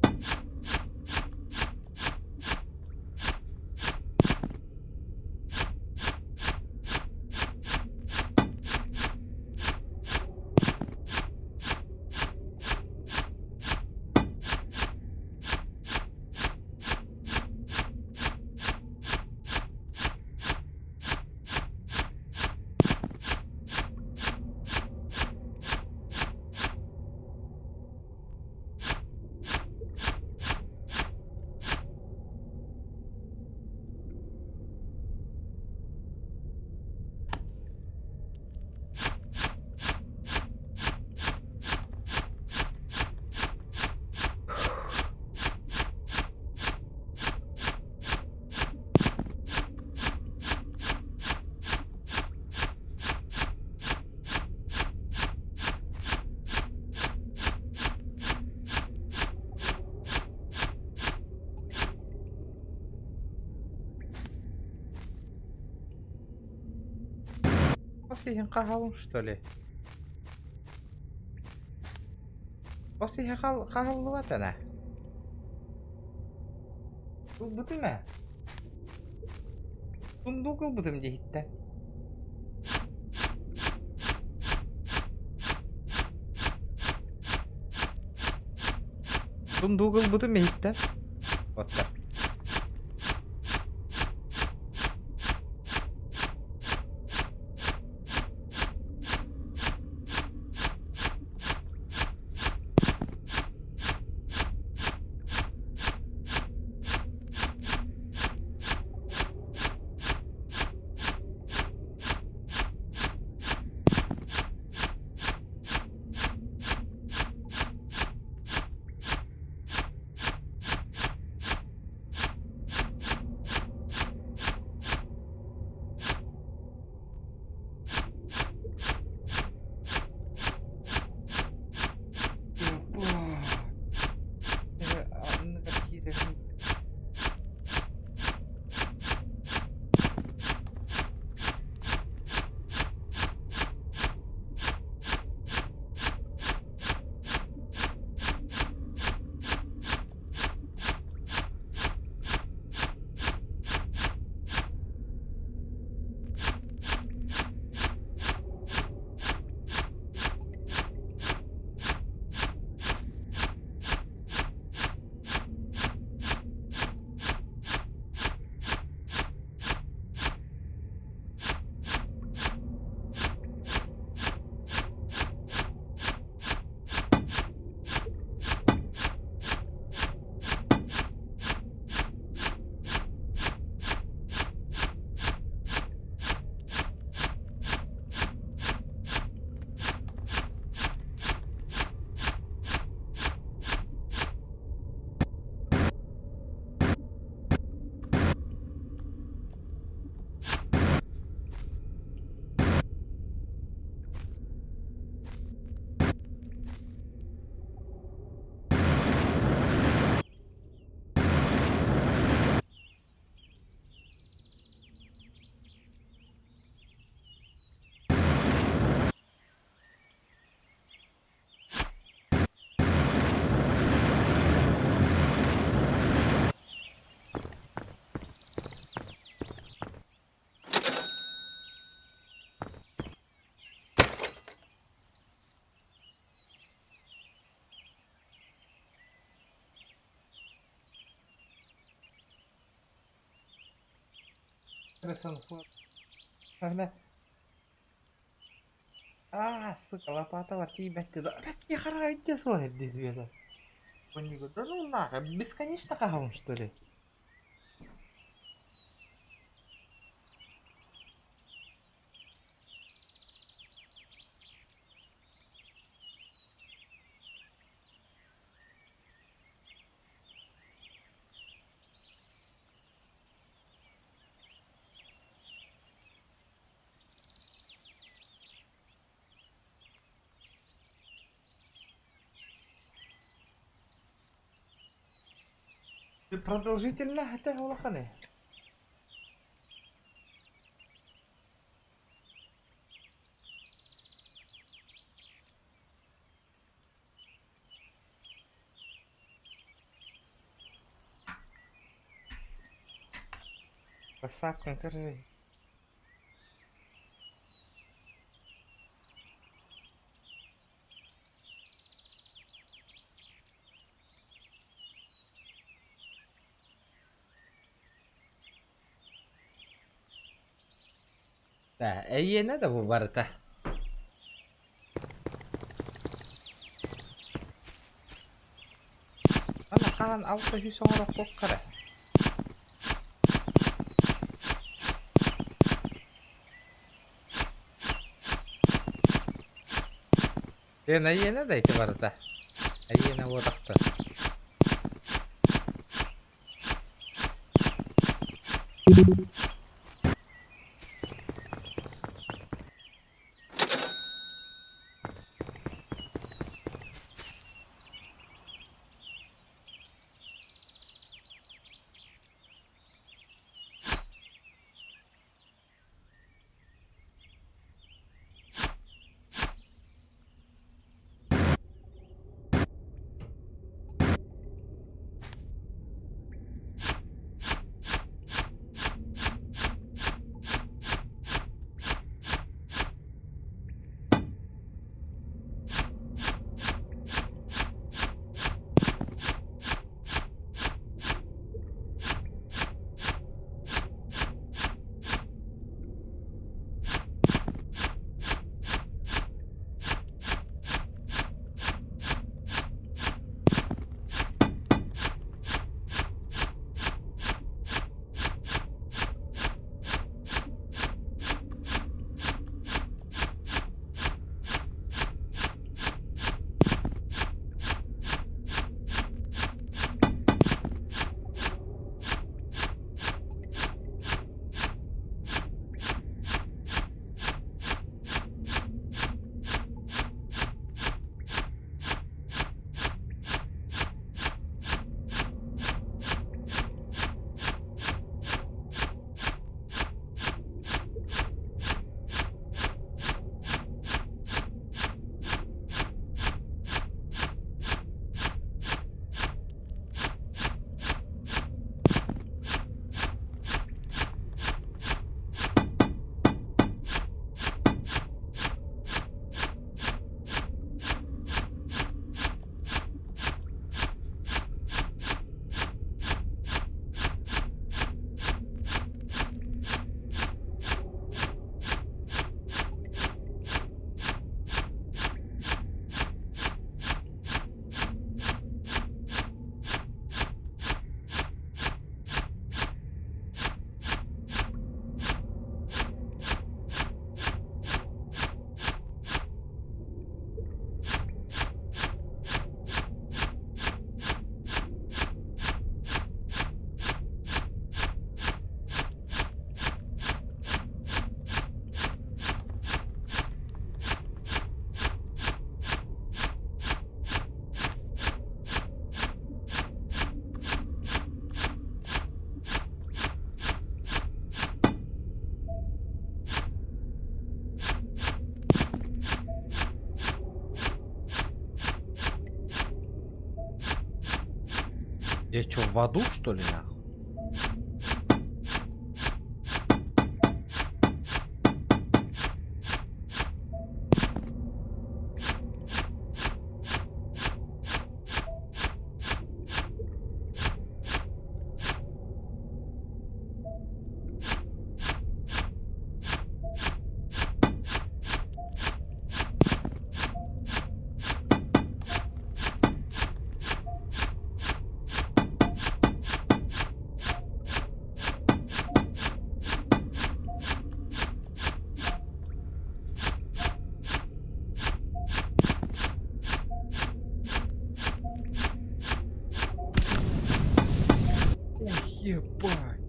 Хос иһин хаһабын что ли? Хос иһэ хаһыллыбатана. Ылбытым ээ. Сундук ылбытым диэһиттэн. Сундук ылбытым иһиттэн. Вот так. А, сука, лопата тиийбэт да. Какие харайдя суох Да ну нахуй, бесконечно хаһабын что ли? Продолжительно это улаханы. Красавка, скажи. Да, эйиэнэ да бу барыта. Ана хаан алта үс оҥороххуоххара. Эн эйиэнэ да ити барыта. Эйиэнэ уотахтар. Я чё, в аду, что ли, нахуй? Ой, ебать.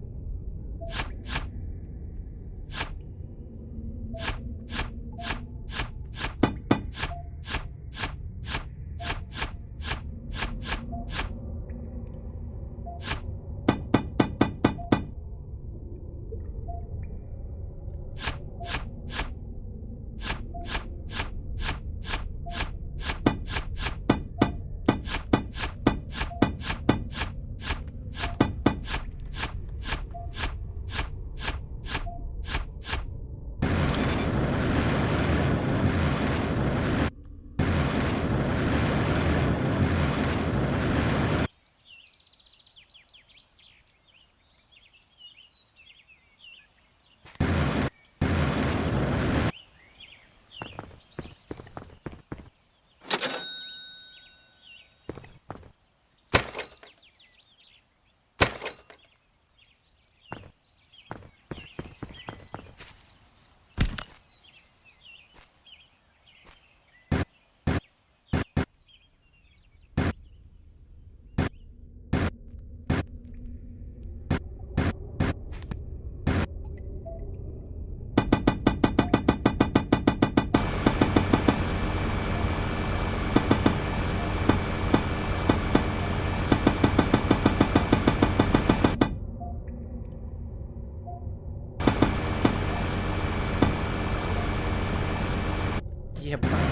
Ебать.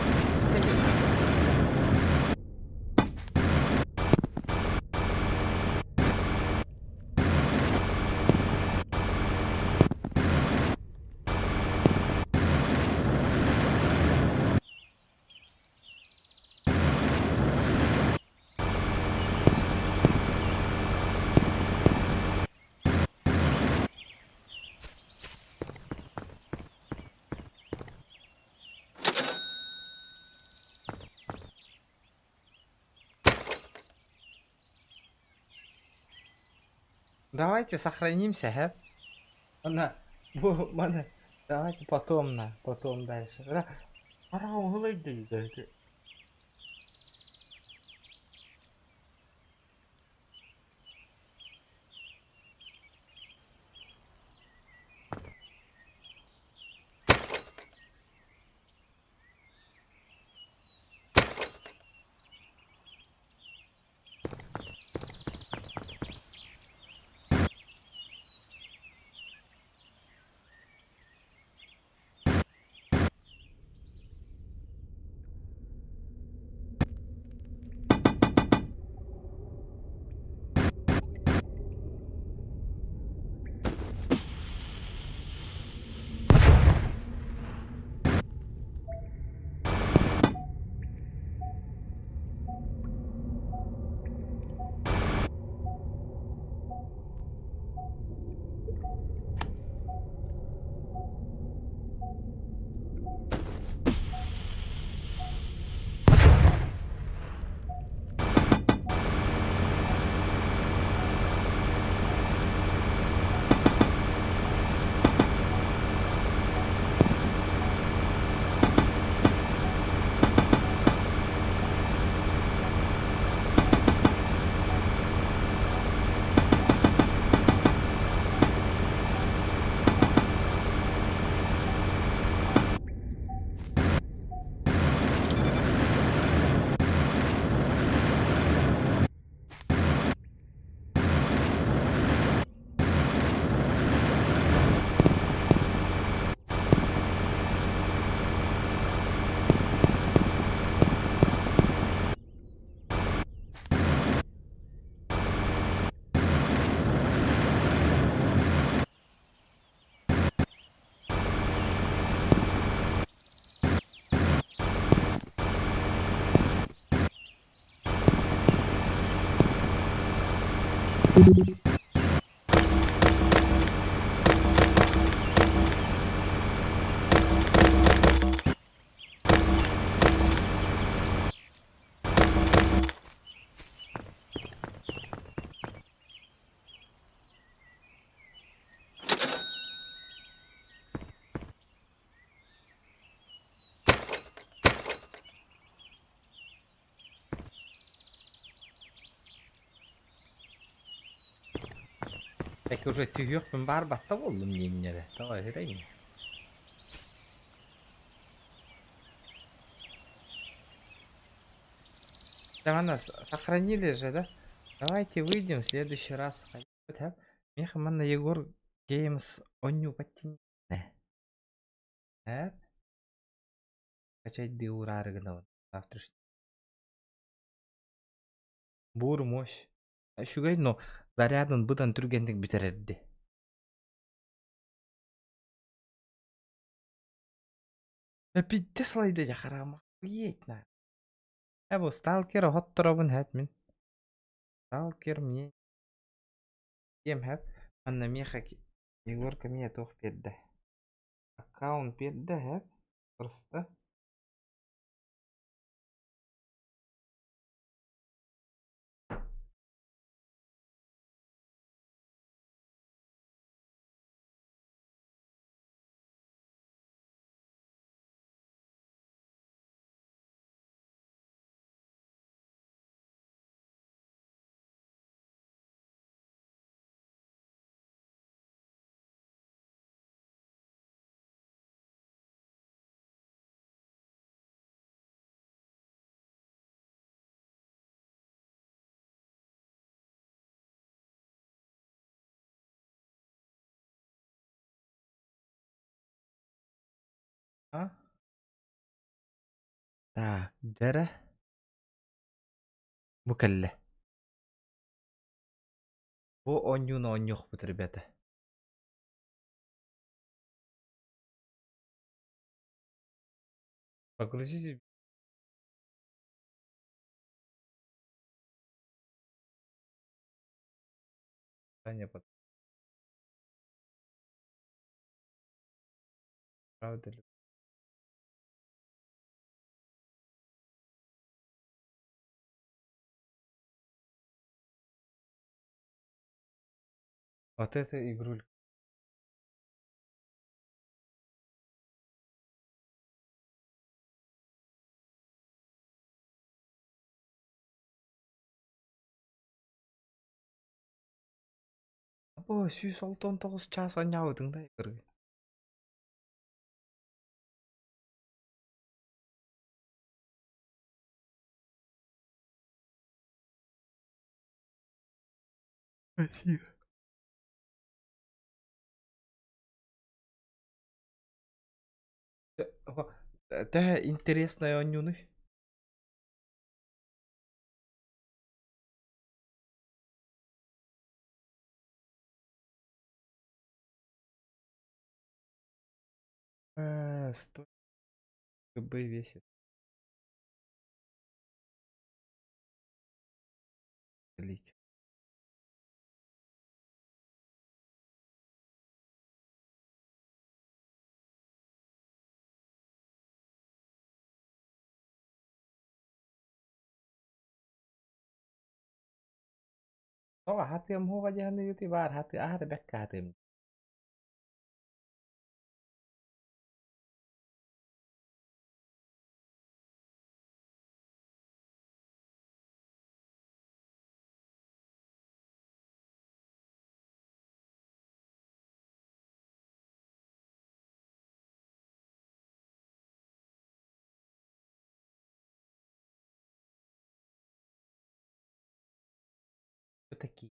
Давайте сохранимся, гэ? Она, бу, мана, давайте потом на, потом дальше. Так уже түһүөхпүн баар батта буоллум диэннэрэ. Тоҕо үһүрэй. Да, нас сохранили же, да? Давайте выйдем в следующий раз. Миэхэ манна Егор Геймс оонньуу баттин. Эп. Качайдыы уураары гынабын. Завтрашний. Бур мощь. Үчүгэй, но зарядын быдан түргэнник бүтэрэрди. Пидде слайды дьэ харама. Охуеть на. Э бу сталкер оһотторобун хэп мин. Сталкер мне кем хэп. Манна миэхэ Егорка миэ туох биэрдэ. Аккаунт биэрдэ хэп. Просто. А? Так, дьэрэ. Бу кэллэ. Бу оонньууну оонньуохпут, ребята. Прогрузите Правда ли? Вот это игрулька. Або 169 чаас оонньообутуҥ да игры. Спасибо. Төһө интересная оонньуунуй? 100 КБ весит. Удалить. Тоҕо хатыам суоҕа дьаһаныгыты баар хаты аһара бэккэ хатыам. Кто такие?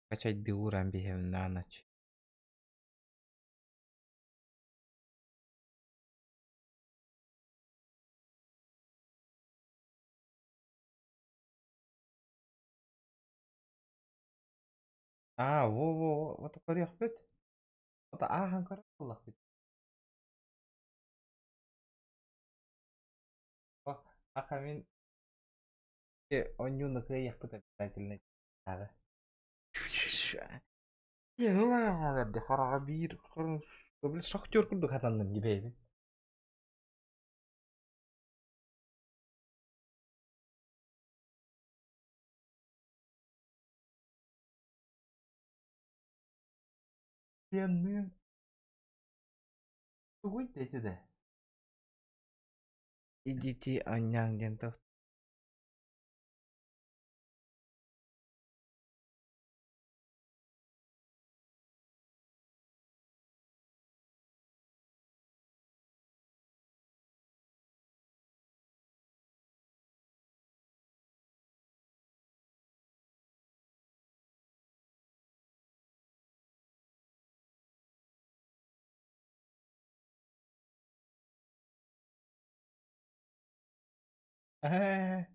Качать дыуран биһэм на ночь. Аа, во-во, вот көрүөхпүт. Ото ааһан көрөр буоллахпыт. Аха мин онньууну кыайыахпыт обязательно. Хараҕа биир шахтер курдук хатанным дибэйбин. Пеннын тугуй дети да. Идите анняң диэн туох Ээ.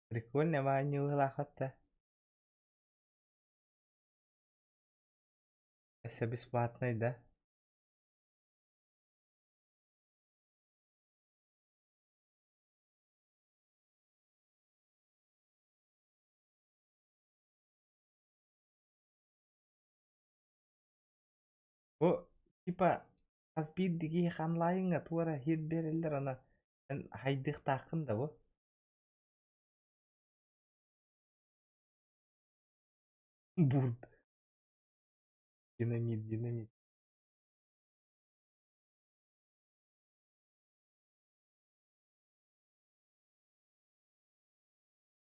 Прикольно маанньыылаахатта. Өссө бесплатный да? Бу типа хас биирдии киһи онлайҥҥа туора хит биэрэллэр аны эн хайдыахтааххын да бу? Бурт. Динамит, динамит.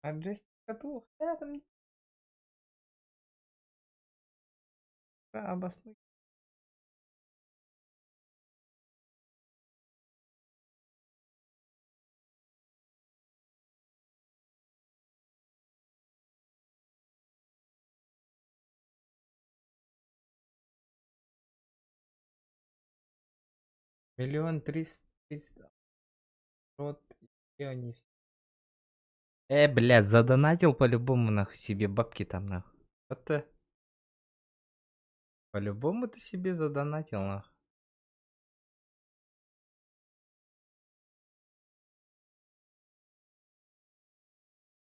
А джойстика туох там обоснуй. 1 300 000 рот, и они все. Блядь, задонатил по-любому нахуй себе бабки там нахуй. Вот ты. По-любому ты себе задонатил нахуй.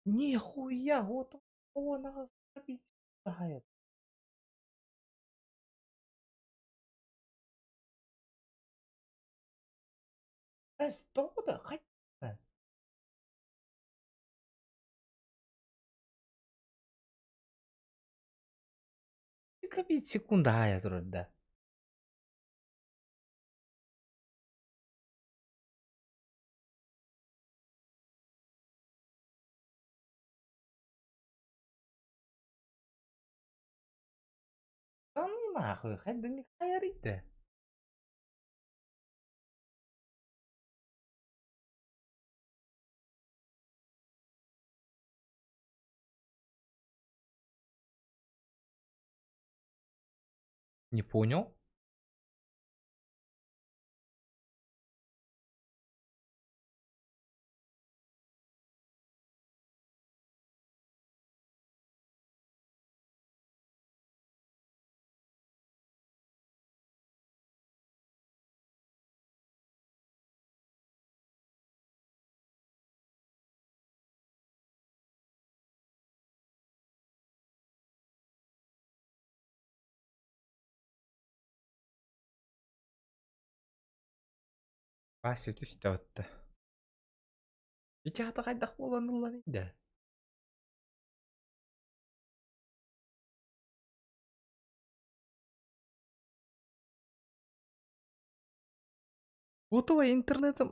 Нихуя, вот он знает. Что да, хотя. Мегабит секунда аайа турар да. Да ну нахуй, хайда не хайарыйда. Не понял? Вася түстэ батта. Ити хата хайдах буолан ыллан да? Готово интернетом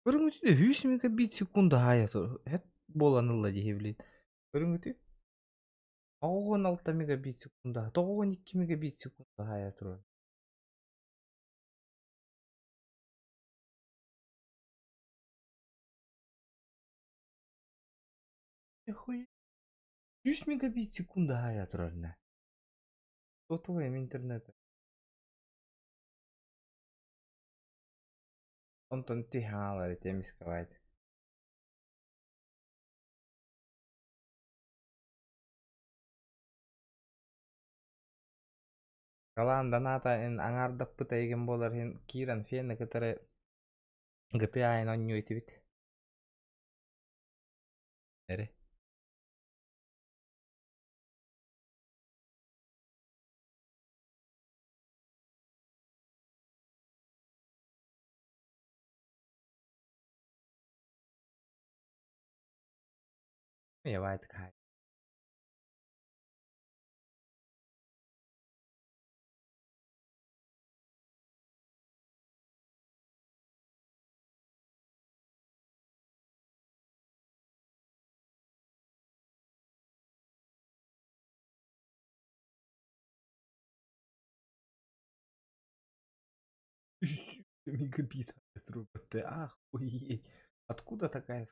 көрүҥүтү 100 мегабит секунда аайа хэт буолан ылла дии блин. Көрүҥүтү 96 мегабит секунда, 92 мегабит секунда аайа турар. Нихуя. 100 мегабит секунда аайа турар на. Сотовый интернет. Онтон тиһаалар этемискабайт. Шкалаан доната эн аҥаардаппыт эйигин буолар иһин киирэн фены кытары GTA айан оонньуу этибит. Эрэ. Давай такая. Мегабит Ты охуеть. Откуда такая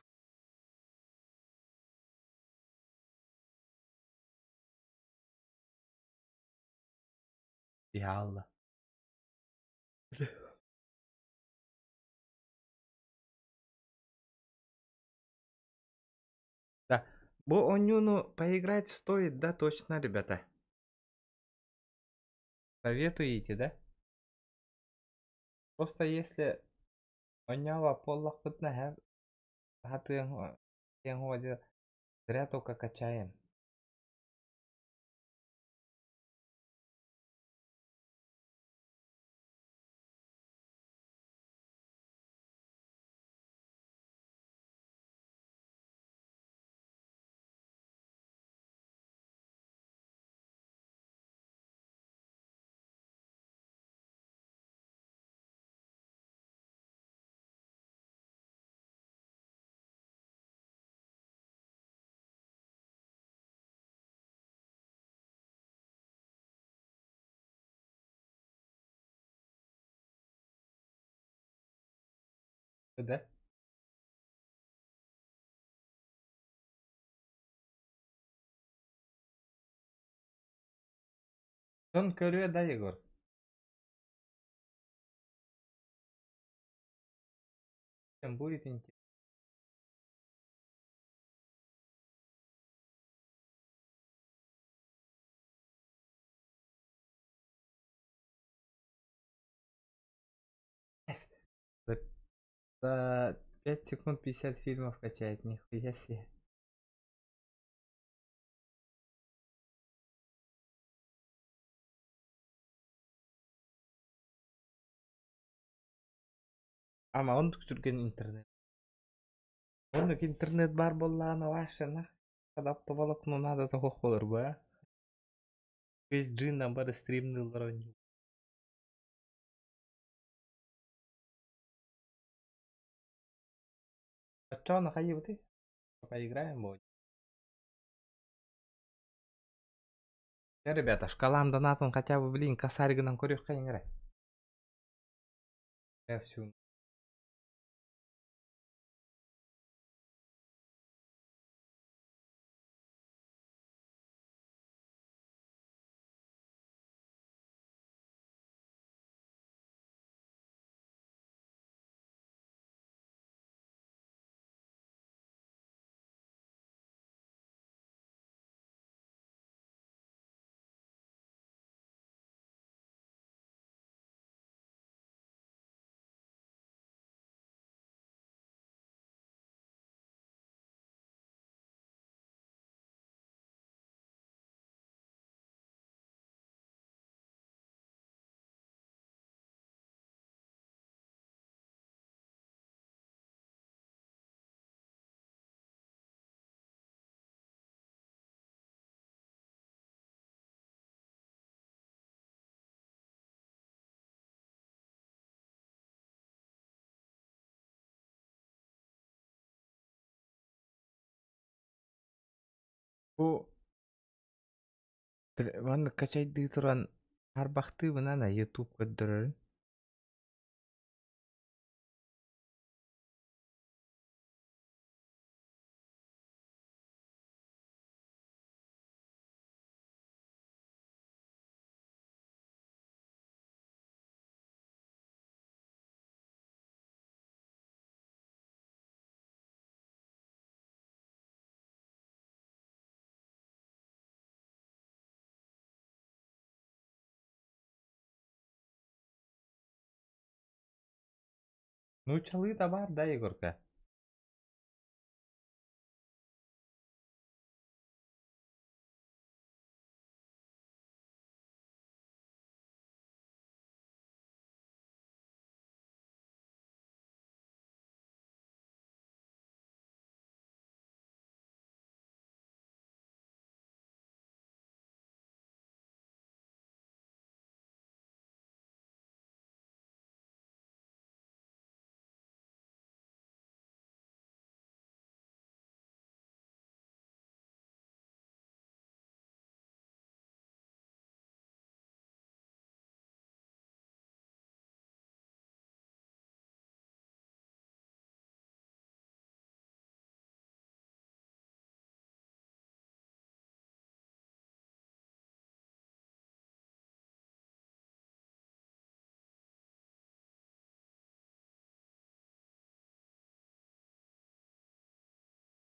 Реально. Да. Бу оонньууну поиграть стоит, да, точно, ребята. Советуете, да? Просто если оонньообот буоллахпытына зря только качаем. Да? Дьон көрүө да, Егор? Будет интересно. За 5 секунд 50 фильмов качает, нихуя себе. Ама оннук түргэн интернет. Оннук интернет баар буоллаҕына вообще нах оптоволокно надо того буолар бу ээ. Весь джин бары стримныыллар оонньуу. Оччоҕуна хайыыбытый? Поиграем будет. Чэ, ребята, шкалам донатын хотя бы, блин, косарь гынан көрүөххэйиҥ эрэ. Я всю. Бу маннык качайдыы туран харбахтыыбын YouTube көрдөрөрүн. Нууччалыы да баар да, Егорка?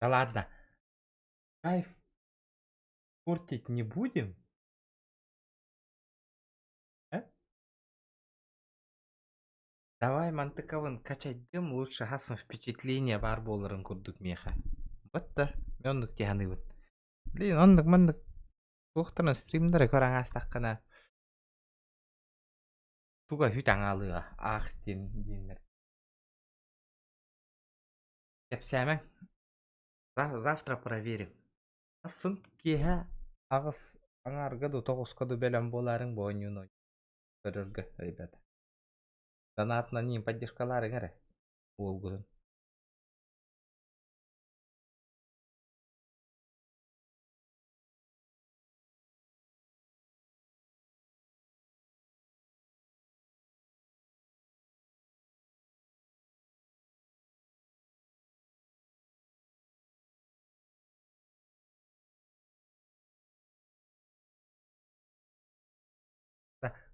Да ладно. Кайф портить не будем? Э? Давай мантыкабын качайдым лучше хасым впечатление баар буоларын курдук миэхэ. Вот да, мен оннук дии саныыбын. Блин, оннук маннык туохтан стримнары көрөн аастаххына туга үт аҥаалыа аах диэн диэннэр. Кэпсээмэҥ. Завтра проверим. Сын киэһэ аҕыс аҥаарга ду тоҕуска ду бэлэм буолаарыҥ бу оонньууну көрөргө, ребята. Донатынан иин поддержкалаарыҥ эрэ уолгутун.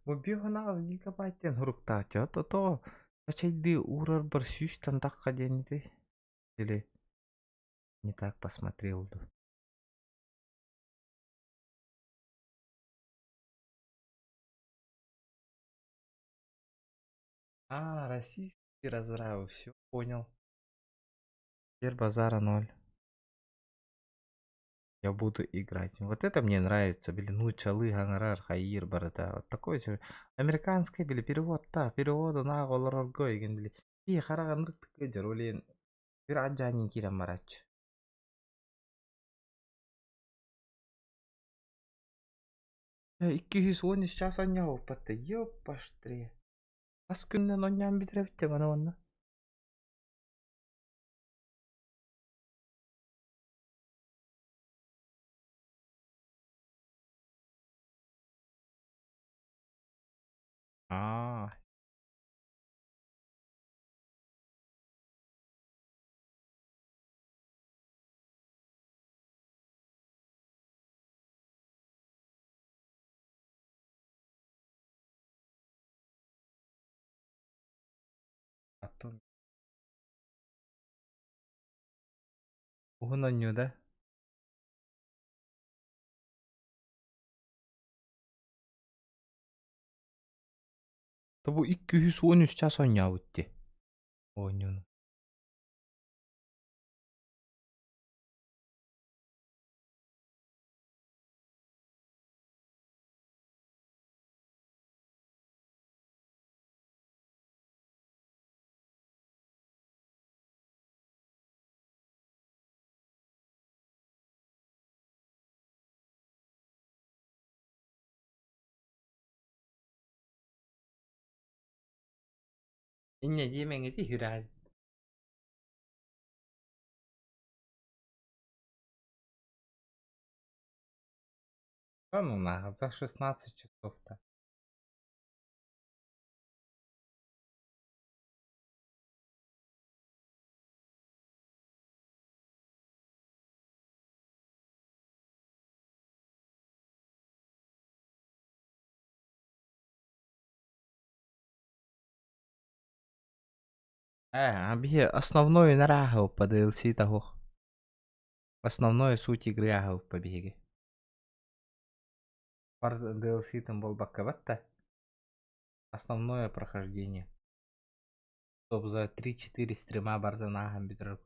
Бу биоһун гигабайт диэн суруктааччы то чэйдии уурарбар сүүстэн тахха диэн ити или не так посмотрел ду. А, российский разрабы, все понял. Теперь базара ноль. Я буду играть. Вот это мне нравится. Блин, ну чалы, гонорар, хайыр, барыта. Вот такой же. Американский, били, перевод, та, перевода на олорорго, еген, били. И хараганнык тыкы блин. Bir аджанин кирен барач. 210 час оонньообуппат ёппаштри. Хас күнүнэн оонньоон бүтүрэбит дии маны уонна. Аа. А то уһун оонньуу да? Тобу 213 час оонньообут дии оонньууну. Инньэ диэмэҥ ити сүрэҕин. Да ну нахуй, за 16 часов-то. Э, биһи основной нарааһы DLC таһуох. Основной суть игры ааһыппа биһиги. Бар DLC-тын буолбакка батта. Основное прохождение. Чтоб за 3-4 стрима барытын ааһан бүтэрэр.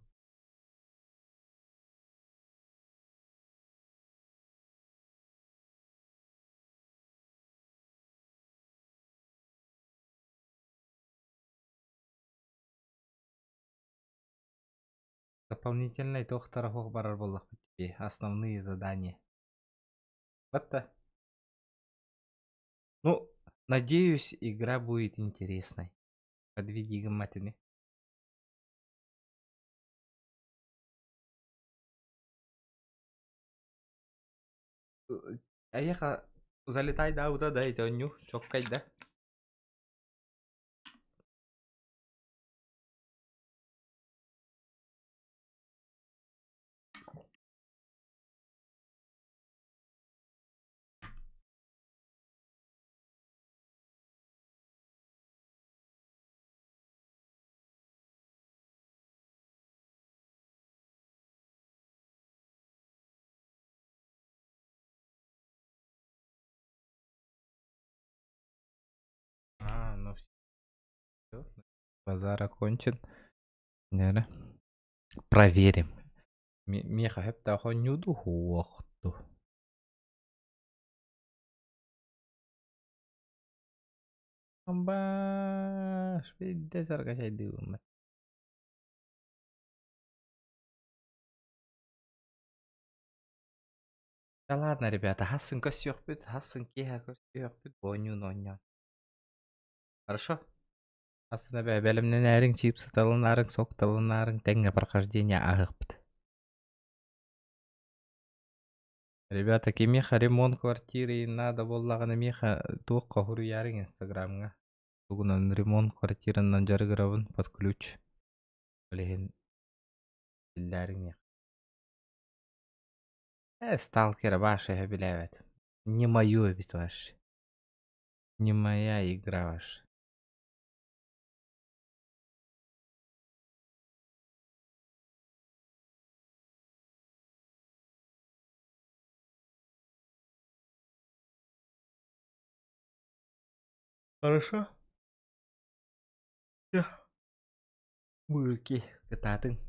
Дополнительнай туохтара суох барар буоллахпыт дии, основные задания. Вот Ну, надеюсь, игра будет интересной. Подведи гамматины. Эйиэхэ залетай да уда да ити онньуу чоккай да. А, ну все. Базар окончен. Наверное. Проверим. Миэхэ сөптөөх оонньууду суохту. Амбаш, биирдэ саргачайдыыбын. Да ладно, ребята, хасын көрсүөхпүт, хасын киэһэ көрсүөхпүт, оонньуун оонньоон. Хорошо? Хасын эбээ бэлэмнэнээриҥ, чипсы талынаарыҥ, сок талынаарыҥ, тэҥҥэ прохождение ааһыахпыт. Ребята, кимиэхэ ремонт квартиры надо буоллаҕына миэхэ туохха суруйаарыҥ инстаграмҥа. Тугунан ремонт квартиранан дьарыгырабын под ключ. Ол иһин биллээриҥ миэхэ. Э, сталкера ваша билээбэт. Не мою эбит ваш. Не моя игра ваша. Хорошо? Мужики, кытаатыҥ.